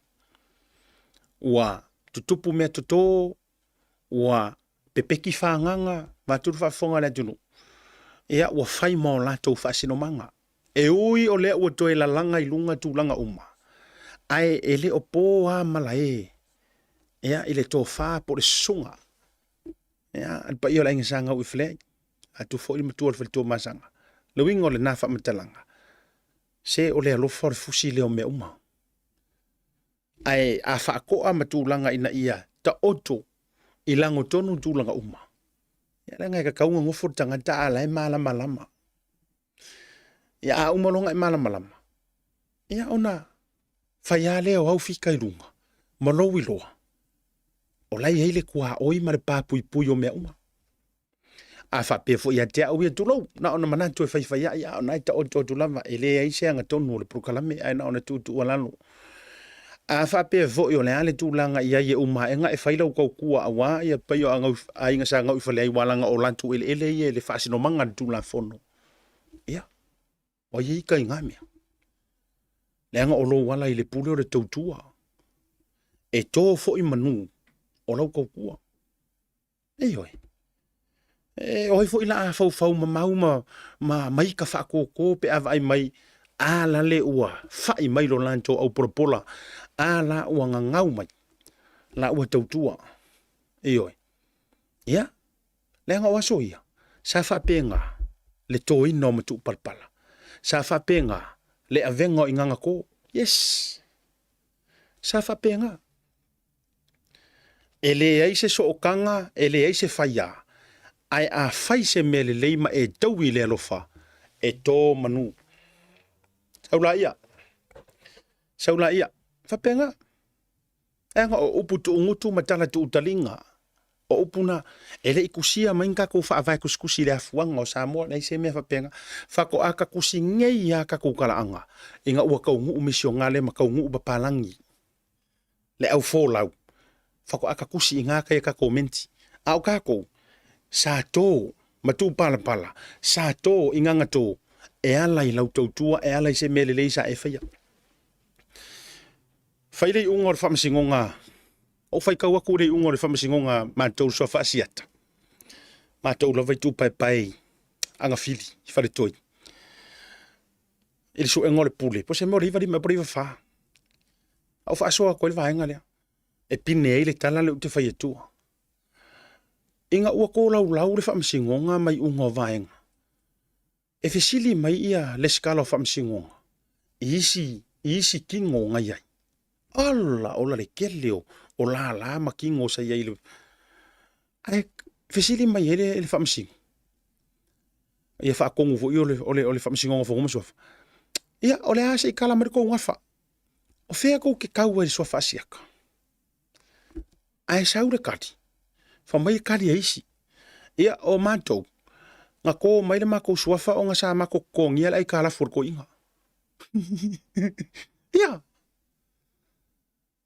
Ua tutupu mea toto, ua pepeki fagaga, vaeatu le faafofoga a le atunuu, ia ua fai ma o latou faasinomaga. E ui o lea ua toe lalaga i luga tulaga uma, ae e le o po lava malae ia, i le tofa po o le susuga ia, a le paia o le Aiga Sa Gauifleai, atu foi le matua o le faletua Masaga. Le uiga o lena faamatalaga, se o le alofa o le fusi lea o mea uma. Ae a faatoa ma tulaga ina ia taoto i lagotonu tulaga uma, ia leaga e tatau ona nofo le tagata a la e malamalama. Ia a uma loa ona e malamalama, ia ona fai lava lea o au fika i luga ma lou iloa, o la e i ai le tuaoi ma le papuipui o mea uma. A faapea foi ia te au ia, tulou, na ona manatu e faifaiai, a o na e taoto atu lava, e leai se agatonu o le polokalame, ae na ona tuutuualalo. A faapea foi o le a le tulaga i ai e uma ae e fai lau tautua aua ia paia o aiga sa gau i faleai ua laga o latou eleele ia i le faasinomaga a le Tulafono. Ia, o ai e ita i na mea? Leaga o lou ala i le pule o le tautua. E to foi manu o lau tautua. Ioe. E, o ai foi la a faufau mamau ma, ma, ma ika faakōkō pe a vaai mai, a la le ua fa'i mai lo latou aupolapola, a la ua gagau mai, la ua tautua. Ioe. Ia, leaga o aso ia, sa faapena le tōina o matuupalapala, sa faapena le avega o igagatō. Yes! Sa faapena. E leai se sootaga, e leai se faiā, ae a fai se mea lelei ma e taui i le alofa, e tō manu. Sau laia, sau laia. Faapena. Leaga o upu tuugutu ma tala tuutaliga, o upu na, e le i tusia mai ni tatou faavae tusitusi i le afuaga o Samoa, leai se mea faapena. Faatoa ta tusi nei lava tatou talaaga ina ua taunuu misionale ma taunuu papalagi le au folau, faatoa tatusi i gata ia tatou menti. A o tatou, sa to ma tuupalapala, sa to i gagato, e ala i lau tautua, e ala i se mea lelei sa e faia. Fai le iuga o le faamasinoga, ou faitau atu i le iuga o le faamasinoga matou le Suafa Asiata, matou lava i tuupaepae i Agafili, i Faletoi. I le suega o le pule, po o se mea o le 95 po o le 94. A ou faasoa atu ai le vaega lea, e pine ai le tala lea ou te fai atua. Ina ua tolaulau le faamasinoga ma iuga o vaega, e fesili mai ia lesitala o faamasinoga i isi, i isi tino na i ai. Ala, ola le tele o, o lala ma tino sa i ai. Le... Ae fesili mai ai le, le faamasino. Ia faatonu foi o le, o le, o le Faamasinoga o Fanua ma Suafa. Ia, o le a se i tala mai le tou gafa. O fea tou te tau ai i le Suafa Asiata? Ae sau le tali, fai mai e tali e isi. Ia, o matou, Na kō mai le makou suafa ona sa makou totogia le aikalafu o le toeaina. Ia!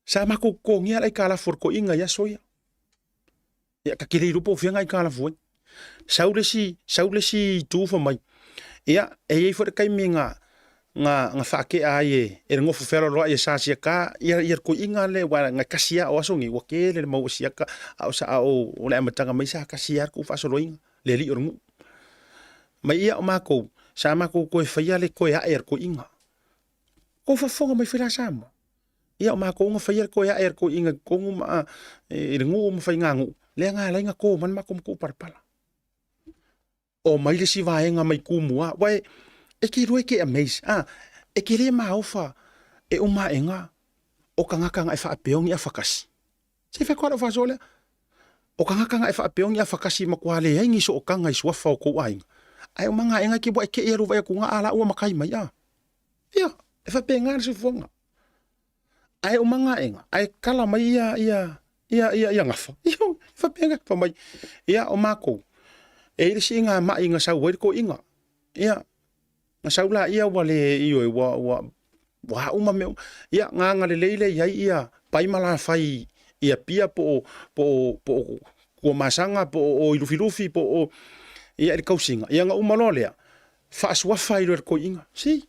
Sa makou totogia le aikalafu o le toeaina i aso ia. Ia, ta te le iloa po o fea na aikalafu ai. Sau le isi, sau le isi itu fai mai, ia, e i ai foi le taimi na, na, na faatea ai e, e le nofo fealoaloai e Sa Siata ia, ia le toeaina lea, aua na tasi lava, o aso nei ua tele le mau asiata, a o sa, a o, o le amataga mai sa tasi lava le tou faasoloina, le alii o le nuu. Mai ia o matou, sa matou toe faia le toe ae a le toeaina. Tou faafofoga mai foi la Samoa. Ia o matou na faia le toe ae a le toeaina i totonu ma i le nuu ma faiganuu, lea na ala ai ona to mai le matou matua palapala. Omai le isi vaega mai Tumua, aua e te iloa e te amaze, a, e te le maofa e uma aega o tagata na e faapea o ni afatasi. Se i fai atu lava lau faasoa lea, o tagata na e faapea o ni afatasi matua leai ni sootaga i suafa o tou aiga, ae uma aega e te ua e tei alu vaai atu a la ua matai mai, a. Ia, e faapena le soifuaga. Ae uma aega, ae kala mai ia, ia, ia, ia, ia gafa. Ia, e faapena, fai mai, ia, o matou, e i ai le siiga mai na sau ai le toeaina. Ia, na sau laia ua le, ioe, ua, ua, ua a uma mea uma. Ia, na agalelei lea i ai ia pai ma lafai i Apia po o, po o, po o Tuamasaga po o i Lufilufi po o, ia, i le tausiga. Ia, na uma loa lea, faasuafa ai loa e le toeaina. Si!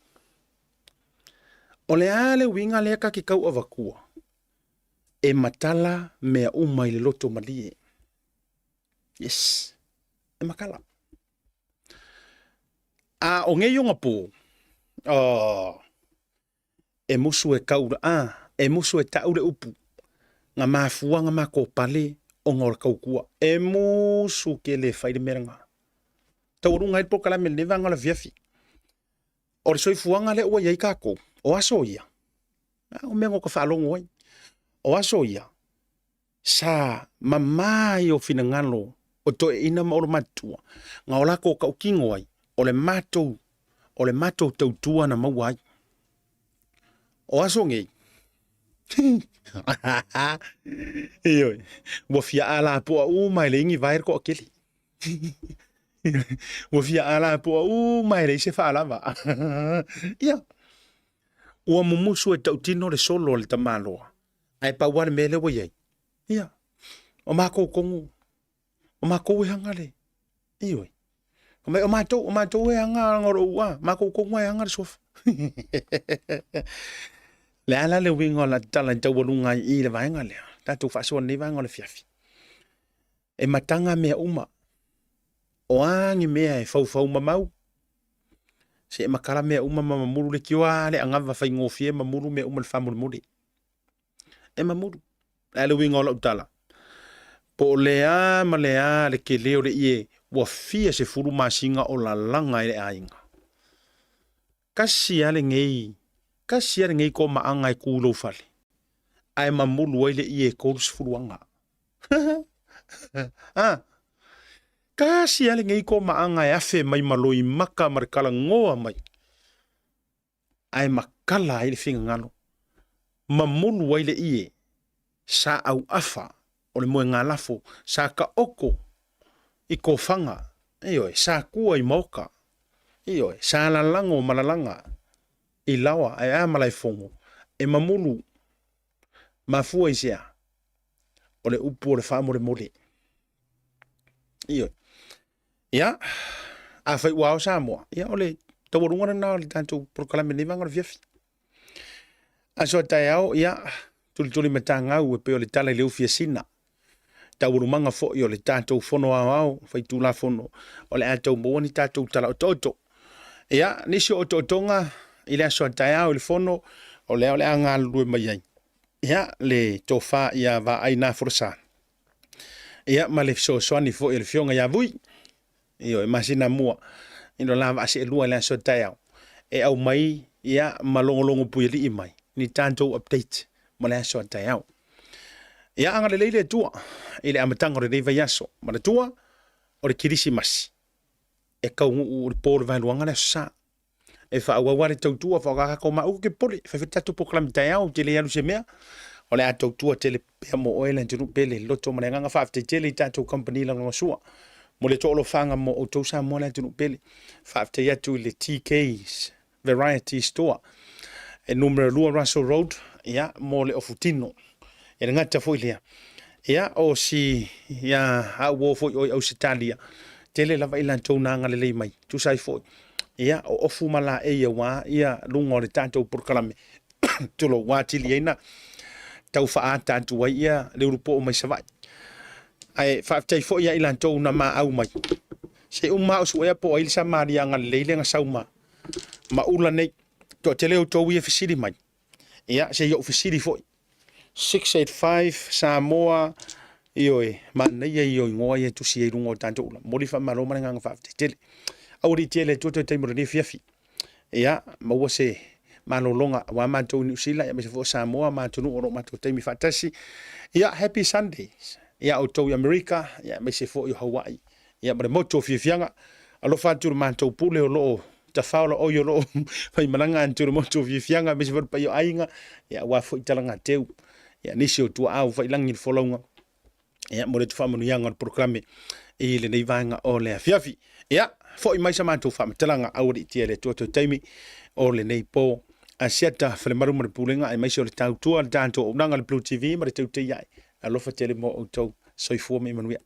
O le a le uiga lea ta te tau avatua? E matala mea uma i le loto malie. Yes, e matala. A o nei ona pō, oh, e musu e kau, a, e musu e tau le upu, nga mafua nga makou pale ona o le tautua. E musu ke le fai le mea lena. Taualuga ai le polokalame i lenei vaega o le afiafi. O le soifuaga lea ua i ai tatou, o aso ia, a o mea na ota faalogo ai, o aso ia, sa mama ai o finagalo o toeaiina ma olomatua, na o latou tautino ai, o le matou, o le matou tautua na maua ai. O aso nei, ioe, ua fia alapoa uma e leai ni vae le toatele. Ua fia alapoa uma e leai se faalava. Ia, ua mumusu e tautino le solo a le tamaloa, ae pau lava le mea lea ua i ai, ia, o makou tonu, o makou e aga le, ioe. Fai mai, o matou, o matou e aga aga o lou a, makou tonu e aga le suafa. Le a la le uiga o la tala i taualuga ai i le vaega lea, tatou faasoa nei vaega o le afiafi. E mataga mea uma. O a ni mea e faufau mamau, se e makala mea uma ma mamulu le tioa le agava faigofie mamulu mea uma le faamolemole. E mamulu. Le a le uiga o lau tala? Po o le a ma le a le tele o le ie ua fia 10 masina o lalaga ai le aiga. Tasi lava lenei, tasi lava lenei komaaga e tu i lou fale, ae mamulu ai le ie e 30 aga. A, tasi lava lenei komaaga e afe mai ma loimaka ma le talanoa mai, ae makala ai le finagalo, mamulu ai le ie sa auafa o le moegalafo, sa taoto i tofaga, ioe, sa tua i maota, ioe, sa lalago ma lalaga i laoa ae a malaefono, e mamulu. Mafua i se a? O le upu o le faamolemole. Ioe. Ia, afai ua ao Samoa, ia o le taualuga lena o le tatou polokalame nei vaega o le afiafi. Aso a taeao, ia, tulituli matagau e pei o le tala i le ufi a Sina. Taualumaga foi o le tatou fono aoao faitulafono o le a tau maua ni tatou tala otooto. Ia, nisi o otootoga i le aso a taeao i le fono, o lea o le a galulue mai ai. Ia, le tofa ia Vaai Nafolasa. Ia, ma le fesoasoani foi a le Afioga ia Vui. Ioe, masina mua i lo la vaa seelua i le aso taeao e aumai ia ma logologo puialii mai ni tatou update mo le aso a taeao. Ia agalelei le Atua i le amataga o lenei vaiaso. Manatua, o le Kerisimasi e taunuu i le po o le Vaeluaga le Aso Sa. E faaauau lava le tautua, faaaoga ma au ke pole, fai foi tatou polokalame taeao, ou te le alu se mea. O le a tautua tele pea mo oe le atunuu pele, loto ma le agaga faafetai tele i tatou kamupani lagolagosua. Mo le toalofaga mo outou Samoa le atunuu pele. Faafetai atu i le TK's Variety Store e numera 2 Russell Road, ia, mo le ofutino. E le gata foi lea, ia, o si ia au o foi o i Ausetalia, tele lava i latou na agalelei mai, tusa ai foi, ia, o ofu ma laei aua ia luga o le tatou polokalame, tulou, ua atili ai na tau faaata atu ai ia le ulupoo mai Savaii. Ae faafetai foi ia i latou na maau mai. Se i uma au suea po o ai le Samaria agalelei lea na sau ma ma ula nei. Toatele outou ia fesili mai. Ia, se i ou fesili foi. 685 Samoa, ioe, manaia ia o igoa ia e tusi ai i luga o tatou ula. Momoli faamalo ma le agaga faafetai tele. Aua le tele atu toe taimi o lenei afiafi. Ia, maua se malologa aua matou i Niu Sila, aemaise foi o Samoa ma atunuu o lo o matou taimi faatasi. Ia, happy Sunday ia outou i Amerika, ia, aemaise foi o Hawaii, ia, ma le motu o fiafiaga. Alofa atu i le matou pule o lo o tafaola oi o lo o faimalaga atu i le motu o fiafiaga, aemaise foi le paia o aiga, ia, aua foi talagateu, ia, nisi o tuaau failangi i le folauga. Ia, mo le atu faamanuiaga o le polokalame i lenei vaega o le afiafi. Ia, foi mai sa matou faamatalaga aualiitia e le Atua toe taimi o lenei po. Asiata Falemalu ma le Pulega aemaise o le tautua le tatou auaunaga le Blue TV ma le Teutei Ae. Alofa tele mo outou. Soifua ma ia manuia.